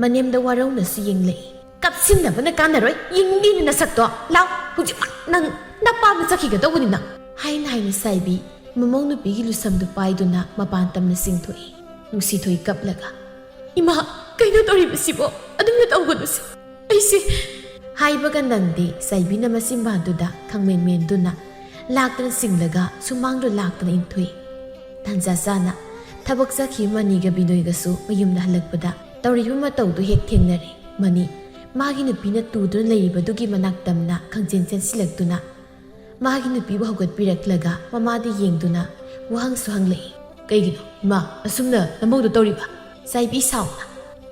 ꯃꯅꯦꯝꯗ ꯋꯥꯔꯧꯅꯁꯨ ꯌꯦꯡꯂꯛꯏ꯫ "ꯀꯞꯁꯤꯟꯅꯕꯅ ꯀꯥꯟꯅꯔꯣꯏ, ꯌꯦꯡꯅꯤꯡꯗꯦꯅꯦ ꯅꯁꯛꯇꯣ꯫ ꯂꯥꯎ, ꯍꯧꯖꯤꯛꯃꯛ ꯅꯪ ꯅꯄꯥꯝꯗ ꯆꯠꯈꯤꯒꯗꯧꯕꯅꯤ ꯅꯪ!" ꯍꯥꯏꯅ ꯍꯥꯏꯅ ꯆꯥꯏꯕꯤ ꯃꯃꯧ ꯅꯨꯄꯤꯒꯤ ꯂꯨꯁꯝꯗꯨ ꯄꯥꯏꯗꯨꯅ ꯃꯄꯥꯟ ꯇꯝꯅ ꯆꯤꯡꯊꯣꯛꯏ꯫ ꯅꯨꯡꯁꯤꯊꯣꯏ ꯀꯞꯂꯒ, "ꯏꯃꯥ, ꯀꯩꯅꯣ ꯇꯧꯔꯤꯕꯁꯤꯕꯣ? ꯑꯗꯨꯝꯅ ꯇꯧꯒꯅꯨꯁꯦ꯫ ꯑꯩꯁꯦ," ꯍꯥꯏꯕꯒ ꯅꯪꯗꯦ, ꯆꯥꯏꯕꯤꯅ ꯃꯆꯤꯟꯕꯥꯟꯗꯨꯗ ꯈꯪꯃꯦꯟ ꯃꯦꯟꯗꯨꯅ, ꯂꯥꯛꯇꯅ ꯆꯤꯡꯂꯒ ꯁꯨꯃꯥꯡꯗꯨ ꯂꯥꯛꯇꯅ ꯏꯟꯊꯨꯏ꯫ ꯇꯥꯟꯖꯥ ꯆꯥꯅ ꯊꯕꯛ ꯆꯠꯈꯤꯕ ꯃꯅꯤꯒ ꯕꯤꯅꯣꯏꯒꯁꯨ ꯃꯌꯨꯝꯗ ꯍꯜꯂꯛꯄꯗ ꯇꯧꯔꯤꯕ ꯃꯇꯧꯗꯨ ꯍꯦꯛ ꯊꯦꯡꯅꯔꯦ꯫ ꯃꯅꯤ ꯃꯥꯒꯤ ꯅꯨꯄꯤꯅ ꯇꯨꯗꯨꯅ ꯂꯩꯔꯤꯕꯗꯨꯒꯤ ꯃꯅꯥꯛ ꯇꯝꯅ ꯈꯪꯆꯦꯟ ꯆꯦꯟꯁꯤꯜꯂꯛꯇꯨꯅ ꯃꯥꯒꯤ ꯅꯨꯄꯤꯕꯨ ꯍꯧꯒꯠꯄꯤꯔꯛꯂꯒ ꯃꯃꯥꯗ ꯌꯦꯡꯗꯨꯅ ꯋꯥꯍꯪꯁꯨ ꯍꯪꯂꯛꯏ꯫ "ꯀꯩꯒꯤꯅꯣ ꯏꯃꯥ, ꯑꯁꯨꯝꯅ ꯅꯃꯧꯗ ꯇꯧꯔꯤꯕ?" ꯆꯥꯏꯕꯤ ꯁꯥꯎꯅ,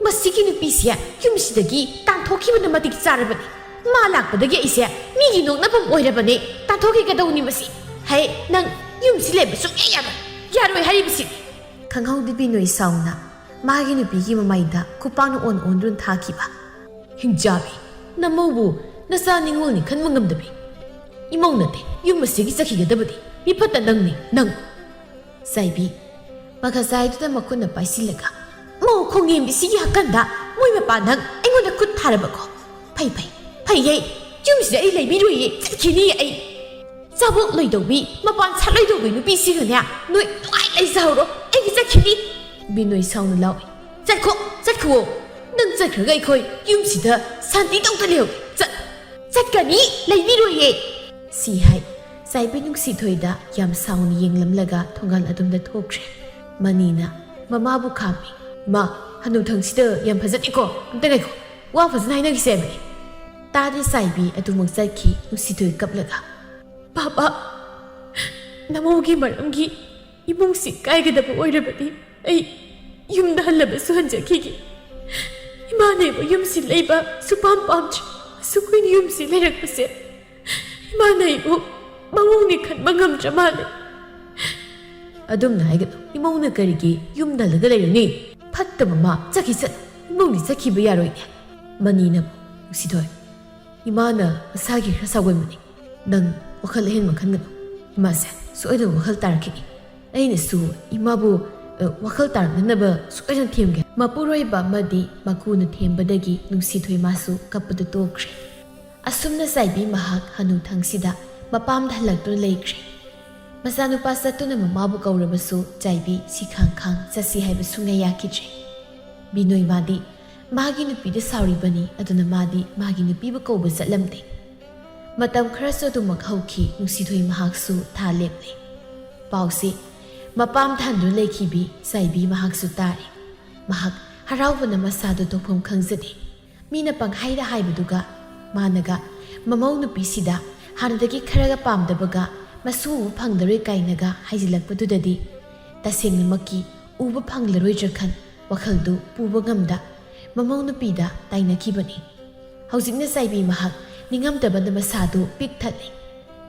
"ꯃꯁꯤꯒꯤ ꯅꯨꯄꯤꯁꯦ ꯌꯨꯝꯁꯤꯗꯒꯤ ꯇꯥꯟꯊꯣꯛꯈꯤꯕꯅ ꯃꯇꯤꯛ ꯆꯥꯔꯕꯅꯤ꯫ ꯃꯥ ꯂꯥꯛꯄꯗꯒꯤ ꯑꯩꯁꯦ ꯃꯤꯒꯤ ꯅꯣꯛꯅꯐꯝ ꯑꯣꯏꯔꯕꯅꯦ꯫ ꯇꯥꯟꯊꯣꯛꯈꯤꯒꯗꯧꯅꯤ ꯃꯁꯤ꯫ ꯍꯩ, ꯅꯪ ꯌꯨꯝꯁꯤ ꯂꯩꯕ ꯁꯨꯡꯌꯥ ꯌꯥꯔꯣꯏ꯫ ꯌꯥꯔꯣꯏ ꯍꯥꯏꯔꯤꯕꯁꯤꯅꯤ!" ꯈꯪꯍꯧꯗꯦ ꯕꯤꯅꯣꯏ ꯁꯥꯎꯅ ꯃꯥꯒꯤ ꯅꯨꯄꯤꯒꯤ ꯃꯃꯥꯏꯗ ꯈꯨꯄꯥꯛꯅ ꯑꯣꯟ ꯑꯣꯟꯗꯨꯅ ꯊꯥꯈꯤꯕ꯫ "ꯍꯤꯡꯆꯥꯕꯤ, ꯅꯃꯧꯕꯨ ꯅꯆꯥ ꯅꯤꯉꯣꯜꯅꯤ ꯈꯟꯕ ꯉꯝꯗꯕꯤ꯫ ꯏꯃꯧ ꯅꯠꯇꯦ, ꯌꯨꯝ ꯑꯁꯤꯒꯤ ꯆꯠꯈꯤꯒꯗꯕꯗꯤ꯫ ꯃꯤꯐꯠꯇ ꯅꯪꯅꯤ, ꯅꯪ!" ꯆꯥꯏꯕꯤ ꯃꯈꯥꯖꯥꯏꯗꯨꯗ ꯃꯈꯨꯠꯅ ꯄꯥꯏꯁꯤꯜꯂꯒ, "ꯃꯧ ꯈꯣꯡꯉꯦꯝꯕꯤꯁꯤꯒꯤ ꯍꯛꯀꯟꯗ ꯃꯣꯏ ꯃꯄꯥ ꯅꯪ ꯑꯩꯉꯣꯟꯗ ꯈꯨꯠ ꯊꯥꯔꯕꯀꯣ? ꯐꯩ, ꯐꯩ, ꯐꯩꯌꯦ꯫ ꯌꯨꯝꯁꯤꯗ ꯑꯩ ꯂꯩꯕꯤꯔꯣꯏꯌꯦ, ꯆꯠꯈꯤꯅꯤ ꯑꯩ꯫ ꯆꯥꯕꯣꯛ ꯂꯣꯏꯗꯧꯕꯤ, ꯃꯄꯥꯟ ꯁꯥꯠꯂꯣꯏꯗꯧꯕꯤ ꯅꯨꯄꯤꯁꯤꯒꯅꯦ ꯅꯣꯏ ꯅꯨꯡꯉꯥꯏ ꯂꯩꯖꯍꯧꯔꯣ, ꯑꯩꯒꯤ ꯆꯠꯈꯤꯅꯤ!" ꯕꯤꯅꯣꯏ ꯁꯥꯎꯅ ꯂꯥꯎꯏ꯫ "ꯆꯠꯈꯣ, ꯆꯠꯈꯨꯋꯣ꯫ ꯅꯪ ꯆꯠꯈ꯭ꯔꯒ ꯑꯩꯈꯣꯏ ꯌꯨꯝꯁꯤꯗ ꯁꯥꯟꯇꯤ ꯇꯧꯗ ꯂꯩꯍꯧꯒꯦ꯫ ꯆꯠ-, ꯆꯠꯀꯅꯤ, ꯂꯩꯕꯤꯔꯣꯏꯌꯦ!" ꯁꯤ ꯍꯥꯏ ꯆꯥꯏꯕꯤ ꯅꯨꯡꯁꯤꯊꯣꯏꯗ ꯌꯥꯝ ꯁꯥꯎꯅ ꯌꯦꯡꯂꯝꯂꯒ ꯊꯣꯡꯒꯥꯜ ꯑꯗꯣꯝꯗ ꯊꯣꯛꯈ꯭ꯔꯦ꯫ ꯃꯅꯤꯅ ꯃꯃꯥꯕꯨ ꯈꯥꯝꯃꯤ꯫ "ꯃꯥ, ꯍꯅꯨꯊꯪꯁꯤꯗ ꯌꯥꯝ ꯐꯖꯗꯦꯀꯣ꯫ ꯑꯝꯇ ꯉꯥꯏꯈꯣ, ꯋꯥ ꯐꯖꯅ ꯍꯥꯏꯅꯈꯤꯁꯦ ꯍꯥꯏꯕꯅꯤ!" ꯇꯥꯗꯦ ꯆꯥꯏꯕꯤ ꯑꯗꯨꯃꯛ ꯆꯠꯈꯤ ꯅꯨꯡꯁꯤꯊꯣꯏ ꯀꯞꯂꯒ꯫ "ꯄꯥꯄꯥ, ꯅꯃꯧꯒꯤ ꯃꯔꯝꯒꯤ ꯏꯃꯨꯡꯁꯤ ꯀꯥꯏꯒꯗꯕ ꯑꯣꯏꯔꯕꯗꯤ ꯑꯩ ꯌꯨꯝꯗ ꯍꯜꯂꯕꯁꯨ ꯍꯟꯖꯈꯤꯒꯦ꯫ ꯏꯃꯥꯅ ꯑꯩꯕꯨ ꯌꯨꯝꯁꯤ ꯂꯩꯕ ꯁꯨꯄꯥꯝ ꯄꯥꯝꯗ꯭ꯔꯦ꯫ ꯑꯁꯨꯛ ꯀꯨꯏꯅ ꯌꯨꯝꯁꯤ ꯂꯩꯔꯛꯄꯁꯦ ꯏꯃꯥꯅ ꯑꯩꯕꯨ ꯃꯑꯣꯡꯅꯤ ꯈꯟꯕ ꯉꯝꯗ꯭ꯔ ꯃꯥꯜꯂꯦ꯫" "ꯑꯗꯨꯝꯅ ꯍꯥꯏꯒꯅꯨ꯫ ꯏꯃꯧꯅ ꯀꯔꯤꯒꯤ ꯌꯨꯝꯗ ꯍꯜꯂꯒ ꯂꯩꯔꯨꯅꯤ? ꯐꯠꯇꯕ ꯃꯥ, ꯆꯠꯈꯤ ꯆꯠ꯫ ꯏꯃꯧꯅꯤ ꯆꯠꯈꯤꯕ ꯌꯥꯔꯣꯏꯅꯦ꯫" ꯃꯅꯤꯅ, "ꯅꯨꯡꯁꯤꯊꯣꯏ, ꯏꯃꯥꯅ ꯃꯁꯥꯒꯤ ꯈꯔ ꯁꯥꯎꯒꯟꯕꯅꯤ꯫ ꯅꯪ ꯋꯥꯈꯜ ꯑꯍꯦꯟꯕ ꯈꯟꯒꯅꯨ꯫ ꯏꯃꯥꯁꯦ ꯁꯣꯏꯗꯅ ꯋꯥꯈꯜ ꯇꯥꯔꯛꯈꯤꯅꯤ꯫ ꯑꯩꯅꯁꯨ ꯏꯃꯥꯕꯨ, ꯑ, ꯋꯥꯈꯜ ꯇꯥꯔꯛꯅꯅꯕ ꯁꯣꯏꯗꯅ ꯊꯦꯝꯒꯦ꯫" ꯃꯄꯨꯔꯣꯏꯕ ꯑꯃꯗꯤ ꯃꯀꯨꯅ ꯊꯦꯝꯕꯗꯒꯤ ꯅꯨꯡꯁꯤꯊꯣꯏ ꯃꯥꯁꯨ ꯀꯞꯄꯗꯨ ꯇꯣꯛꯈ꯭ꯔꯦ꯫ ꯑꯁꯨꯝꯅ ꯆꯥꯏꯕꯤ ꯃꯍꯥꯛ ꯍꯅꯨꯊꯪꯁꯤꯗ ꯃꯄꯥꯝꯗ ꯍꯜꯂꯛꯇꯨꯅ ꯂꯩꯈ꯭ꯔꯦ꯫ ꯃꯆꯥꯅꯨꯄꯥ ꯆꯠꯇꯨꯅ ꯃꯃꯥꯕꯨ ꯀꯧꯔꯕꯁꯨ ꯆꯥꯏꯕꯤ ꯁꯤꯈꯥꯡ ꯈꯥꯡ ꯆꯠꯁꯤ ꯍꯥꯏꯕ ꯁꯨꯡꯌꯥ ꯌꯥꯈꯤꯗ꯭ꯔꯦ꯫ ꯕꯤꯅꯣꯏ ꯃꯥꯗꯤ ꯃꯥꯒꯤ ꯅꯨꯄꯤꯗ ꯁꯥꯎꯔꯤꯕꯅꯤ, ꯑꯗꯨꯅ ꯃꯥꯗꯤ ꯃꯥꯒꯤ ꯅꯨꯄꯤꯕꯨ ꯀꯧꯕ ꯆꯠꯂꯝꯗꯦ꯫ ꯃꯇꯝ ꯈꯔꯁꯨ ꯑꯗꯨꯃꯛ ꯍꯧꯈꯤ꯫ ꯅꯨꯡꯁꯤꯊꯣꯏ ꯃꯍꯥꯛꯁꯨ ꯊꯥ ꯂꯦꯞꯂꯦ꯫ ꯄꯥꯎꯁꯤ ꯃꯄꯥꯝ ꯊꯥꯟꯗꯨꯅ ꯂꯩꯈꯤꯕꯤ ꯆꯥꯏꯕꯤ ꯃꯍꯥꯛꯁꯨ ꯇꯥꯔꯦ꯫ ꯃꯍꯥꯛ ꯍꯔꯥꯎꯕꯅ ꯃꯁꯥꯗꯨ ꯇꯧꯐꯝ ꯈꯪꯖꯗꯦ꯫ ꯃꯤꯅ ꯄꯪꯍꯥꯏꯗ ꯍꯥꯏꯕꯗꯨꯒ ꯃꯥꯅꯒ ꯃꯃꯧ ꯅꯨꯄꯤꯁꯤꯗ ꯍꯥꯟꯅꯗꯒꯤ ꯈꯔꯒ ꯄꯥꯝꯗꯕꯒ ꯃꯁꯨ ꯎꯕ ꯐꯪꯂꯔꯣꯏ ꯀꯥꯏꯅꯒ ꯍꯥꯏꯖꯤꯜꯂꯛꯄꯗꯨꯗꯗꯤ ꯇꯁꯦꯡꯅꯃꯛꯀꯤ ꯎꯕ ꯐꯪꯂꯔꯣꯏꯗ꯭ꯔ ꯈꯟ ꯋꯥꯈꯜꯗꯨ ꯄꯨꯕ ꯉꯝꯗ ꯃꯃꯧ ꯅꯨꯄꯤꯗ ꯇꯥꯏꯅꯈꯤꯕꯅꯤ꯫ ꯍꯧꯖꯤꯛꯅ ꯆꯥꯏꯕꯤ ꯃꯍꯥꯛ ꯅꯤꯡꯉꯝꯗꯕꯅ ꯃꯁꯥꯗꯨ ꯄꯤꯛ ꯊꯠꯂꯦ꯫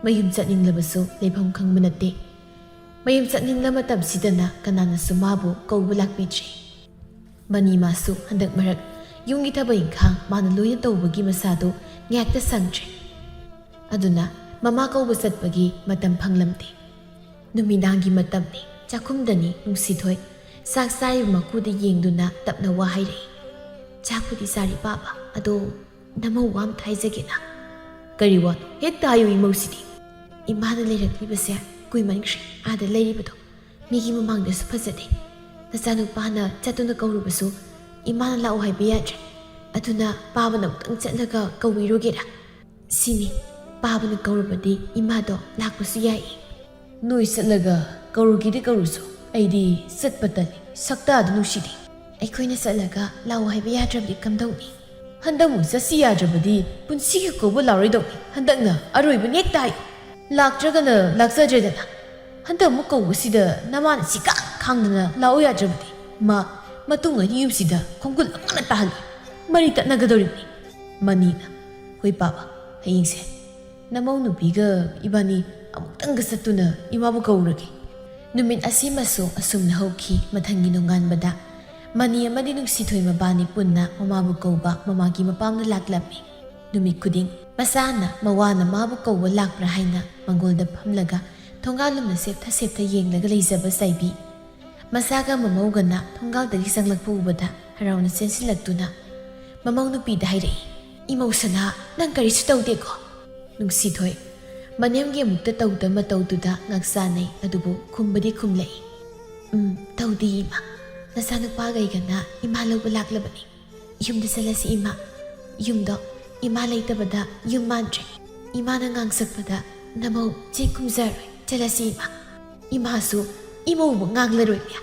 ꯃꯌꯨꯝ ꯆꯠꯅꯤꯡꯂꯕꯁꯨ ꯂꯩꯐꯝ ꯈꯪꯕ ꯅꯠꯇꯦ꯫ ꯃꯌꯨꯝ ꯆꯠꯅꯤꯡꯂ ꯃꯇꯝꯁꯤꯗꯅ ꯀꯅꯥꯅꯁꯨ ꯃꯥꯕꯨ ꯀꯧꯕ ꯂꯥꯛꯄꯤꯗ꯭ꯔꯦ꯫ ꯃꯅꯤ ꯃꯥꯁꯨ ꯍꯟꯗꯛ ꯃꯔꯛ ꯌꯨꯝꯒꯤ ꯊꯕꯛ ꯏꯪꯈꯥꯡ ꯃꯥꯅ ꯂꯣꯏꯅ ꯇꯧꯕꯒꯤ ꯃꯁꯥꯗꯨ ꯉꯥꯏꯍꯥꯛꯇ ꯁꯪꯗ꯭ꯔꯦ꯫ ꯑꯗꯨꯅ ꯃꯃꯥ ꯀꯧꯕ ꯆꯠꯄꯒꯤ ꯃꯇꯝ ꯐꯪꯂꯝꯗꯦ꯫ ꯅꯨꯃꯤꯗꯥꯡꯒꯤ ꯃꯇꯝꯅꯤ꯫ ꯆꯥꯛꯈꯨꯝꯗꯅꯤ ꯅꯨꯡꯁꯤꯊꯣꯏ ꯆꯥꯛ ꯆꯥꯔꯤꯕ ꯃꯀꯨꯗ ꯌꯦꯡꯗꯨꯅ ꯇꯞꯅ ꯋꯥ ꯍꯥꯏꯔꯛꯏ꯫ "ꯆꯥꯛꯄꯨꯗꯤ ꯆꯥꯔꯤ ꯄꯥꯕ, ꯑꯗꯣ ꯅꯃꯧ ꯋꯥ ꯑꯃ ꯍꯥꯏꯖꯒꯦꯅ꯫" "ꯀꯔꯤ ꯋꯥꯅꯣ? ꯍꯦꯛꯇ ꯍꯥꯏꯌꯨ ꯏꯃꯧꯁꯤꯗꯤ꯫" "ꯏꯃꯥꯅ ꯂꯩꯔꯛꯂꯤꯕꯁꯦ ꯀꯨꯏꯃꯟꯈ꯭ꯔꯦ꯫ ꯑꯥꯗ ꯂꯩꯔꯤꯕꯗꯣ ꯃꯤꯒꯤ ꯃꯃꯥꯡꯗꯁꯨ ꯐꯖꯗꯦ꯫ ꯅꯆꯥꯅꯨꯄꯥꯅ ꯆꯠꯇꯨꯅ ꯀꯧꯔꯨꯕꯁꯨ ꯏꯃꯥꯅ ꯂꯥꯛꯑꯣ ꯍꯥꯏꯕ ꯌꯥꯗ꯭ꯔꯦ꯫ ꯑꯗꯨꯅ ꯄꯥꯕꯅ ꯑꯃꯨꯛꯇꯪ ꯆꯠꯂꯒ ꯀꯧꯕꯤꯔꯨꯒꯦꯔꯥ?" "ꯁꯤꯅꯤ, ꯄꯥꯕꯅ ꯀꯧꯔꯕꯗꯤ ꯏꯃꯥꯗꯣ ꯂꯥꯛꯄꯁꯨ ꯌꯥꯏ꯫" "ꯅꯣꯏ ꯆꯠꯂꯒ ꯀꯧꯔꯨꯒꯦꯗꯤ ꯀꯧꯔꯨꯁꯨ, ꯑꯩꯗꯤ ꯆꯠꯄ ꯇꯜꯂꯤ, ꯁꯛꯇꯥꯗꯨ ꯅꯨꯡꯁꯤꯗꯦ꯫" "ꯑꯩꯈꯣꯏꯅ ꯆꯠꯂꯒ ꯂꯥꯛꯑꯣ ꯍꯥꯏꯕ ꯌꯥꯗ꯭ꯔꯕꯗꯤ ꯀꯝꯗꯧꯅꯤ?" "ꯍꯟꯗꯛꯃꯨꯛ ꯆꯠꯁꯤ ꯌꯥꯗ꯭ꯔꯕꯗꯤ ꯄꯨꯟꯁꯤꯒꯤ ꯀꯧꯕ ꯂꯥꯛꯑꯣꯏꯗꯧꯅꯤ꯫ ꯍꯟꯗꯛꯅ ꯑꯔꯣꯏꯕꯅꯦ ꯍꯦꯛꯇ ꯍꯥꯏꯌꯨ꯫ ꯂꯥꯛꯇ꯭ꯔꯒꯅ ꯂꯥꯛꯆꯗ꯭ꯔꯦꯗꯅ꯫ ꯍꯟꯗꯛꯃꯨꯛ ꯀꯧꯕꯁꯤꯗ ꯅꯃꯥꯅ ꯁꯤꯀꯥ ꯈꯥꯡꯗꯅ ꯂꯥꯛꯑꯣ ꯌꯥꯗ꯭ꯔꯕꯗꯤ ꯃꯥ ꯃꯇꯨꯡ ꯑꯅꯤ ꯌꯨꯝꯁꯤꯗ ꯈꯣꯡꯒꯨꯜ ꯑꯃꯅ ꯇꯥꯍꯜꯂꯤ꯫ ꯃꯔꯤ ꯇꯠꯅꯒꯗꯧꯔꯤꯕꯅꯤ꯫" ꯃꯅꯤꯅ, "ꯍꯣꯏ ꯄꯥꯕ, ꯍꯌꯦꯡꯁꯦ ꯅꯃꯧ ꯅꯨꯄꯤꯒ ꯏꯕꯥꯅꯤ ꯑꯃꯨꯛꯇꯪꯒ ꯆꯠꯇꯨꯅ ꯏꯃꯥꯕꯨ ꯀꯧꯔꯒꯦ꯫" ꯅꯨꯃꯤꯠ ꯑꯁꯤꯃꯁꯨ ꯑꯁꯨꯝꯅ ꯍꯧꯈꯤ꯫ ꯃꯊꯪꯒꯤ ꯅꯣꯡꯉꯥꯟꯕꯗ ꯃꯅꯤ ꯑꯃꯗꯤ ꯅꯨꯡꯁꯤꯊꯣꯏ ꯃꯕꯥꯅꯤ ꯄꯨꯟꯅ ꯃꯃꯥꯕꯨ ꯀꯧꯕ ꯃꯃꯥꯒꯤ ꯃꯄꯥꯝꯗ ꯂꯥꯛꯂꯝꯃꯤ꯫ ꯅꯨꯃꯤꯠ ꯈꯨꯗꯤꯡ ꯃꯆꯥꯅ ꯃꯋꯥꯅ ꯃꯥꯕꯨ ꯀꯧꯕ ꯂꯥꯛꯄ꯭ꯔꯥ ꯍꯥꯏꯅ ꯃꯪꯒꯣꯜꯗ ꯐꯝꯂꯒ ꯊꯣꯡꯒꯥꯜꯂꯣꯝꯗ ꯁꯦꯞꯊ ꯁꯦꯞꯊ ꯌꯦꯡꯂꯒ ꯂꯩꯖꯕ ꯆꯥꯏꯕꯤ꯫ ꯃꯆꯥꯒ ꯃꯃꯧꯒꯅ ꯊꯣꯡꯒꯥꯜꯗꯒꯤ ꯆꯪꯂꯛꯄ ꯎꯕꯗ ꯍꯔꯥꯎꯅ ꯆꯦꯟꯁꯤꯜꯂꯛꯇꯨꯅ ꯃꯃꯧ ꯅꯨꯄꯤꯗ ꯍꯥꯏꯔꯛꯏ, "ꯏꯃꯧ ꯁꯅꯥ, ꯅꯪ ꯀꯔꯤꯁꯨ ꯇꯧꯗꯦꯀꯣ?" ꯅꯨꯡꯁꯤꯊꯣꯏ ꯃꯅꯦꯝꯒꯤ ꯑꯃꯨꯛꯇ ꯇꯧꯗ ꯃꯇꯧꯗꯨꯗ ꯉꯥꯛꯆꯥꯅꯩ, ꯑꯗꯨꯕꯨ ꯈꯨꯝꯕꯗꯤ ꯈꯨꯝꯂꯛꯏ, "ꯎꯝ, ꯇꯧꯗꯦ ꯏꯃꯥ꯫ ꯅꯆꯥꯅꯨꯄꯥꯈꯩꯒꯅ ꯏꯃꯥ ꯂꯧꯕ ꯂꯥꯛꯂꯕꯅꯤ꯫ ꯌꯨꯝꯗ ꯆꯠꯂꯁꯤ ꯏꯃꯥ꯫ ꯌꯨꯝꯗꯣ ꯏꯃꯥ ꯂꯩꯇꯕꯗ ꯌꯨꯝ ꯃꯥꯟꯗ꯭ꯔꯦ꯫" ꯏꯃꯥꯅ ꯉꯥꯡꯁꯛꯄꯗ ꯅꯃꯧ ꯆꯦꯡ ꯈꯨꯝꯖꯔꯣꯏ꯫ ꯆꯠꯂꯁꯤ ꯏꯃꯥ꯫ ꯏꯃꯥꯁꯨ ꯏꯃꯧꯕꯨ ꯉꯥꯡꯂꯔꯣꯏꯅꯦ꯫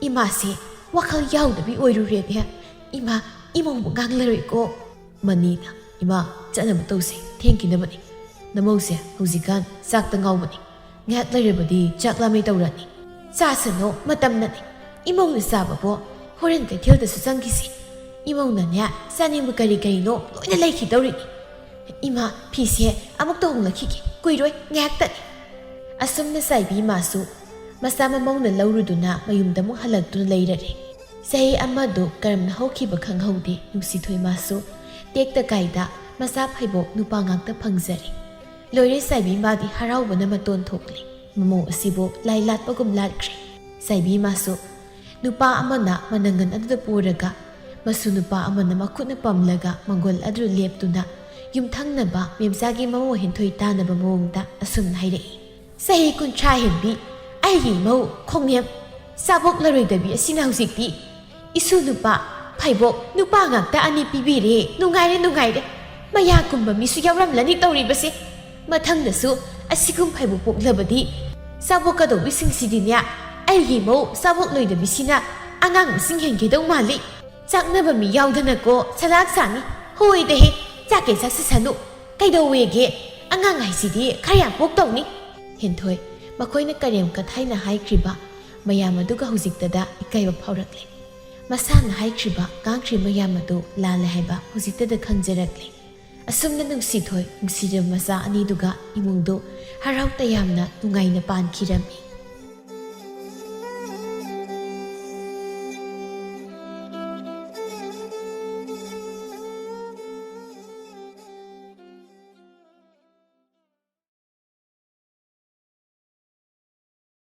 ꯏꯃꯥꯁꯦ ꯋꯥꯈꯜ ꯌꯥꯎꯗꯕꯤ ꯑꯣꯏꯔꯨꯔꯦꯅꯦ꯫ ꯏꯃꯥ ꯏꯃꯧꯕꯨ ꯉꯥꯡꯂꯔꯣꯏꯀꯣ꯫ ꯃꯅꯤꯅ, "ꯏꯃꯥ, ꯆꯠꯅꯕ ꯇꯧꯁꯦ, ꯊꯦꯡꯈꯤꯅꯕꯅꯤ꯫ ꯅꯃꯧꯁꯦ ꯍꯧꯖꯤꯛꯀꯥꯟ ꯆꯥꯛꯇ ꯉꯥꯎꯕꯅꯤ꯫ ꯉꯥꯏꯍꯥꯛ ꯂꯩꯔꯕꯗꯤ ꯆꯥꯛ ꯂꯥꯝꯃꯦ ꯇꯧꯔꯅꯤ꯫ ꯆꯥꯁꯅꯨ, ꯃꯇꯝꯅꯅꯤ꯫ ꯏꯃꯧꯅ ꯆꯥꯕꯕꯨ ꯍꯣꯔꯦꯟ ꯀꯩꯊꯦꯜꯗꯁꯨ ꯆꯪꯈꯤꯁꯤ꯫ ꯏꯃꯧꯅꯅꯦ, ꯆꯥꯅꯤꯡꯕ ꯀꯔꯤ ꯀꯔꯤꯅꯣ ꯂꯣꯏꯅ ꯂꯩꯈꯤꯗꯧꯔꯤꯅꯤ꯫ ꯏꯃꯥ, ꯐꯤꯁꯦ ꯑꯃꯨꯛꯇ ꯍꯣꯡꯂꯛꯈꯤꯒꯦ, ꯀꯨꯏꯔꯣꯏ, ꯉꯥꯏꯍꯥꯛꯇꯅꯤ꯫" ꯑꯁꯨꯝꯅ ꯆꯥꯏꯕꯤ ꯏꯃꯥꯁꯨ ꯃꯆꯥ ꯃꯃꯧꯅ ꯂꯧꯔꯨꯗꯨꯅ ꯃꯌꯨꯝꯗ ꯑꯃꯨꯛ ꯍꯜꯂꯛꯇꯨꯅ ꯂꯩꯔꯔꯦ꯫ ꯆꯍꯤ ꯑꯃꯗꯨ ꯀꯔꯝꯅ ꯍꯧꯈꯤꯕ ꯈꯪꯍꯧꯗꯦ꯫ ꯅꯨꯡꯁꯤꯊꯣꯏ ꯃꯥꯁꯨ ꯇꯦꯛꯇ ꯀꯥꯏꯗ ꯃꯆꯥ ꯐꯩꯕꯣꯛ ꯅꯨꯄꯥ ꯉꯥꯛꯇ ꯐꯪꯖꯔꯦ꯫ ꯂꯣꯏꯔꯦ ꯆꯥꯏꯕꯤ ꯏꯃꯥꯗꯤ ꯍꯔꯥꯎꯕꯅ ꯃꯇꯣꯟ ꯊꯣꯛꯂꯦ꯫ ꯃꯃꯧ ꯑꯁꯤꯕꯨ ꯂꯥꯏ ꯂꯥꯠꯄꯒꯨꯝ ꯂꯥꯠꯈ꯭ꯔꯦ꯫ ꯆꯥꯏꯕꯤ ꯏꯃꯥꯁꯨ ꯅꯨꯄꯥ ꯑꯃꯅ ꯃꯅꯪꯒꯟ ꯑꯗꯨꯗ ꯄꯣꯔꯒ, ꯃꯁꯨ ꯅꯨꯄꯥ ꯑꯃꯅ ꯃꯈꯨꯠꯅ ꯄꯝꯂꯒ ꯃꯪꯒꯣꯜ ꯑꯗꯨ ꯂꯦꯞꯇꯨꯅ ꯌꯨꯝꯊꯪꯅꯕ ꯃꯦꯝꯆꯥꯒꯤ ꯃꯃꯧ ꯍꯦꯟꯊꯣꯏ ꯇꯥꯅꯕ ꯃꯑꯣꯡꯗ ꯑꯁꯨꯝꯅ ꯍꯥꯏꯔꯛꯏ꯫ "ꯆꯍꯤ ꯀꯨꯟꯊ꯭ꯔꯥ ꯍꯦꯟꯕꯤ ꯑꯩꯒꯤ ꯏꯃꯧ ꯈꯣꯡꯅꯦꯝ ꯆꯥꯕꯣꯛꯂꯔꯣꯏꯗꯕꯤ ꯑꯁꯤꯅ ꯍꯧꯖꯤꯛꯇꯤ ꯏꯁꯨ ꯅꯨꯄꯥ ꯐꯩꯕꯣꯛ ꯅꯨꯄꯥ ꯉꯥꯛꯇ ꯑꯅꯤ ꯄꯤꯕꯤꯔꯦ꯫ ꯅꯨꯡꯉꯥꯏꯔꯦ, ꯅꯨꯡꯉꯥꯏꯔꯦ꯫ ꯃꯌꯥ ꯀꯨꯝꯕ ꯃꯤꯁꯨ ꯌꯥꯎꯔꯝꯂꯅꯤ ꯇꯧꯔꯤꯕꯁꯦ꯫ ꯃꯊꯪꯗꯁꯨ ꯑꯁꯤꯒꯨꯝ ꯐꯩꯕꯣꯛ ꯄꯣꯛꯂꯕꯗꯤ ꯆꯥꯕꯣꯛꯀꯗꯧꯕꯤꯁꯤꯡꯁꯤꯗꯤꯅꯦ, ꯑꯩꯒꯤ ꯏꯃꯧ ꯆꯥꯕꯣꯛꯂꯣꯏꯗꯕꯤꯁꯤꯅ ꯑꯉꯥꯡ ꯃꯁꯤꯡ ꯍꯦꯟꯒꯗꯧ ꯃꯥꯜꯂꯤ꯫ ꯆꯥꯛꯅꯕ ꯃꯤ ꯌꯥꯎꯗꯅꯀꯣ ꯁꯂꯥꯛ ꯁꯥꯅꯤ꯫ ꯍꯣꯏꯗꯍꯦ, ꯆꯥꯛꯀꯦ ꯆꯥꯁꯤꯁꯅꯨ꯫ ꯀꯩꯗꯧꯋꯦꯒꯦ? ꯑꯉꯥꯡ ꯍꯥꯏꯁꯤꯗꯤ ꯈꯔ ꯌꯥꯝ ꯄꯣꯛꯇꯧꯅꯤ꯫" ꯍꯦꯟꯊꯣꯏ, ꯃꯈꯣꯏꯅ ꯀꯔꯦꯝ ꯀꯊꯥꯏꯅ ꯍꯥꯏꯈ꯭ꯔꯤꯕ ꯃꯌꯥꯝ ꯑꯗꯨꯒ ꯍꯧꯖꯤꯛꯇꯗ ꯏꯀꯥꯏꯕ ꯐꯥꯎꯔꯛꯂꯦ꯫ ꯃꯁꯥꯅ ꯍꯥꯏꯈ꯭ꯔꯤꯕ ꯉꯥꯡꯈ꯭ꯔꯤꯕ ꯃꯌꯥꯝ ꯑꯗꯨ ꯂꯥꯜꯂꯦ ꯍꯥꯏꯕ ꯍꯧꯖꯤꯛꯇꯗ ꯈꯪꯖꯔꯛꯂꯦ꯫ ꯑꯁꯨꯝꯅ ꯅꯨꯡꯁꯤꯊꯣꯏ, ꯅꯨꯡꯁꯤꯔꯕ ꯃꯆꯥ ꯑꯅꯤꯗꯨꯒ ꯏꯃꯨꯡꯗꯨ ꯍꯔꯥꯎ ꯇꯌꯥꯝꯅ ꯅꯨꯡꯉꯥꯏꯅ ꯄꯥꯟꯈꯤꯔꯝꯃꯤ꯫